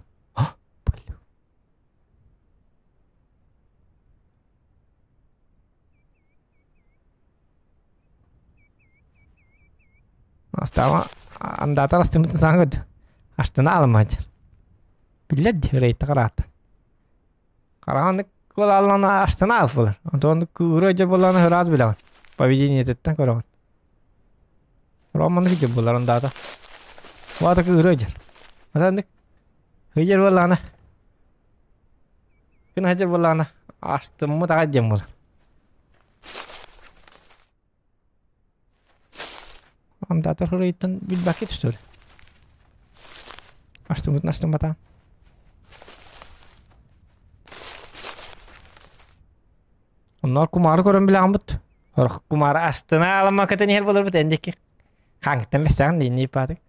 Астаама андаатар астыммытын саҥа көрдө. Астына аламаачыр. Биллэр дии, рейта хараата. Хараҕаннык куолааллана астына алфылар. Онтон кыыры дьэ буоллаҕына ыраас билэҕин. Поведениетыттан көрөҕүн. Романы дьэ булар ондаата. Вата кыыры дьэр. Атаннык ыйар буоллаҕына күн хадьар буоллаҕына астыммыт аҕай диэн буолар. Андатар хырыйыттан билбэккэ түстүр. Астыммытын астымматаан. Онноор кумаары көрөн билэҕиммит. Сорох кумаары астына аламма көтөн иһэр буоларбыт эндики. Хаҥыттан бэссэҕин диин дииппаатык.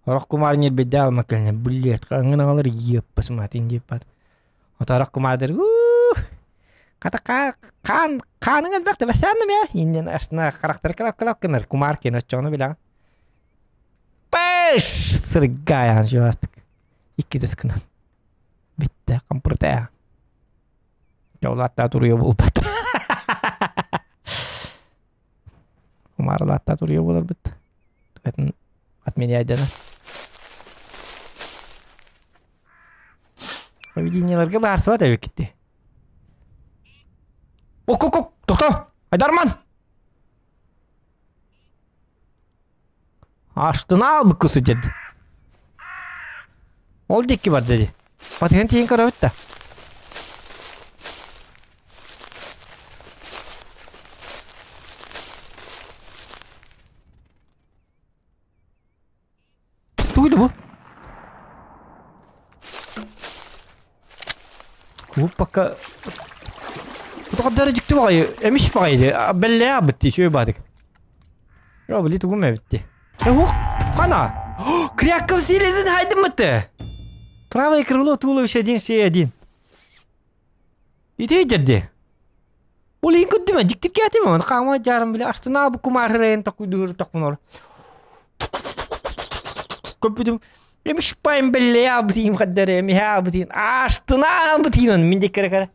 Сорох кумаары ньирбидде алма кэлнэ блет хаҥын аҕалар иеппас матын дииппаат. Отарах кумаадыр уу хата хаан хааныҥ элбэх да бэссээнним я иннин астына харахтары кылап кылап гынар кумаар киэн оччоҕуну билэҕин. Пэш сыргаайаан жуастык. Икки дыскынан. Бүттэ компрутая. Дьоллааттаа туруйа буолбат. Кумаарылааттаа туруйа буоларбыт. Түгэтин отменяйдана. Поведениеларга баарсыбат эбиккитти. Ок-ок-ок, тохто! Айдарман! Аштына албыккы сыдьад. Ол дикки бар dedi. Батыһын тиийэн көрөбүт да. Тугуй да бу? Бу пока Тоҕо дьикти баҕайы, эмиш баҕайы бэллээ абыт дии, үчүгэй баатык. Йо, били тугум эбит дии. Ух, хана! Кряков силезин хайдыммыты! Правое крыло туловище один, все один. Ити дьэрди. Ол иһин көрдүм, дьиктиргээтим, оны хаама дьаарым били астына бу кумаарырайын токуйдуур токунор. Көппүтүм, эмиш пайым белле абытыйым хаддары, эмиһэ абытыйын, астына абытыйын, мин диккere кere.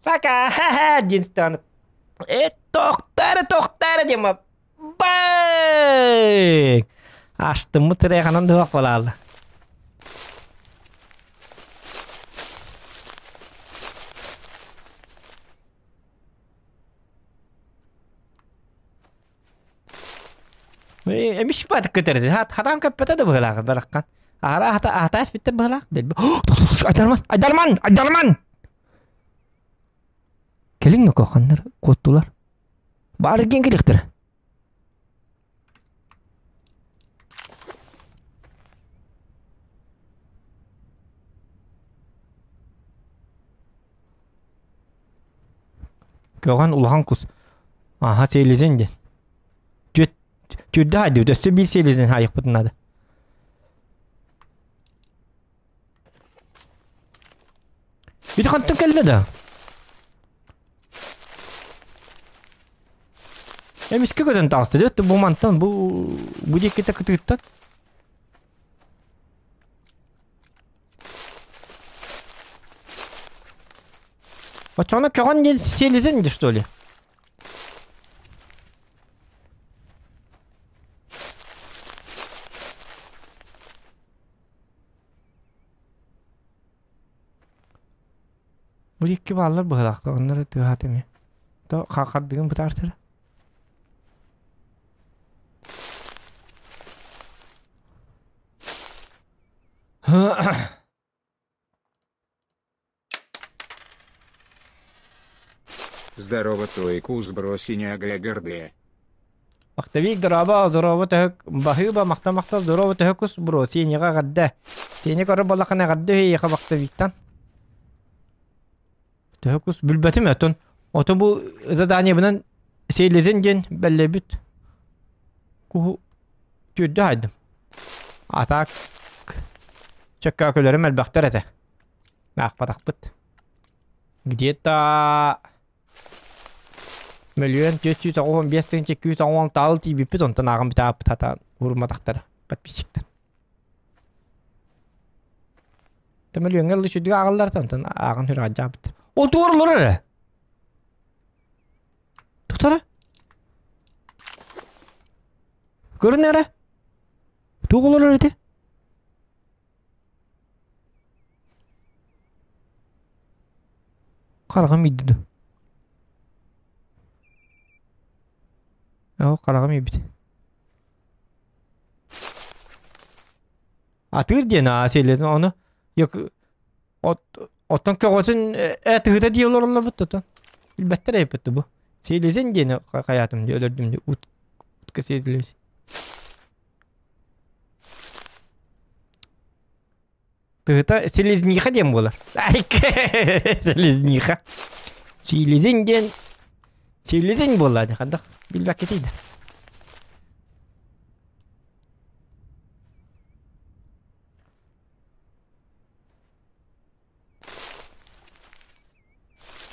Пока, ха-ха, диэн станып. Э, тохтары, тохтары диэн Бang! Астыммыт сырайханан дуһах балаалла. Эмиш бат көтөрдү. Хатан көппөтө да быһылаах бараккан. Ара хата атаас биттер быһылаах. Айдарман, Айдарман, Айдарман! Кэлиҥ нокоханнар куоттулар. Баар эргиэн кэлиэхтэрэ. Көҕөн улахан кус. Аха селезень диэн. Түөт түөрдэ хаайдыбыт. Өссө биир селезень хаайыахпытын наада. Ити хантан кэллэ да? Эмискэ көтөн таҕыста дии бу мантан бу бу диэккитэ кытыыттан. Оччоҕуна көҕөн диэн селезень дии что ли? Бу икки бааллар быһылаахтар, оннор тыаһаат эмиэ. То хардыгын бытаартара. Здорово, твой кус бросиня ГГРД. Махтавик дорообо, здорово төһөк баһыыба махта махта здорово төһөкус бро синига гадда. Сини көрөр балакана гадда хейха махтавиктан. Төһөкус билбэтим өтөн. Ото бу заданиебынан селезен диэн бэллэбит. Куһу түрдө хайдым. А так чөккөкөлөрүм элбэхтэр этэ. Аахпатахпыт. Где-то... Мөлүйүөн 495 тыһыынча 216 таал тиийбиппит, онтон ааҕан бүтэ хатаан уурумматахтара подписчиктар. Мөлүйүөҥҥэ ылы сүдүгү ааҕаллар онтон ааҕан сүрэҕэлдьээбит. Ол туорулар эрэ. Тутара. Көрүн эрэ. Туох олорор ити? Хараҕым иирдэ дуо? Оо, хараҕым иирбит. Атыыр диэн аа сиэллэтин ону от оттон көҕөтүн э тыһыта дии олороллорбут отон билбэттэр эйпит бу сиэлизин диэни хайаатым дии өлөрдүм дии ут утка сиэлилис Тыһыта селезниха диэн буолар. Селезниха. Селезень диэн селезень буолла дии хандах билбэккитий да.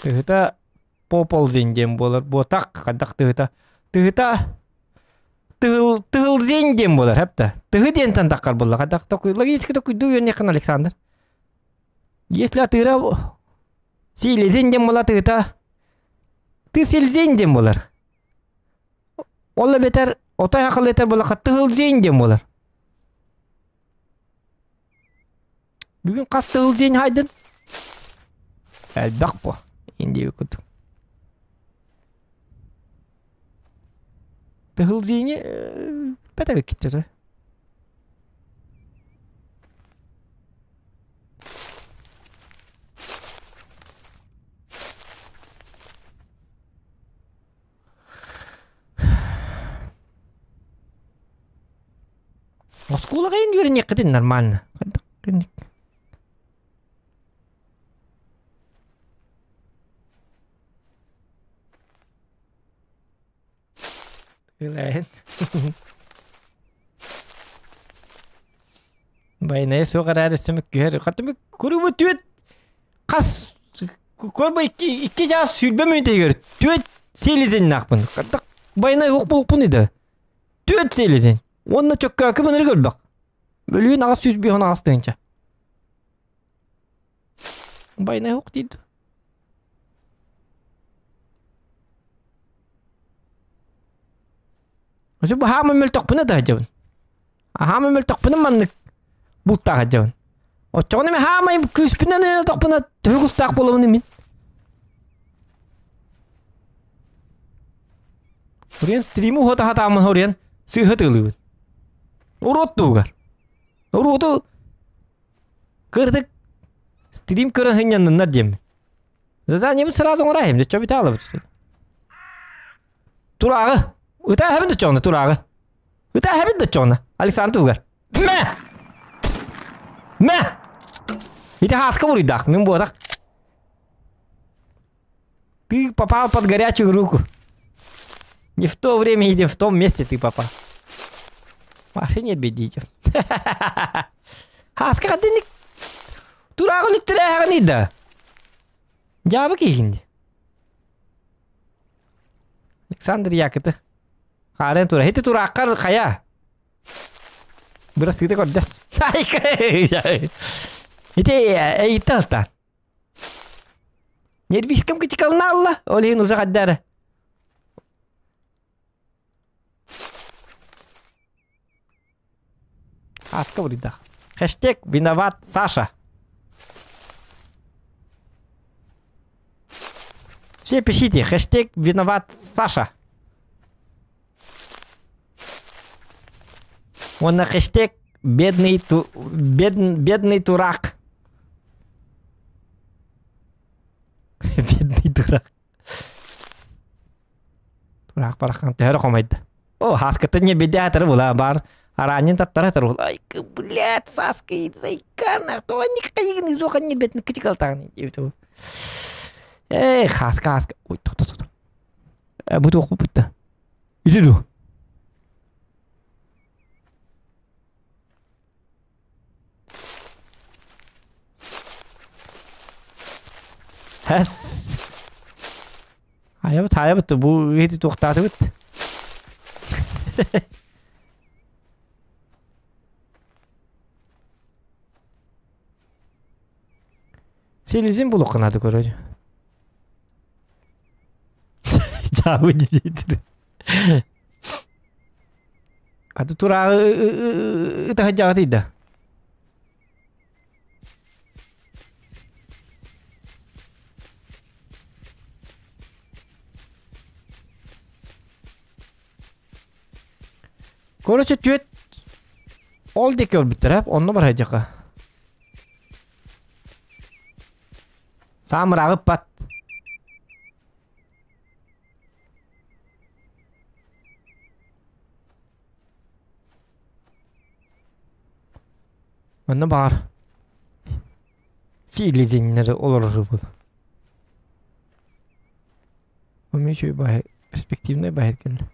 Тыһыта поползень диэн буолар. Буотах хандах тыһыта. Тыһыта тыһыл тыһылзень диэн буолар хэпта. Тыһы диэнтэн таххар буолла. Хадах токуй логически токуйдуу үөннэххин Александр. Если атыыра силезень диэн буола тыһыта ты силзень диэн буолар. Ол эбэтэр отой хахыл этэр буоллахха тыһылзень диэн буолар. Бүгүн хас тыһылзень хайдын? Элбэх бу. Индия курдук. Тыһылзини бэтэбиккит Оскуолаҕа үөрэниэххитин нормально. Үлэһин. Байнайа суох эрээри сөмүккүһэр. Хатымык курубу түөт хас корбо икки икки чаас сүүрбэ мүнүүтэ түөт селезеннаахпын. Хаттак байнай уох буолукпун иде. Түөт селезен. Уонна чөккөөкү мыныры көрбөх. Бөлүүн аҕыс 158 тыһыынча. Байнай уох диид. Өсө бу хаама мөлтөхпүнэ да сылдьабын. Хаама мөлтөхпүнэ маннык бултаах сылдьабын. Оччоҕуна мин хаамай күүспүнэн өлтөхпүнэ төһө кустаах буолабын мин. Ориен стриму уһата хатаамын ориен сыыһа тыылыыбын. Уруот туһугар. Уруоту кырдык стрим көрөн сынньанныннар диэммин. Заданиебыт сразу оҥораайым, дьэ чөбүтэ алабыт. Турааҕы. Ытаа эһэбин да чоҕуна турааҕы. Ытаа эһэбин да чоҕуна. Александр туһугар. Мэ! Мэ! Ити хааска буруйдаах, мин буотах. Ты попал под горячую руку. Не в то время и не в том месте ты попал. Машине бедите. Хааска хадыник. Турааҕы нүктэрээҕин да. Дьаабы киһинди. Александр Якыты. Хаарын тура. Хити турааккар хайа. Бырасыыта көрдөс. Ити эйитте алтан. Нервишкам кычыкалына алла. Ол иһин уже хаддара. Аска буруйдах. Хэштег виноват Саша. Все пишите, хэштег виноват Саша. Уонна хэштег бедный, ту, бед, бедный турак. Бедный дурак. Тураах бараххан төһөрө хомойда. О, хаската не бедятыр була бар. Араанньын таттара турул. Ай, блядь, Саска, зайкана, то они кайгын изохан не бетин кычыкалтагын диэбит ол. Эй, хаска, хаска. Ой, тохто, тохто. Бу туох буппут Ити ду. Хэс. Хайабыт, хайабыт, бу иһити туохтаатыбыт. Селезин булуохха наада көрөр. Чаабы диэтир. Аты турааҕы ытаһыдьаҕытый да. Короче, түөт ол диэки өлбүттэрэ, онно барайдьаха. Саамырааҕы пат. Манна баар сиилизиннэри олорорубут. Умею баһы перспективный баһы кэллэ.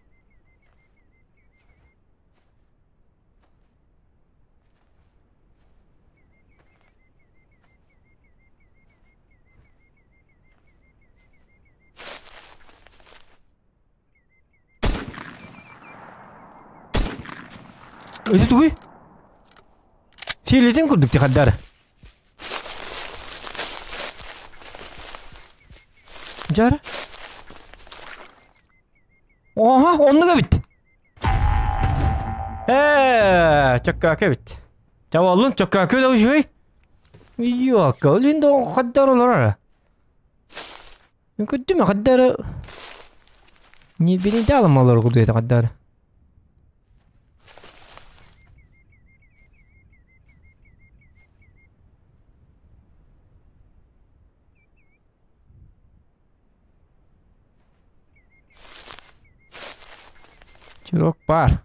Ити тугуй? Сиэлитин курдук тихаддар. Дьара. Оха, оннук эбит. Ээ, чөккөөкө эбит. Чабаллын чөккөөкө да үчүгэй. Йока, олин да хаддар олорор. Көрдүм хаддары. Не биринде алым олор курдук этэ хаддары. Чурок бар.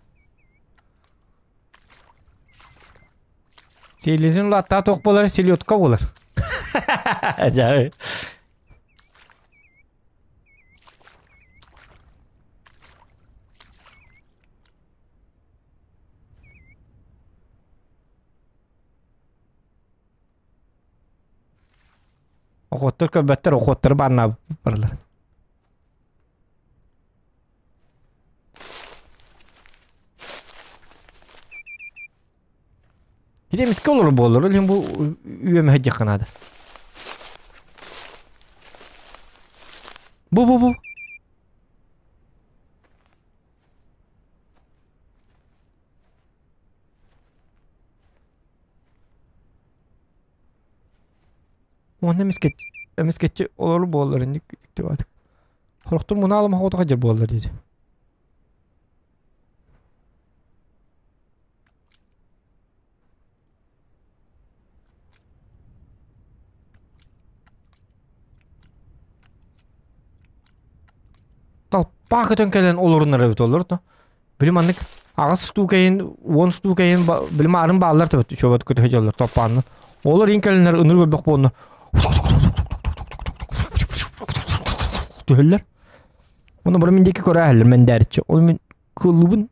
Селезин улааттаа туох буолар? Селедка буолар. Дьэ. Охоттор көрбөттөр, охоттору бааннаабыт барылар. Ити эмискэ олору буоллар, ол иһин бу үөмэһэ диэххэ наада. Бу бу бу. Уонна эмискэччи эмискэччи олору буоллар инник диэбатык. Сорохтор мунаалым хоҕото хадьар буоллар диэти. Талпаа көтөн кэлэн олорунар эбит олор то. Били маннык аҕыс штука иһин, 10 штука иһин били маарын бааллар тэбэт үчүгэйбэт көтө дьоллор топпааннан. Олор иһин кэлэннэр ыныр көрбөх буолна. Түһэллэр. Оны бары мин диэки көрө мэндээриччи. Ол мин кыллыбын.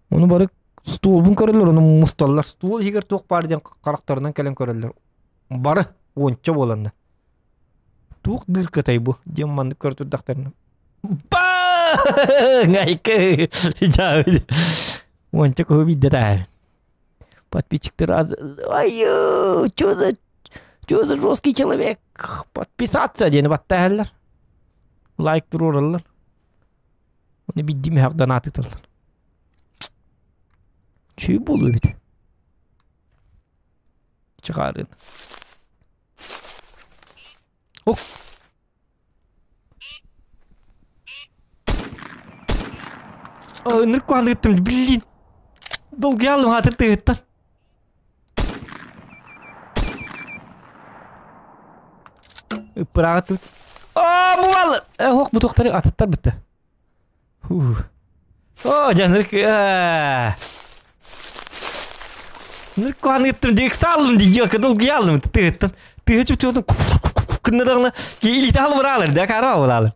Оны бары стуолбун көрөллөр, ону мусталлар. Стуол иһигэр туох баар диэн харахтарынан кэлэн көрөллөр. Бары уонча буоланна. Туох дыркатай бу диэн маннык көрө турдахтарына. Ба! Айка! Уонча куһу биирдэ таар. Подписчиктар аз... Ай, чё за... Чё за жесткий человек? Подписаться диэни баттаһаллар. Лайк туруораллар. Оны биддим хақ донат ыталлар. Чүй болу эбит. Чыгарын. Ох! Ынырк куһалыыттым, блин! Долгуйалым аатын тыһыттан. Ыппырааҕыт Аа, буол! Ох, бу туохтары атыттар бытта. О, дьанырк. Нырк куһаныыттым, дик салым ди, ёка долгуйалым тыһыттан. Тыһы чүптү кыннадагына илите албыраалар, да кара булалар.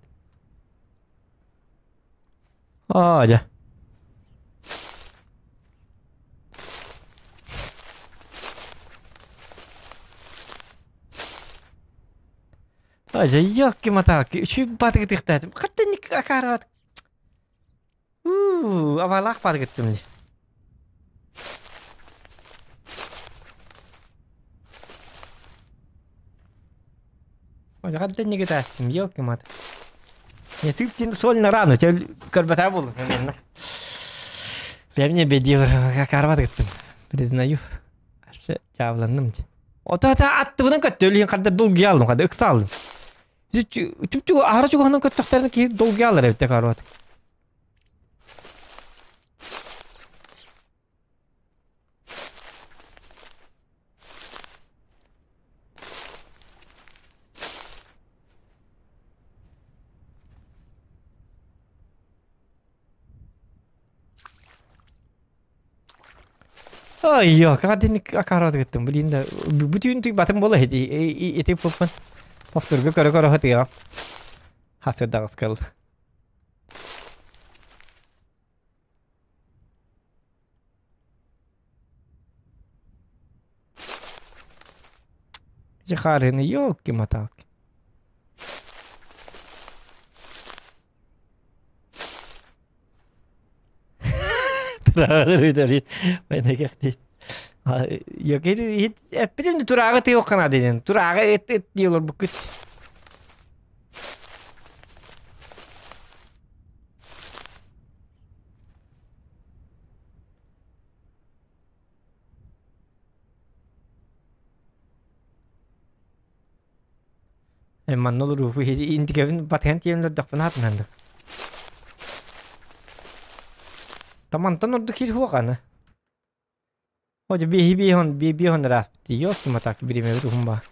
Оо, дьэ. Дьэ, матаки, үчүгэй баатыгы тыхтаатым. Хаттан акаарат. Уу, абалаах баатыгыттым дии. Хаттан нигытаастым, елки мат. Не сыптин соль на рану, тебя көрбөтө буолу мен. Бэмне бедилер акаарбат гыттым. Признаю. Вообще чаавланным дии. Ото-ата аттыбынан көттөлүн хадда долгуйа алдым, хадда ыкса алдым. Чүпчү аһара чугаһынан көттөхтөрүнэ киһи долгуйа алар эбит каруат. Ой, кадин акарат гыттым, блин да. Бүтүн түк батым бола хеди. Ити пуппан. Повторга көрө-көрө хатыга. Хасырдагыс кыл. Жихарыны елки-моталки. Эппитим турааҕы тыйылхана дедин. Турааҕы эт эт диэлор буккут. Манна олоруу интикэбин батыһан тиийэн олордохпуна хатынаннык. Тамантан ордук хир хуоҕаны. О, биһи биһон би биһон ыраспыт ёлки так биримэбит уһун ба.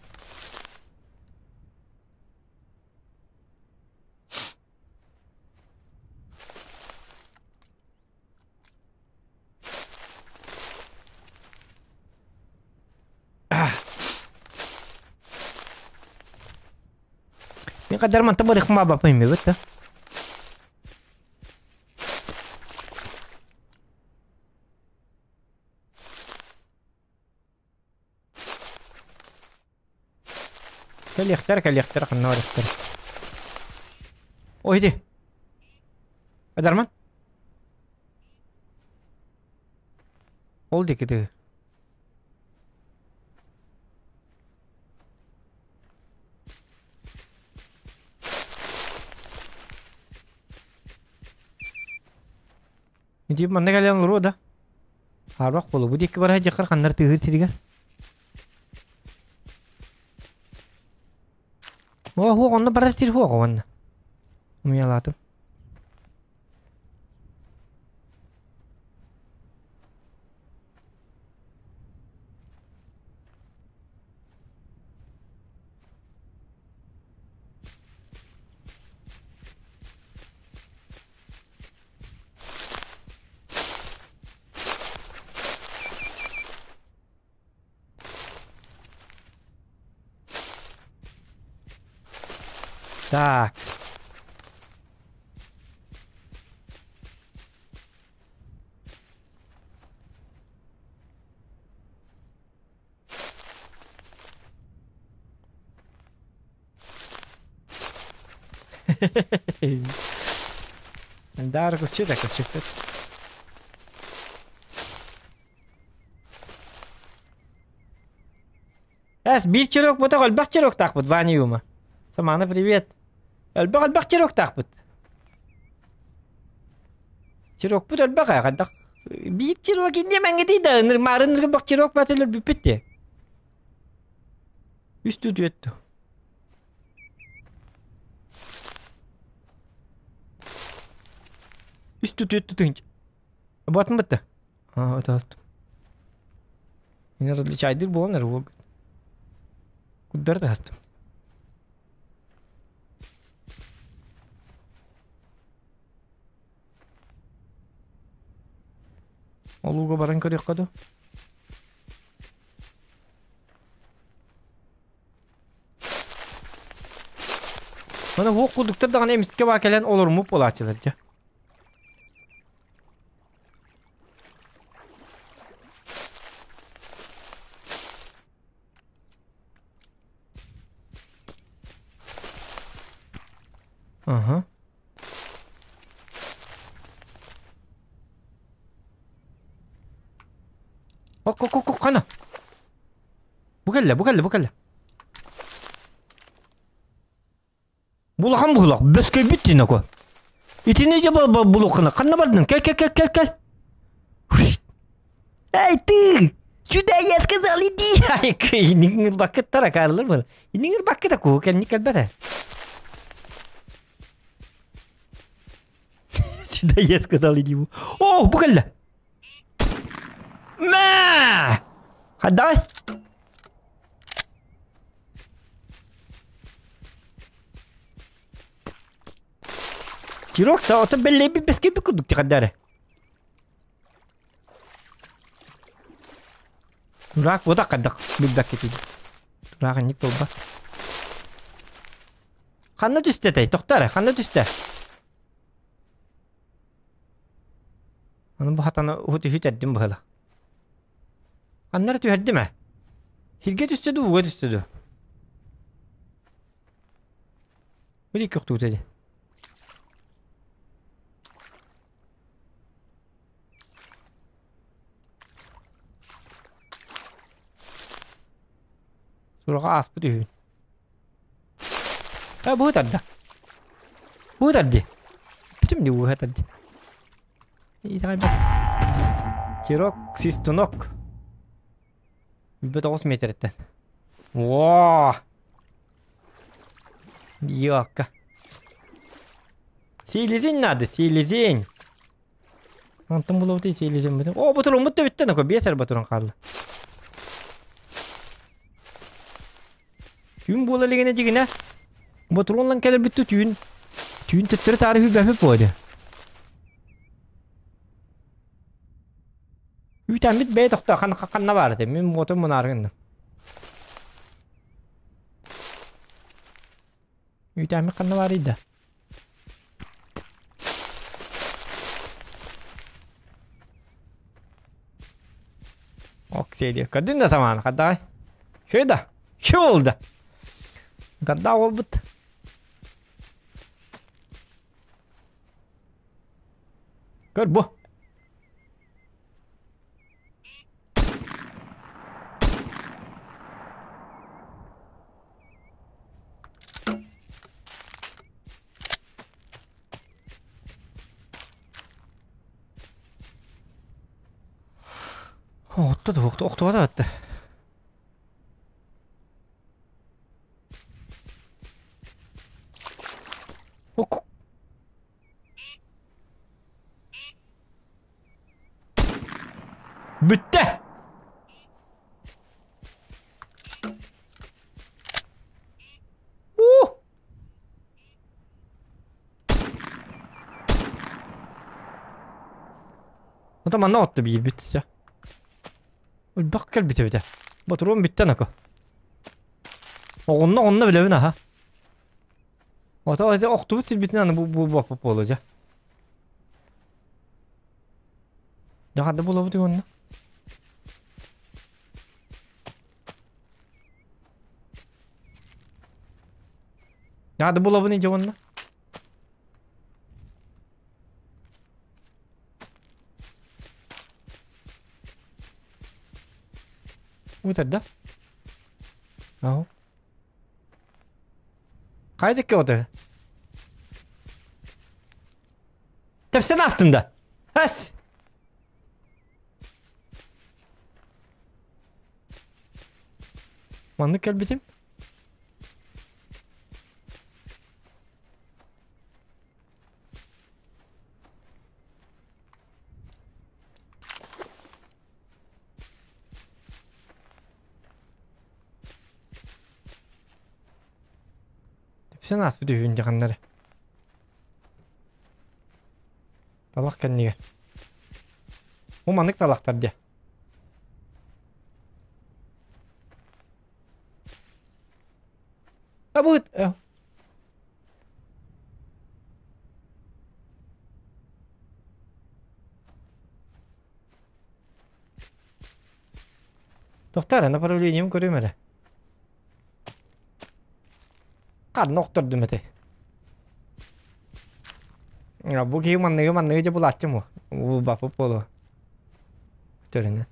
Мин қадар манта барыхма бапайм бит да. Кэлиэхтэр, кэлиэхтэр, ханна барыахтар. Ой, иди. Адарман. Ол диэки тыы. Ити манна кэлэн олоруо да. Арбах буолуо. Бу диэки бара сылдьаххар ханнар тыаһыыр сиригэр. О, хуох, онно барар сир хуох уонна. Умуйалаатым. Так. Даар кусчут кусчуппут. Эс биир чирок бутах элбэх чироктаахпыт Ваня Юма. Самана привет. Элбэх элбэх чироктаахпыт. Чирокпут элбэх ээ хайдах биир чирок инньэ мэҥҥитий да ыныр маарын бах чирок баатылар бүппүт дии. Үс түөттү. Үс түөттү тыһынча. Батын бытта. Аа, отаастым. Мен различайдыр буолан эрэ буолбут. Куддар таһастым. Ол ууга баран көрүөххэ дуу? Мана уох курдуктар даҕаны эмискэ баа кэлэн олоруммут буолааччылар дьэ. Ага. Ок, ок, ок, хана. Бу кэллэ, бу кэллэ, бу кэллэ. Бу улахан быһыылаах, бөскөйбүт дии ноко. Итини дьэ булуоххуна, ханна бардын? Кэл, кэл, кэл, кэл, кэл. Эй, ты! Сюда я сказал, иди! Ай, иниҥ таракаарлар бар. Иниҥ ырбаккыта куһу кэнник кэлбэтэ. Сюда я сказал, иди. О, бу кэллэ! Мэ! Давай! Тирок та ото бэллэйбит бэскэйбит курдук тихэддэрэ. Тураак бута хайдах билбэккэ тиийдим. Тураак инник буолбат. Ханна түстэ этэй? Тохтоо эрэ, ханна түстэ? Аны бу хатаны уһут үһү тэрдим быһыла. Ханна эрэ түһэрдим ээ. Сиргэ түстэ дуу, ууга түстэ дуу? Били көхтүүтэ дии. Сураҕа ааспыт үһүн. Э, бу тарда. Бу тарди. Бүтүм дии ууга тарди. Тирок, свистунок. 9 метрттэн. О! Ёлка. Селезень надо, селезень. Онтон булабыт селезень бүтүн. О, ботуруммут да бүттэ нако, биэс эр ботурун хаалла. Түүн буола илигинэ дьигинэ. Ботуруоннан кэлэрбит түүн. Түүн төттөрү таары хүлбэппит буолуо. Үүтэммит бэйэ тохтоо ханна ханна баар этэ. Мин уотум мунаары гынным. Үүтэммит ханна баарый да? Ок диэ. Көрдүн да самааны хаддаҕай. Шөй да. Шө болду. Гадда болбут. Көр бу. Отто да охтубата атты. Ок. Бүттэ! Уу! Ото манна отто биирбит чэ. Ульбах кэлбит эбитэ. Ботуруон бүттэ нако. Оҕунна оҕунна билэбин аха. Ото эти охтубут сирбитин аны бу бу бу буолуо дьэ. Дьэ ханна булабыт уонна? Дьэ булабын дьэ уонна? Утарда. Аһо. Хайа дикки оты? Тэпсэн астым да. Эс! Маннык кэлбитим. Тэпсэн ааспыт үһүн дьаҕаннары. Талах кэннигэр. Бу маннык талахтар дьэ. А будет. Тохтар, направлением көрүм эрэ. Ханна охтордум этэй? Бу киһи манныгы манныгы дьэ булааччым уох. Булбаппыт буолуо. Төрүнэн.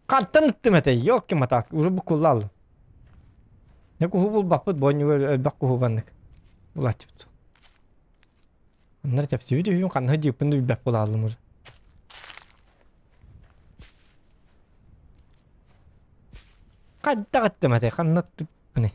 Хантан ыттым этэй? Ёлки-матак, уже буккулла аллым. Не куһу булбаппыт, бонньуга элбэх куһу баннык. Булааччыбыт. Оннор тэпсибит үһүн ханна дьыыппын да билбэт буолааллым уже. Хайдах ыттым этэй? Ханна ыттыппыный?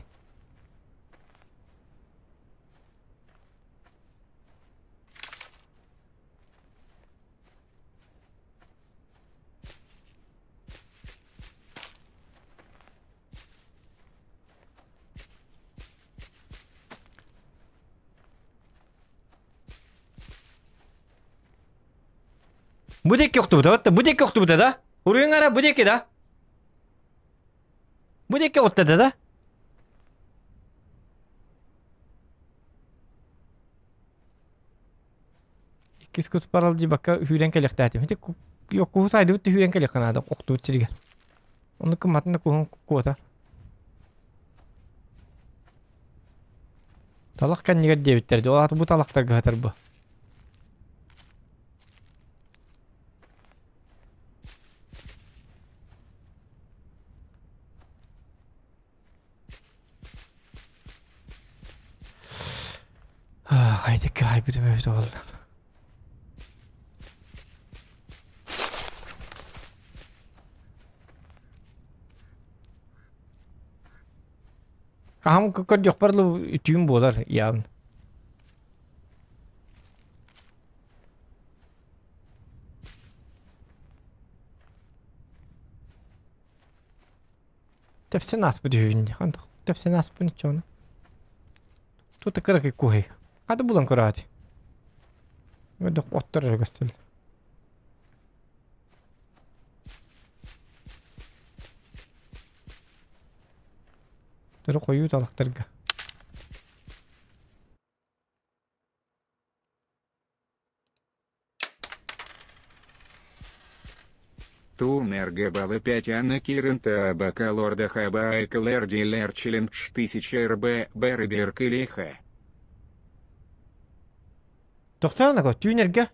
Бу диэки охтубута, бу диэки охтубута да? Уруйуҥ ара бу диэки да? Бу диэки оттада да? Иккис кус баралдьыбакка үүрэн кэлиэхтээтим. Ити куһу сайдыбыт түһүүрэн кэлиэххэ наада охтубут сиригэр. Ону кыматын да куһун куота. Талах кэннигэр диэбиттэр дии. Ол аата бу талахтарга сытар бу. Хайдыкка хайбытым эбит буолла. Хаһан көрдөхпөр үтүүм буолар явно. Тэпсэн ааспыт үһүбүн дии. Хантах тэпсэн ааспын иччоҕуна. Тута кыракый куһай. Хата булан көрөөт. Өдөх оттор эрэ көстөл. Төрө хойуу талахтарга. Тунер ГБЛ 5 Анна Кирен ТАБК Лорда Хаба Эклер Дилер Челлендж 1000 РБ Берберк или Х. Тохтоон түүнэргэ.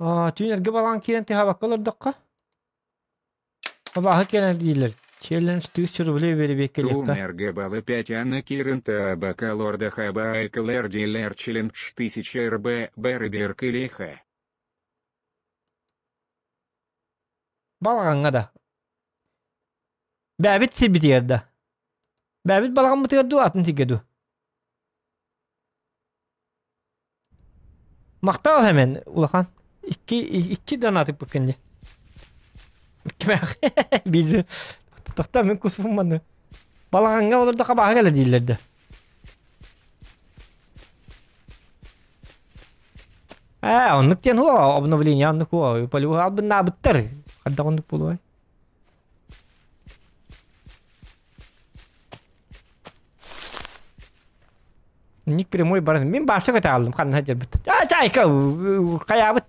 Түүнэргэ балаан киирэн тыһаабакка олордоххо. Абааһы кэлэн дииллэр. Челлендж 1000 рублей бэрибиэккэлиэххэ. Тунер ГБЛ 5 Анна Кирен ТАБК Лорда Хаба Эклер Дилер Челлендж 1000 РБ Берберк или Х. Балаҕаҥҥа да. Бээбит сирбитигэр да. Бээбит балаҕаммытыгар дуу, атын сиргэ дуу. Махтал хэмэн улахан. Икки икки донатыппыккын дии. Икки биир тохтоо мин кусуфум манны. Балаҕаҥҥа олордоххо бааһы кэлэ дииллэр да. Ээ, оннук диэн хуо, обновление оннук хуо. Полюха албыннаабыттар. Хайдах оннук буолуой? Ник прямой баран. Мин башта көтө алдым ханна дьарбыт. А чайка хайаабыт.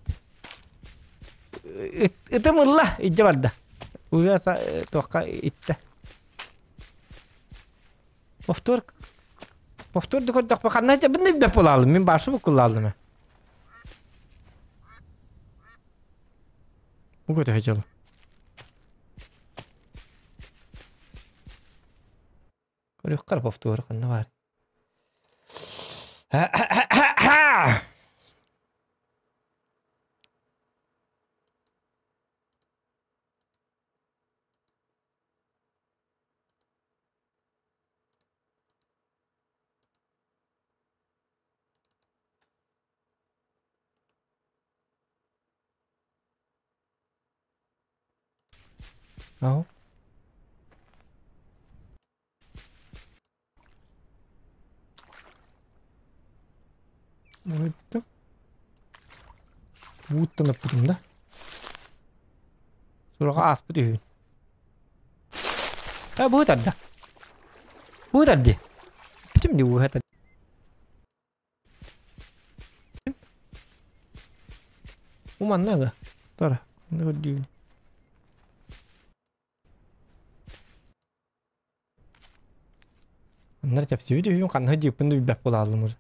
Ытым ылла, илдьэ барда. Уже туохха иттэ. Повтор повтор да көрдөхпө ханна дьарбын да буолаалым. Мин башта буккуллаалым. Бу көтө дьол. Көрүөххэ повтор ханна баар. Ау. Это. Бууттан ыппытым да. Сураҕа ааспыт үһүн. Э, бу тарда. Бу тарди. Бүтүм ди бу Уманна да. Тара. Онно көрдүүбүн. Ханнар тэпсибит үһүн ханна дьыппын да билбэт буолааллым уже.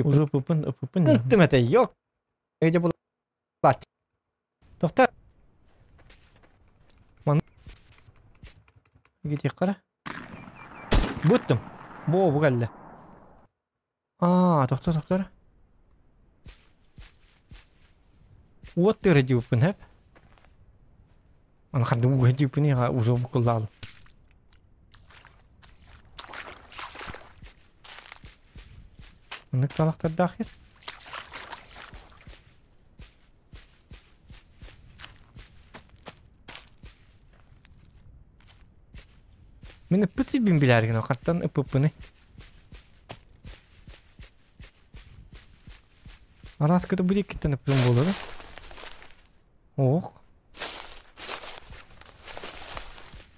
Уже ыппыппын ыппыппын. Ыттым этэ, yok. Эже булаат. Тохта. Ман Гитиэххэ Буттум. Бу бу кэллэ. Аа, тохто тохтор. Уот тыыра диэбиппин хэп. Аны ханна ууга диэбиппин уже букуллаалым. Маннык талахтардаах сир. Мин ыппыт сирбин билээр гына хаттан ыппыппыный. Араас кыта бу диэкиттэн ыппытым буолуо да. Ох.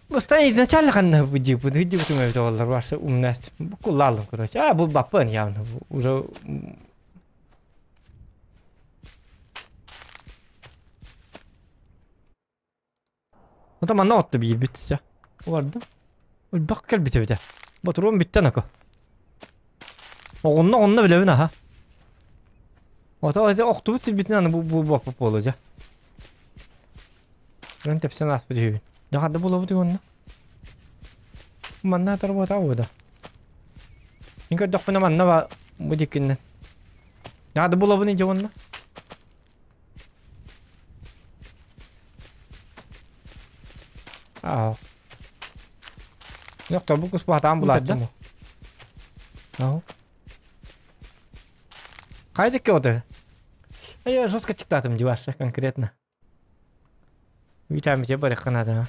Бастан изначально ханна быдьыппыт, ыдьыбытым эбит оҕолор барса умнаст. Буккуллаалым короче. А, бу баппын явно. Уже Ота манна отто биирбит чэ. Улардым. Ульбах кэлбит эбитэ. Ботуруом бүттэн ако. Оҕунна оҕунна билэбин аха. Ото эти охтубут сирбитин аны бу бу бу буолу дьэ. Өн тэпсэн ааспыт үһүбүн. Дьэ хадда булабыт уонна. Манна атар буота. Мин көрдөхпүнэ манна ба бу диккиннен. Дьэ хадда булабын дьэ уонна. Аа. Yok bu куспатаан булааччым. Ау. Хайда кёды? А я жестко чиктатым диваша конкретно. Витамин тебе барыханада.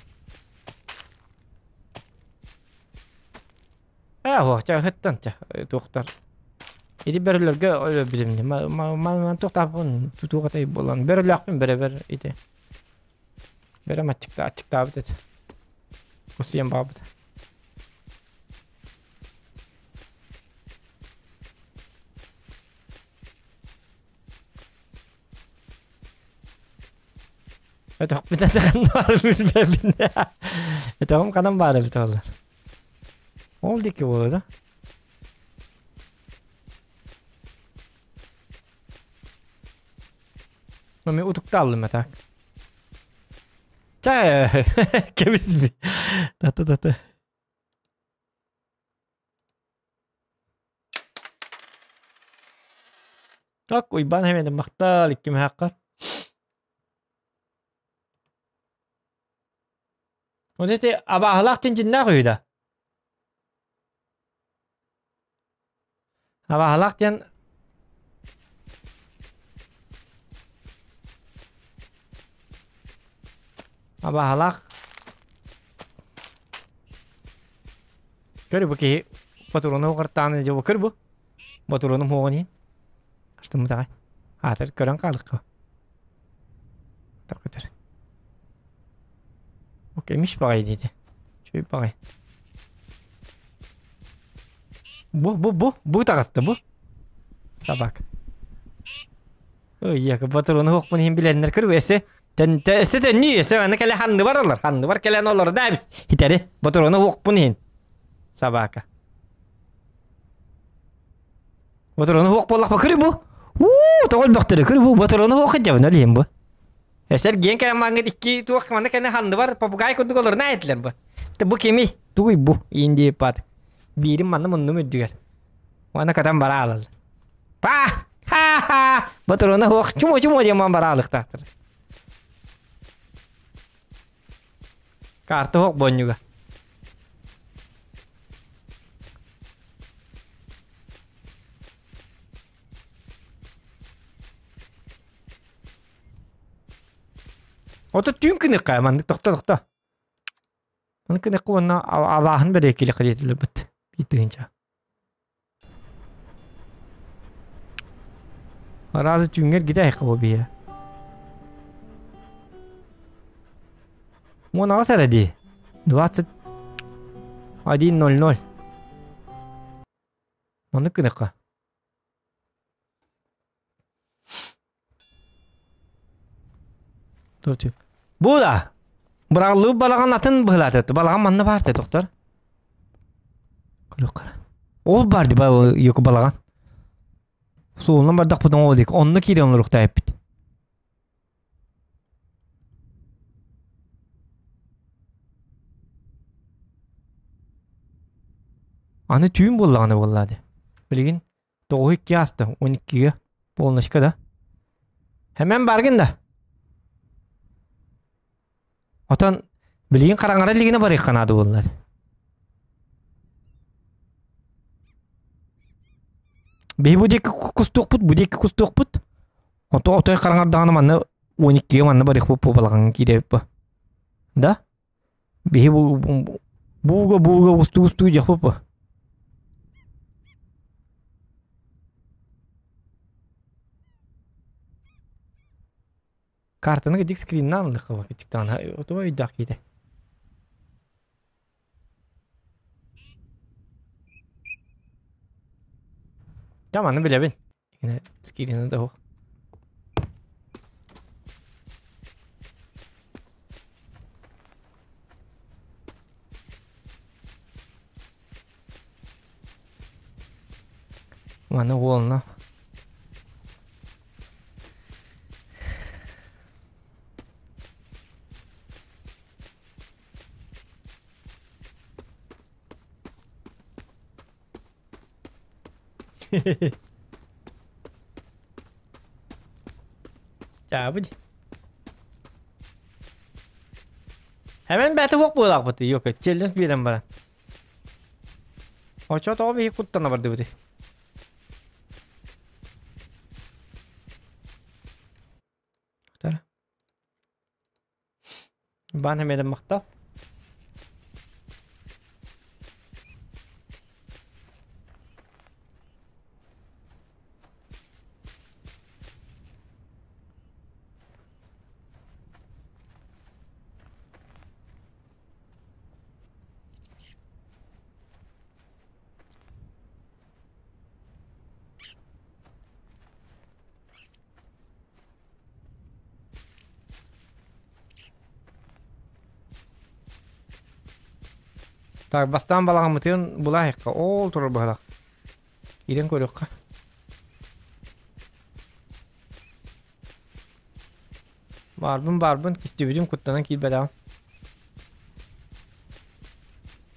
Ээ, хуохча ыһыттан ча туохтар. Ити бөрөлөргө өлөрбүтүм ма туохтаахпын тутуугатай буолан бөрөлөөхпүн бөрөбөр ити. Бөрөм аччыкта аччыктаабыт этэ. Кусуйан баабыт. Өтөхпүтэн ханна баар билбэппин. Өтөҕүм ханан баар эбит олар. Ол диэки буолуо да. Мен утуктааллым так. Чэ, кэбис Тата тата. Так, Уйбаан эмиэ махтал икки мөһөөххөр. Вот эти абааһылаах тинчиннээх үһү да? Абааһылаах диэн абааһылаах Көр бу киһи ботуруну уҕартаан дьэ бу көр бу ботуруну уоҕун иһин астыммытаҕай аатыр көрөн хаалыкка көтөр Окей, миш баҕайы диэтэ. Үчүгэй баҕайы. Бу, бу, бу, бу таҕыста бу. Собака. Ой, патроны хуохпун иһин билэннэр көр эсе. Тен эсе тенни эсе аны кэлэ ханны баралар. Ханны бар кэлэн олор да бис. Хитери патроны хуохпун иһин. Собака. Патроны хуох буоллахпа көр бу. Уу, тоҕол бөхтөрү көр бу патроны хуох дьабын олиһин бу. Эсэр гиэн кэлэн маҥҥыт икки туох манна кэнэ ханныбар попугай курдук олорун этилэр бу. Те бу кими? Тугуй бу? Иин пат. Биирим манна муннум үрдүгэр. Уонна катан бара алал. Па! Ха-ха! Батыруна хуох чумо чумо диэн ман бара алыктаахтар. Карта хуох бонньуга. Ото түүн күнүккэ маннык тохто тохто. Маннык күнүккэ уонна абааһын бэриэкили кэлиэтилэрбит биир Араазы түүҥҥэр гитэ айха бу биһиэ. Уон аҕыс эрэ дии. 21.00. Маннык гыныахха. Бу да! Быраҕыллыбыт балаҕан атын быһылаата. Балаҕан манна баар те доктор. Көрүөх Ол бар ди юку балаҕан. Суолунан бардахпытын ол дик. Онно киирэн олоруохтаах эппит. Аны түүн буоллаҕына буоллаа дии. Билигин тоҕуһу икки ааста, он иккигэ полночка да. Хэмэн баргын да. Отон билигин хараҥара илигинэ барыахха наада буоллар. Биһи бу диэки кустуохпут, бу диэки кустуохпут. Ото отой хараҥардаҕына манна он иккигэ манна барыахпыт бу балаҕаҥҥа киирэбит бу. Да? Биһи бу бууга бууга устуу устуу дьахпыт бу. Картаны кыдьык скриннаан ылыахха кыдьыктаҕына отуба өйдөөх киһитэ. Дьэ маны билэбин. Скрина да суох. Маны уолна Чаабыт. Hemen бэти хуох буолаахпыт йока челлендж биэрэн баран. Очо тоҕо биһи куттана бардыбыт. Баан эмиэ махтал. Так, бастаан балаҕаммытын булаайахха, ол турар быһалах. Киирэн көрүөххэ. Баарбын баарбын, кистибитим куттанан киирбэтэҕим.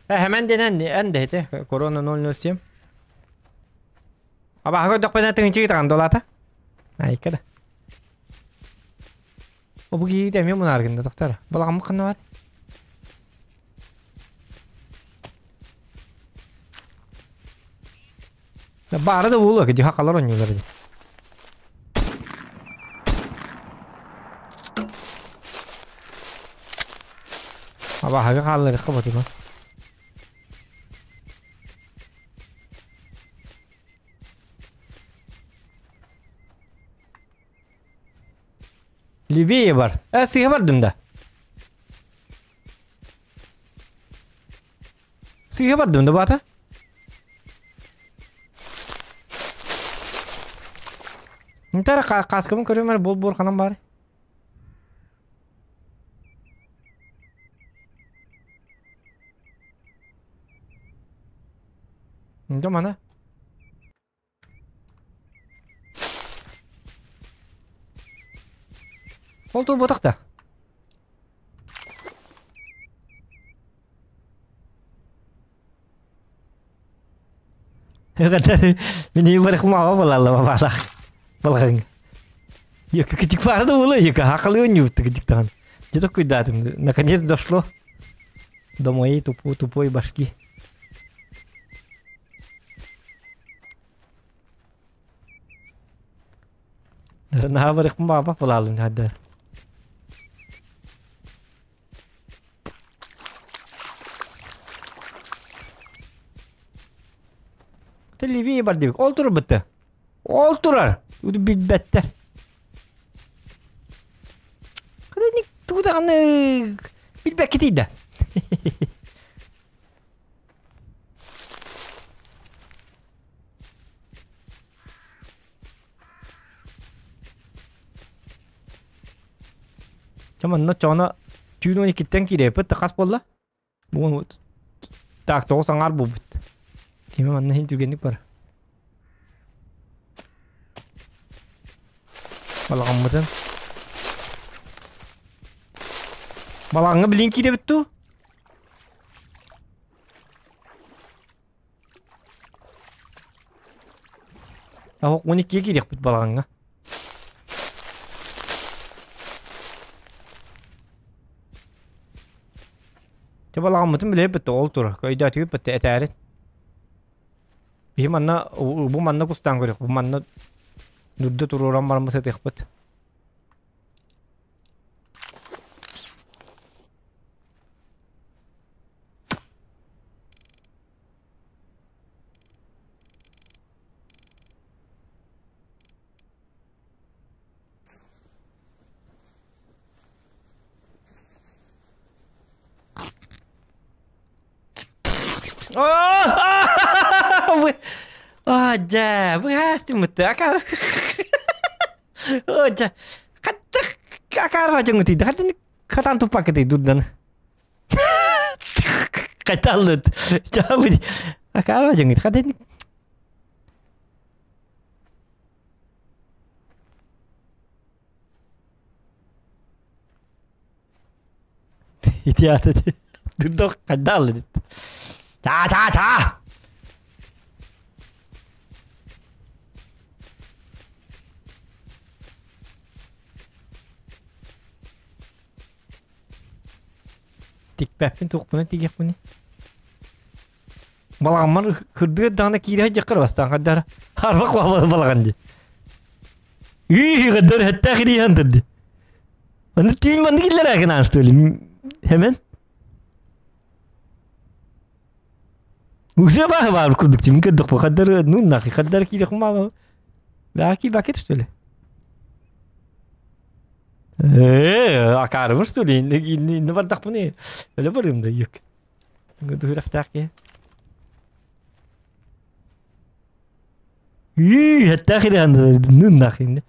Э, хэмэн диэн эн дэһите, корона 007. Абааһы көрдөхпүнэ тыҥынчыгы таҕан долаата. Айка да. О бу киһи эмиэ мунааргын да тохтор. Балаҕаммыт ханна бар? Баара да буолуо, дьиха халар оонньуулар ини. Абааһыга хаалларыахха ботума. Левее бар. Э, сыыһа бардым да. Сыыһа бардым да баата. Нтара кааскабын көрүм эрэ бол-буор ханан баар. Дьэ мана. Ол турбатах да. Мин барыхмаҕа балалла балалах. Балаҕыҥ. Екі кытик барды була, екі хақылы ойнуутты кытиктаҕын. Дьэ токуйдаатым. Наконец дошло до моей тупой, тупой башки. Наһаа барыхпын баҕарбат буолаалым хадда. Телевизор бар дибик. Ол турар бытты. Ол турар. Билбэттэр. Тугу даҕаны билбэккэ тиийдэ. Чэ манна чоҕуна Түүн 12-ттэн киирэппит, хас буолла? Бугун так 9 аҥаар буолбут. Тиме манна иһин түргэнник бар. Балаҕаммытын. Балаҕаҥҥа билин киирэбит дуу? Оһох 12-ге киириэхпит балаҕаҥҥа. Те балаҕаммытын билэбит ол турар. Өйдөөтүгүт бытта этээрин. Биһи манна бу манна кустаан көрүөх. Бу манна дурда туруоран баран сытыахпыт. А, дьэ, быһаастыммыт акаар. О, дьэ, хаттах акаар дьоҥутуйда, хаттан хатан туппаккытый дурдан. Каталыт. Чабы. Акаар дьоҥут хаттан. Ити аата дурдох хайдааллы Чаа чаа чаа! Тикпэппин туохпуна тигиэхпиний? Балаҕаммар кырдыгар даҕаны киирэ сылдьаххар бастаан хардара харбах балаҕан дии. Үй кырдыр хэттээх ирииһэн турди. Аны түүн манны киллэрэ гынаан что ли? Hemen. Уже баһы бар курдук тим кырдык бу хаддар ну нахи хаддар киирэх ма Баки бакет что ли? Э, акаарыбын что ли? Инни бардахпыны. Өлө барым да юк. Күрэхтээх киһи. Үй, хэттээх ириһэн нахин.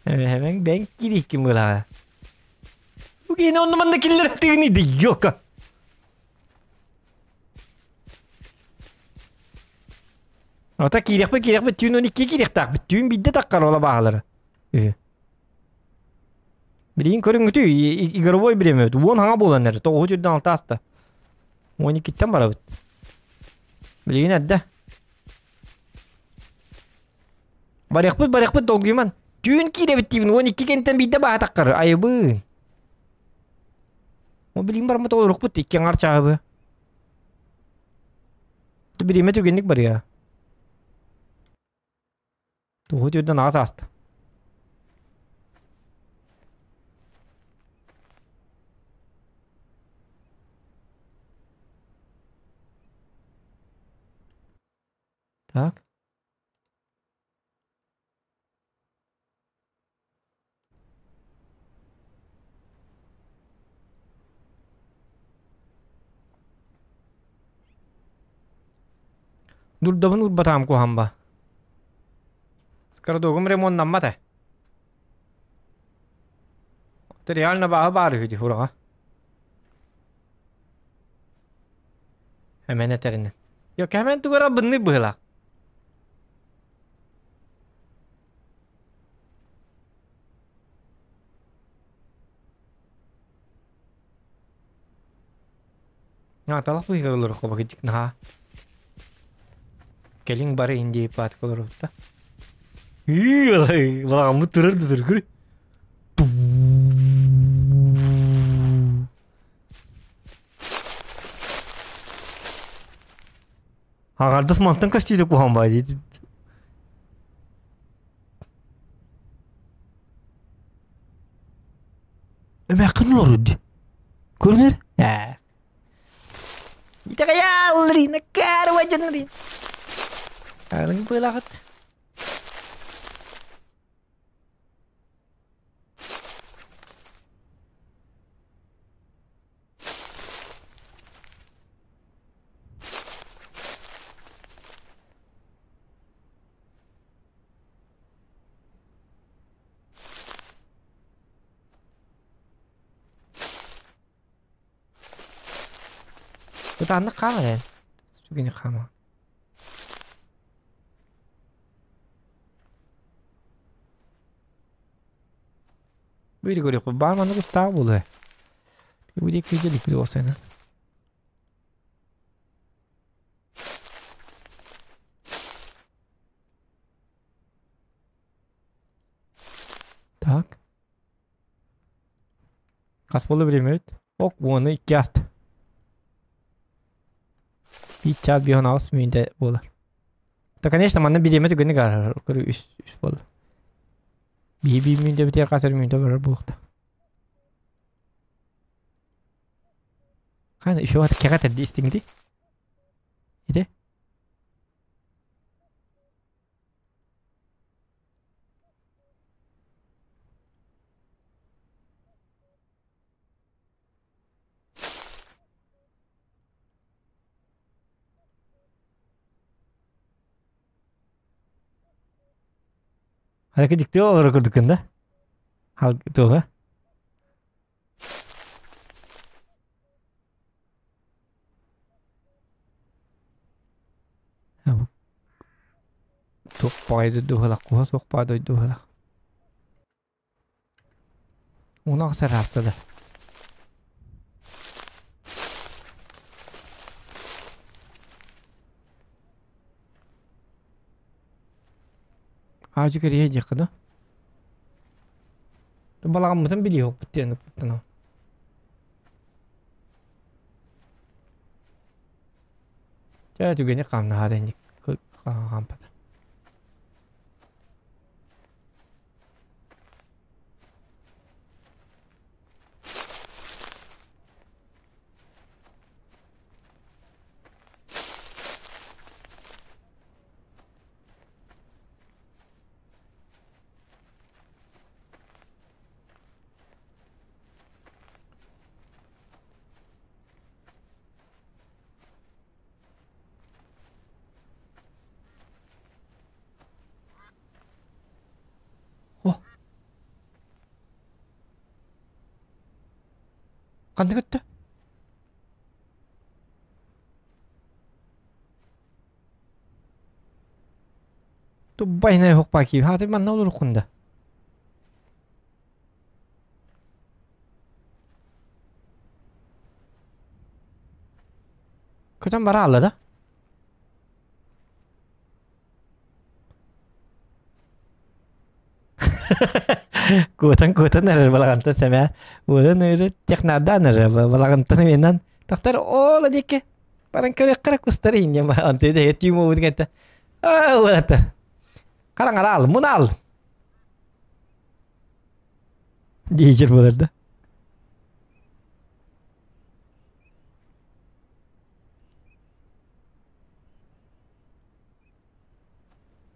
Hemen ben кирикким была. Бу киһини онно манна киллэр тыгыны да ёка. Ата киириэхпит киириэхпит түүн 12 киириэхтаахпыт түүн биирдэ таххар ола баалара. Үһү. Билигин көрүҥҥүтүй игровой бириэмэбит уон хаҥа буолан эрэ тоҕуһу түрдэн алта аста. 12-ттэн барабыт. Билигин эрдэ. Барыахпыт барыахпыт долгуйуман. Түүн киирэбит диибин 12 кэнниттэн биирдэ бааһа таххар айыбын. Ол билигин бараммыт олорукпут икки аҥар чааһыбы. Бириэмэ түргэнник барыа. Тугу түрдэн аҕас ааста. Так. Дурдабын урбатаам куһамба. Скородогум ремоннаммат ээ. Это реально бааһы баар үһү дии хураҕа. Эмэн этэринэн. Йо, кэмэн тугара бынны быһылаах. Талах быыһыгар олоруохха бакыдьык наһаа. Кэлиҥ бары индии паатка олоробут да. Балаҕаммыт турар да тургур. Аҕардас мантан көстүүтэ куһаҕан баай дии. Эмээххин олорор дии. Көрүнэр? Ээ. Итэҕэйээл, каарва дьоннори. Арын быылаҕыт. Ытааннык хаам эрэ. Түгэни хаама. Бу көрүөхпүт баар маннык устаах буолуо. Бу диэки дьэликпит уопсайынан. Так. Хас буолла бириэмэбит? Ок, уону икки ааста. Биир чаас биэс аҕыс мүнүүтэ буолар. Да, конечно, манна бириэмэ түгэни гаарар. Үс, үс буолла. Биир биир мүнүүтэ битиэр хас эрэ мүнүүтэ барар буолуохта. Хана еще кэҕэ тэрди истиҥити? Ити? Харака дьикти олоро курдуккун да? Хал туоҕа? Туох баҕайы дойдуһалах, куһа суох баҕайы дойдуһалах. Уна охсор ааста да. Аадьы кэрийэ диэххэ да. Балаҕаммытын билиэхпит диэн укпуттан. Чэ түгэни хаамнаһаары инник хаампата. О! Ханна көттө? Туббайнай хохпаа киир. Хаатыр манна олоруккун да. Көтөн бара алла да. Куотан куотан эрэр балаҕантан сэмээр. Уолан өрө технардаан эрэр балаҕантан эмиэнэн тахтар оол диэки баран көрүөххэ кустар инньэ онтуй да түү муубут гэнтэ аа уолата хараҥара ал муна ал диэчир буолар да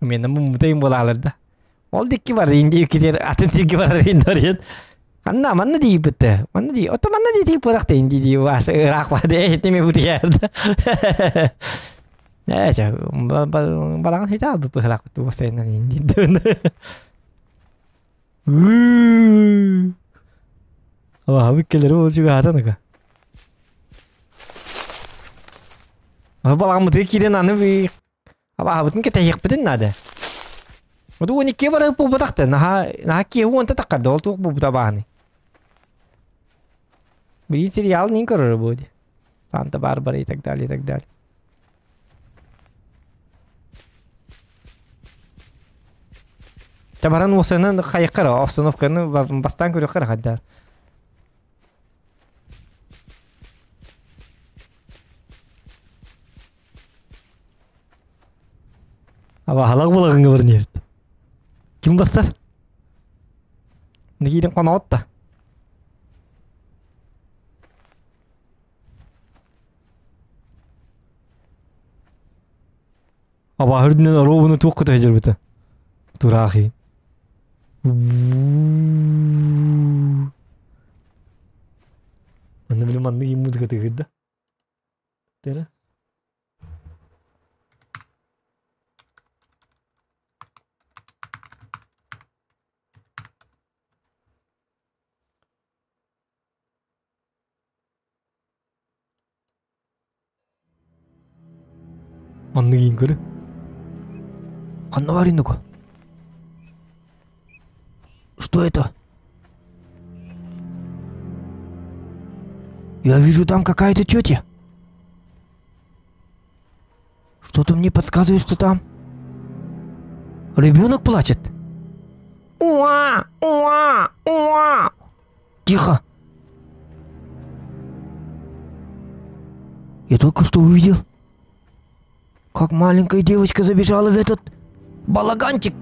Миэнэ муммутайым буолаалар да. Ол дикки бар инди китер атын сирге барар индарыйын. Ханна манна дииппитте. Манна ди. Ото манна ди тиип буолахта инди ди баш ыраах ба де этеме бутиярда. Э ча балаҕан хита албыт быһылаах туосайынан инди дын. Алаһабыт келери ол чугаһатан ыга. Балаҕаммытыгар киирэн аны абааһыбытын кэтэһиэхпитин наада. Вот уон иккиэ барыһыт буолбатах да, наһаа наһаа киэһэ уонта таххарда, ол туох буолбута абааһыный? Билигин сериал нин көрөрө буо дии. Санта-Барбара и так далее, и так далее. Табаран уосанан хайыккара, обстановканы бастаан көрүөххэ хайдар. Абаһалах булаҕыҥҥа баран иһэбит. Ким бассар? Киирэн хоноҕут да. Абааһы үрдүнэн оруобуна туох көтө сылдьарбыта. Тураахи. Манна били маннык иин музыка тыгырда. Тера. Маннык иин көрө. Ханна бар иннука? Что это? Я вижу там какая-то тетя. Что-то мне подсказывает, что там ребенок плачет. Уа! Уа! Уа! Тихо! Я только что увидел, как маленькая девочка забежала в этот балаганчик.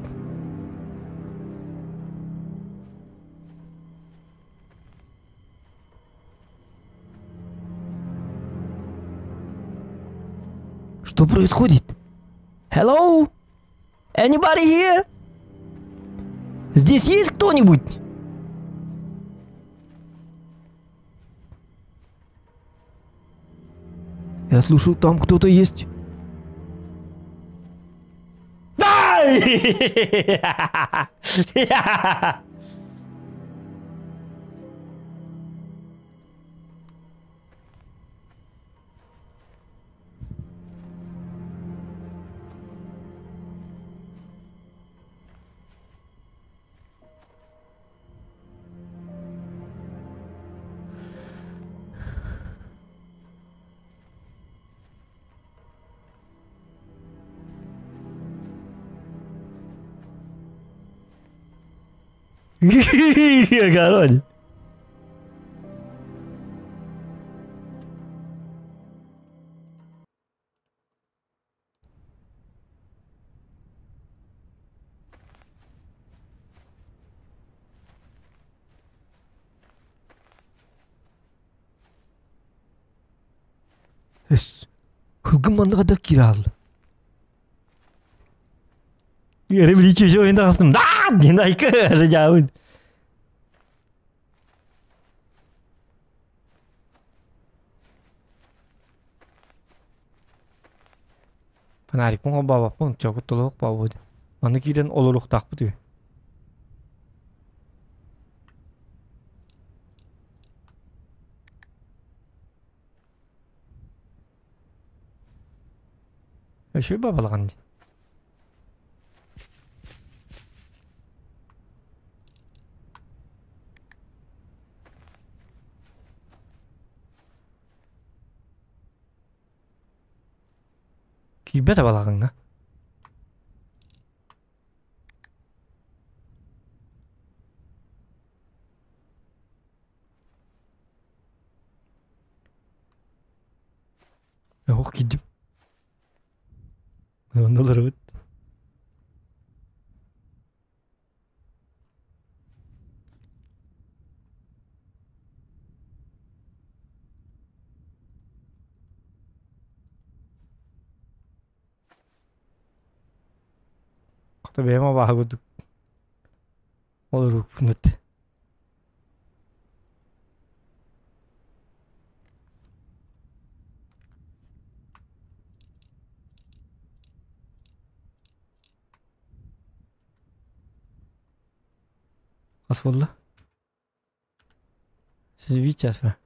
Что происходит? Hello? Anybody here? Здесь есть кто-нибудь? Я слышу, там кто-то есть. Да! Короче. Эс, хыгым манныга да кире Эрэ биличи еще ойын тағыстым. Да, диэн айка жабын. Фонарикпын холбообоппун, чокут толук баабыт. Маны киирэн олоруохтаахпыт үһү. Өшүй бабалаған дии. Киирбэт абалаҕыҥҥа. Ох киирдим. Онно олоробут. Хата бэйэм абааһы курдук олоруохпун этэ. Хас буолла? Сүүс час ба?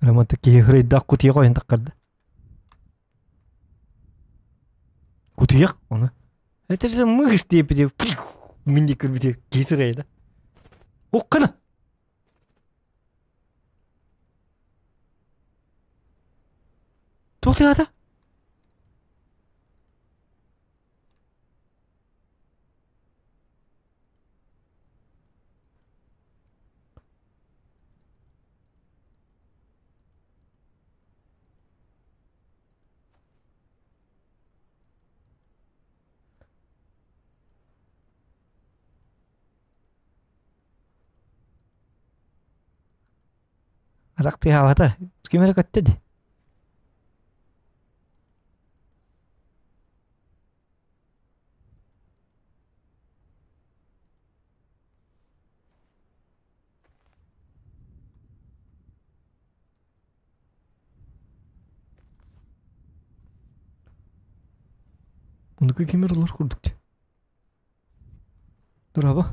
Ромата киһи хырыйдаах кутуйах ойон таххарда. Кутуйах оны. Это же мышь диэпити мин диэки көрбүтэ киһи сырайда. Уккана! Туох тыаата? Арах тыаһаабата. Ким эрэ көттө дии. Мунуку ким эрэ олор курдук дии. Дорообо.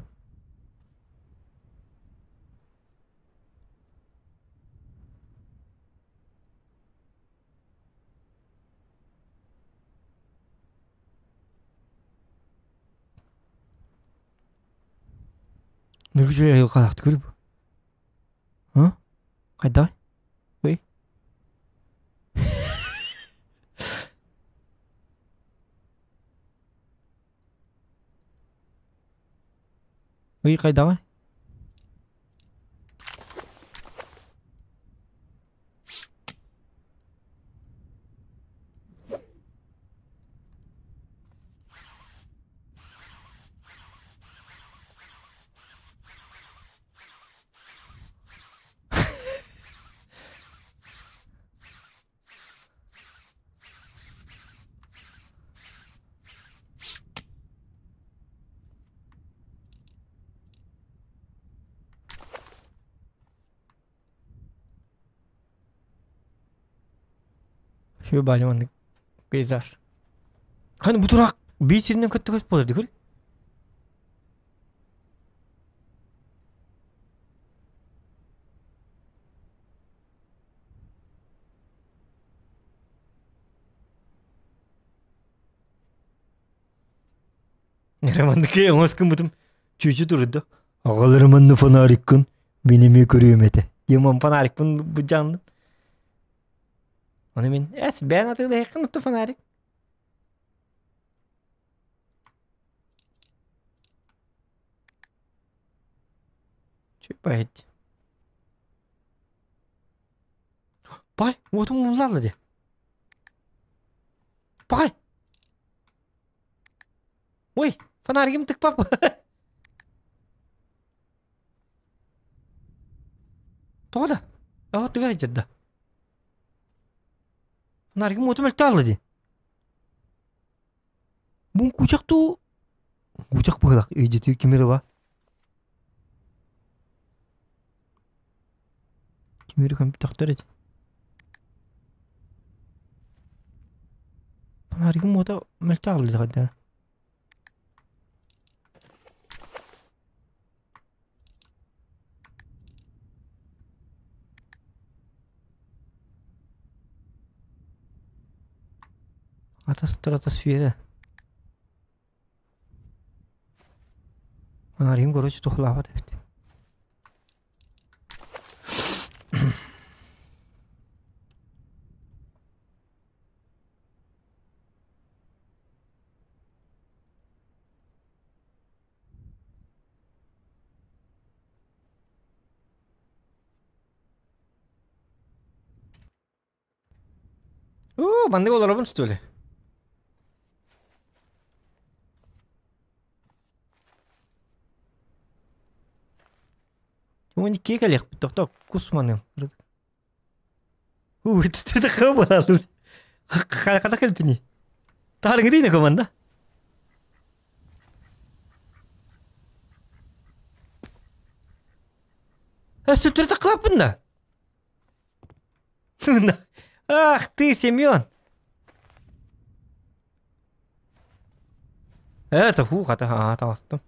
Нүргүчү айылҕалаахтык көрү бу. Һы? Хайдаҕый? Ый. Ый хайдаҕый? Үчүгэй баайым маннык пейзаж. Ханы бу тураах биир сиринэн көттө буолар дии көр. Романныки оҥос гыммытым чүүчү турда. Аҕаларым анны фонариккын мин эмиэ көрүөм этэ. Диэмон фонарикпын быдьааннын. Ону мин эс бэйэн атыылаһыаххын отто фонарик. Чүппайт. Бай, уотум умуллалла дии. Бай! Ой, фонаригым тыкпап. Тоҕо да? Оҕо тыга сылдьар да. Фонаригым уотум өлтө хаалла дии. Бу кучах дуу? Кучах быһыылаах ыйдьытыы ким эрэ ба? Ким эрэ көмпөтөхтөр ити. Фонаригым уота мөлтө хаалла хайдах. Атас стратосфера. Фонаригым короче туһалаабат эбит. Оо, маннык олоробун что ли? Уон иккиэ кэлиэхпит, тохтоо, кус маныам. Хата кэлбини. Таарыҥы команда. Өссө клаппын да. Ах ты, Семен! Это фу, хата, ага, таҕыстым.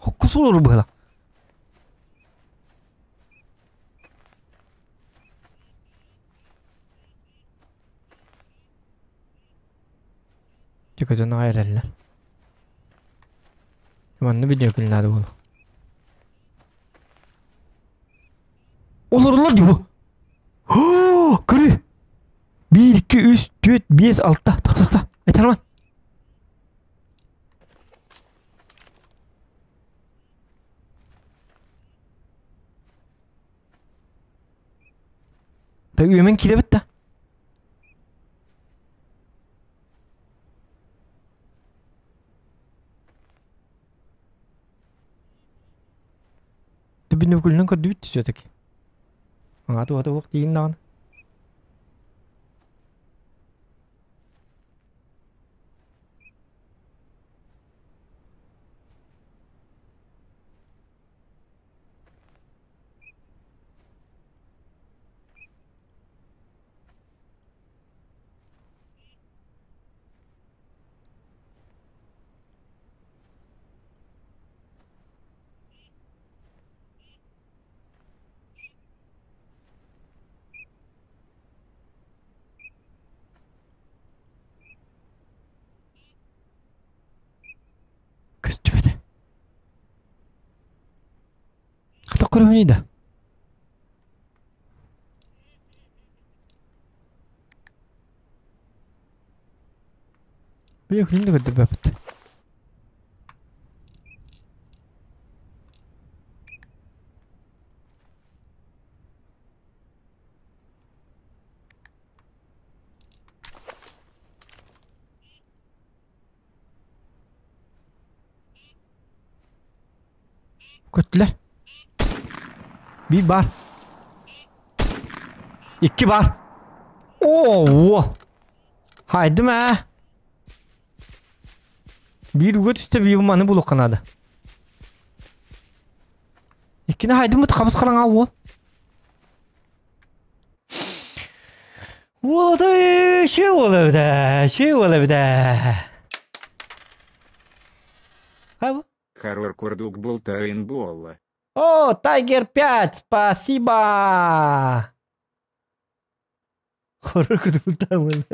Хоккус олору быһыла. Көтөн аҕай эрэллэр. Манна видео наада буолуо. Олороллор дии бу. Көрү! 1, 2, 3, 4, 5, 6. Тахсаста. Айтарман. Та үөмэн киирэбит да. Түбүнүкүлүнэн көрдүбүт все-таки. Аҥаата уота уох тиийин даҕаны. Тоқ көрөбүнүй да? Бile күнүн да көрдөрбөппүт. Көттүлэр. Биир баар. Икки баар. Оо, Хайдым ээ. Биир уга түстэ биир маны булуохха наада. Иккини хайдыммыт хабыс хараҥа уол. Уол отой шүй уол эбит ээ, шүй уол эбит ээ. Хайбы? Хоррор курдук бултаын буолла. О, Тайгер 5, спасибо! Хоррор курдук бултаын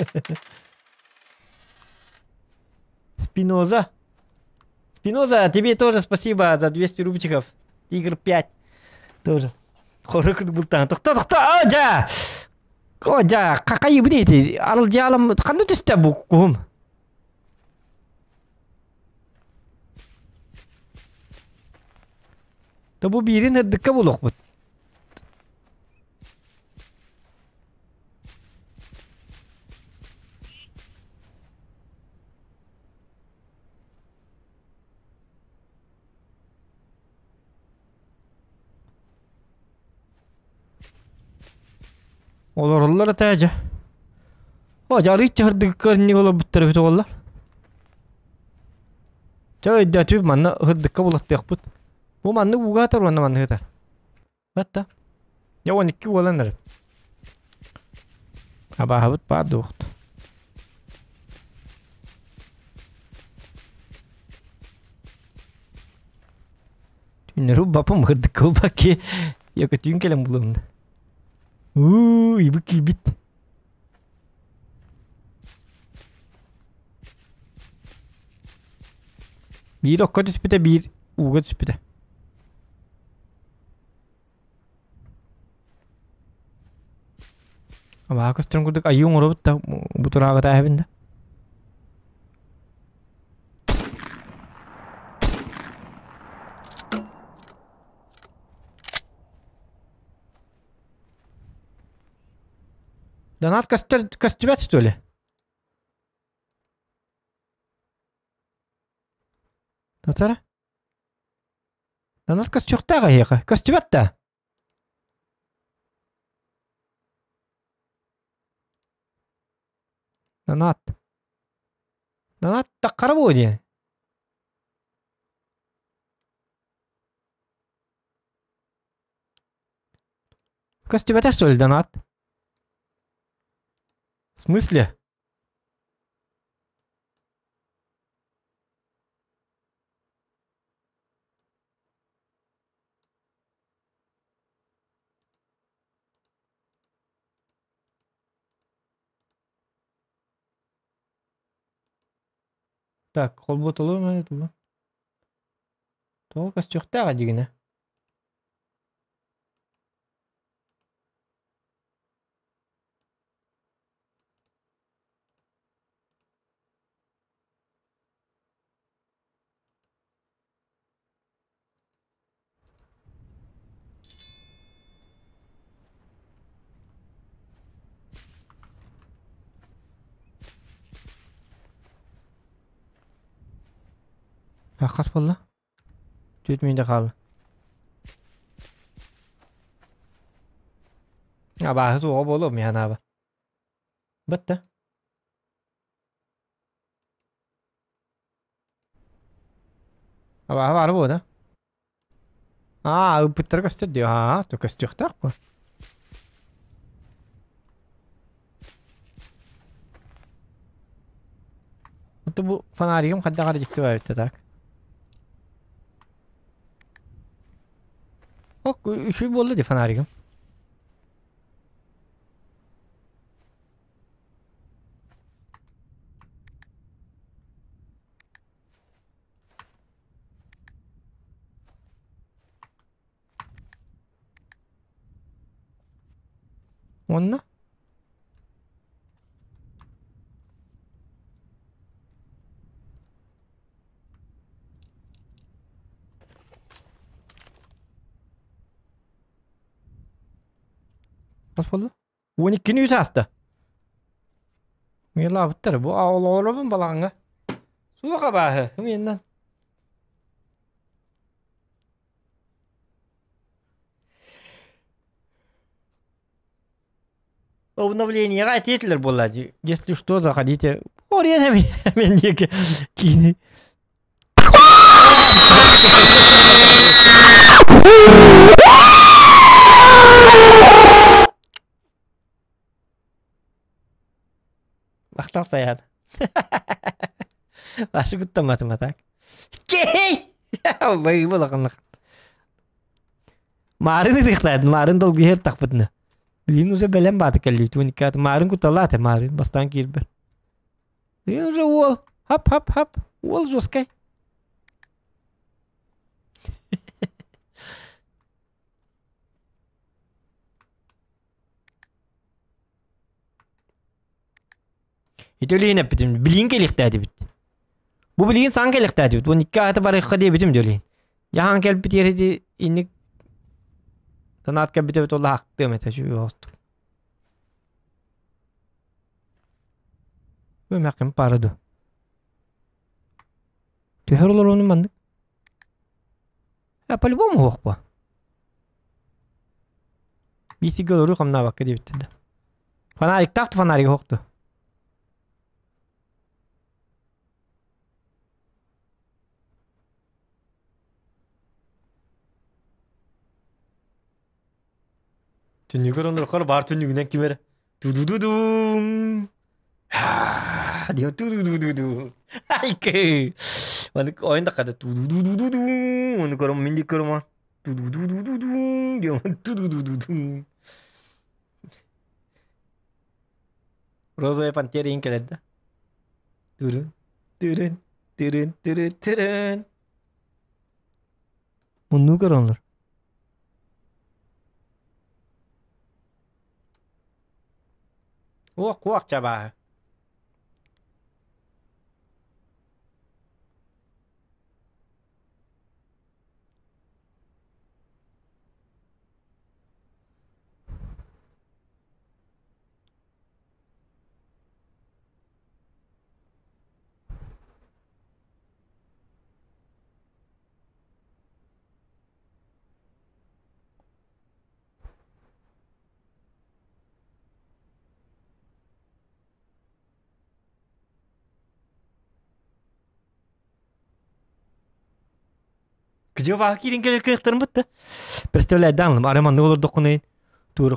Спиноза. Спиноза, тебе тоже спасибо за 200 рубчиков. Тигр 5. Тоже. Хоррор курдук бултаан. Тохто, тохто, о, дьэ! О, дьэ, какайыбын ити. Арылдьаалам, ханна түстэ бу куһум? То бу биирин ырдыкка булуохпут. Олороллор этэ дьэ. О, дьэ арыычча һырдыкка инник олорбуттар эбит уоллар. Чэ өйдөөтүбүт манна һырдыкка булаттыахпыт. Бу маннык ууга сытар уонна маннык сытар. Батта. Дьэ 12 буолан эрэр. Абааһыбыт баар дуохт. Түүннэри бапым һырдыкка булбакки Яка түүн кэлэн булуом да. Уу, ибы киирбит. Биир окко түспүтэ, биир ууга түспүтэ. Абаһа көстөрүн курдук айыы оҥоробут да бу турааҕыта эһэбин да. Донат көстөр көстүбэт что ли? Татара? Донат көстүөхтээх эһиэхэ. Көстүбэт да? Донат. Донат таххара буо диэн. Көстүбэтэ что ли донат? В смысле? Так, холботолу тугу? Тоҕо көстүөхтээх дьигинэ? Хас буолла? Түөрт мүнүүтэ хаалла. Абааһы суоҕа буолуо миэхэ анаабар. Батта. Абааһы баара буо да? Аа, ыыппыттара көстөр дии. Аа, то көстүөхтээх буо. Это бу фонаригым хайдах эрэ дьикти баайбыт так. Ок, үчүгэй буолла дии фонаригым. Уонна? Хас буолла? 12-ни үс ааста. Мыйалаабыттар. Бу олоробун балаҕаҥҥа. Суох абааһы. Миэннэн. Обновлениеҕа этиэтилэр буолла дии. Если что, заходите. Ориен мен диэки киини. Махтал сайаан. Ашы куттамматым а так. Кей! Байыбыл акынлык. Маарын ытыктаатын, маарын долгуйар тахпытына. Билин уже бэлэм бааты кэллибит. Уникат маарын куталааты, маарын бастаан киирбэр. Билин уже уол. Хап-хап-хап. Уол жесткай. Ити өлүйүн эппитим, билигин кэлиэхтээтибит. Бу билигин саҥа кэлиэхтээтибит. Уон икки аата барыахха диэбитим дьэ өлүйүн. Дьаһаан кэлбит ити инник танаат кэлбит эбит ол аахтыам этэ үчүгэй оҕустук. Бу эмээххин пара дуо? Түһэр олоруону маннык. А по-любому уһуох буо. Биисигэ олоруу хамнаабакка диэбиттэр да. Фонариктаах да фонарик уһуох дуо? Түннүгэр онороххор баар түннүгүнэн ким эрэ ту-ду-ду-дум диэн ту-ду-ду-ду-ду айкы Маннык ойон да ту-ду-ду-ду-ду ону көрөм мин диэки көрөм ту-ду-ду-ду-ду диэн ту-ду-ду-ду-ду Розовая пантера иин кэлэр да түрүн түрүн түрүн түрүн түрүн Муннуу көрөллөр. Уох куох чабааһы. Где киирин кэлэр кыахтарын бытта. Представляй, даанлым, ары маннык олордоххунайын туора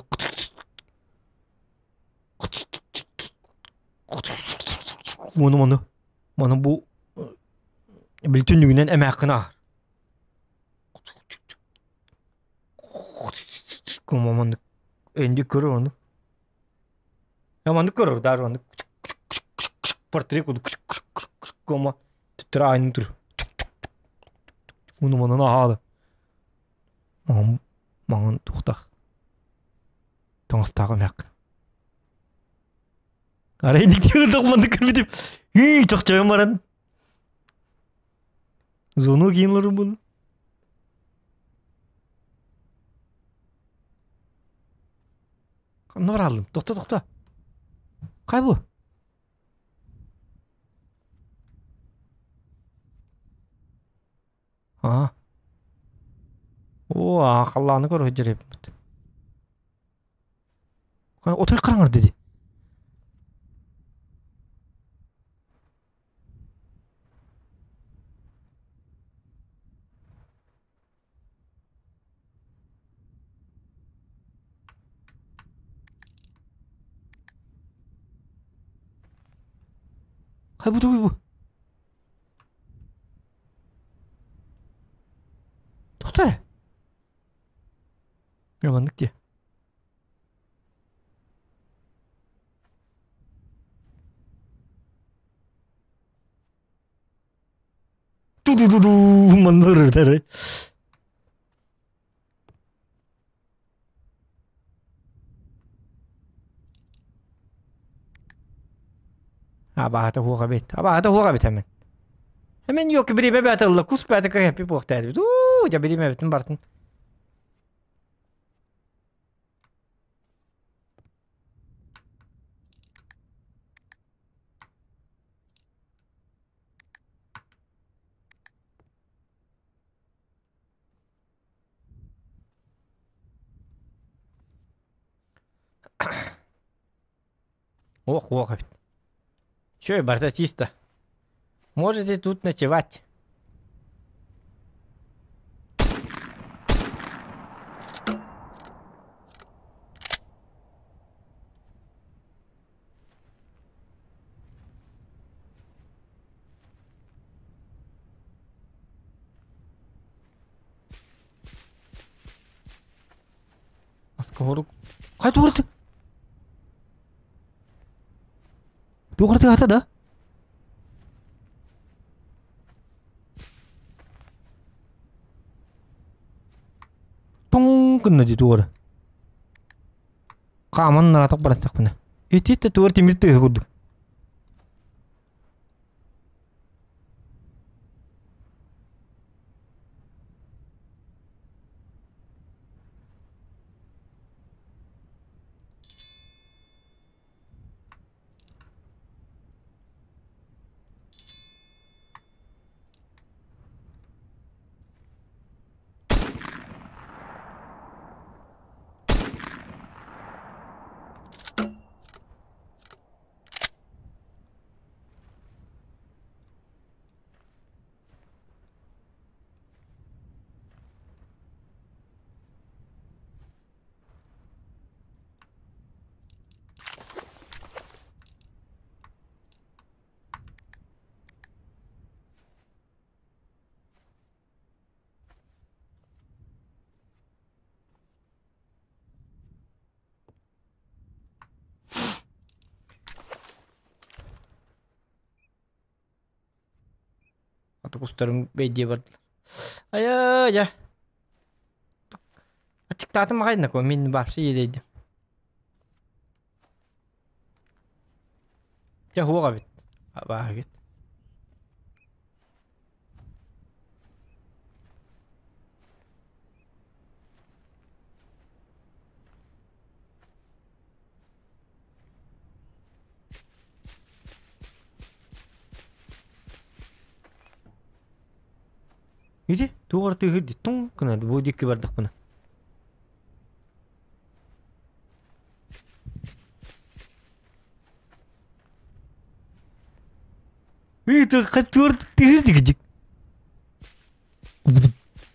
Мону мону мону бу били түннүгүнэн эмээххин ааһар. Маннык энди көрөр ону. Маннык көрөр даже маннык портрет курдук кома түттүрэ аайын тур. Муну манан аһаалы. Маҥан маҥан тухтах. Таҥастаах эмээххин. Арай инник маннык көрбүтүм. Үй, чохчойон баран. Зону кийин олорбун. Ханна баралым? Тохто, тохто. Кай бу? Аа. Оо, аа, халлааны көрө сылдьар эбиппит. Отой хараҥар диди. Хай бу тугуй бу? Тохтоо эрэ. Маннык дии. Ту-ду-ду-ду манна ырытары. Абаһата хуох эбит. Абаһата хуох эбит эмин. Эмин yok бириме бәтылла кус бәтэ кэпи буохтаат. Уу, я бириме битин бартын. Ох, ох эбит. Чё, барыта чисто. Можете тут ночевать. Аска хорук. Хай туурты. Туурты ата да? Тоҥ гынна дии туора. Хааман наатах барастахпына. Ити туор тимир тыаһа курдук. Кустарым бэйдиэ бардылар. Айа, дьэ. Аччыктаатым аҕай нако мин вообще иэдэйдим. Дьэ хуох эбит. Абааһыгыт. Ити туох эрэ тыаһыыр дии туҥ гына бу диэки бардахпына. Тыаһыыр дии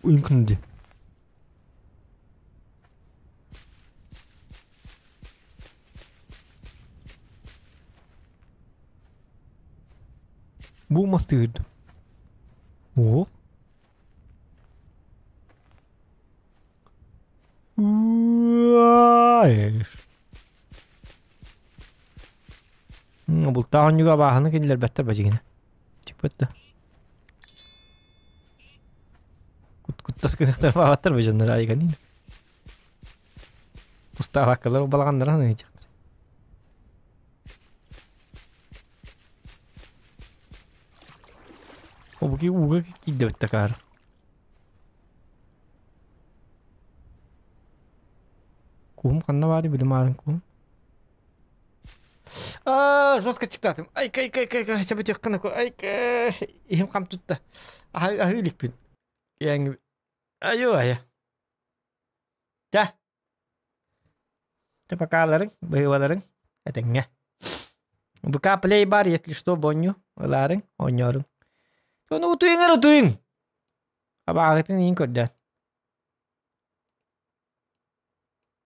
Уйун дии. Бу мас тыырдым. Ого. Бултаах онньуга абааһыны киллэрбэттэр бадьыгына. Чыкпыт да. Куттас кынахтар баабаттар бадьаннар айганин. Устаабаккалар балаҕаннара саныйдьахтар. Обуки ууга киирдэ такаар. Куһум ханна баарый билим аарын куһум. Аа, жестко чыктаатым. Ай, кай, кай, кай, кай, сабытыаххына ку. Ай, кай, иһим хам тутта. Аһыы, аһыы иликпин. Иэҥ, айу, айа. Чэ. Чэ, покаларыҥ, быһыыларыҥ, этэҥҥэ. ВК Play бар, если что, бонню, ылаарыҥ, оонньооруҥ. Ону утуйуҥ эрэ утуйуҥ. Абааҕытын иин көрдөөн.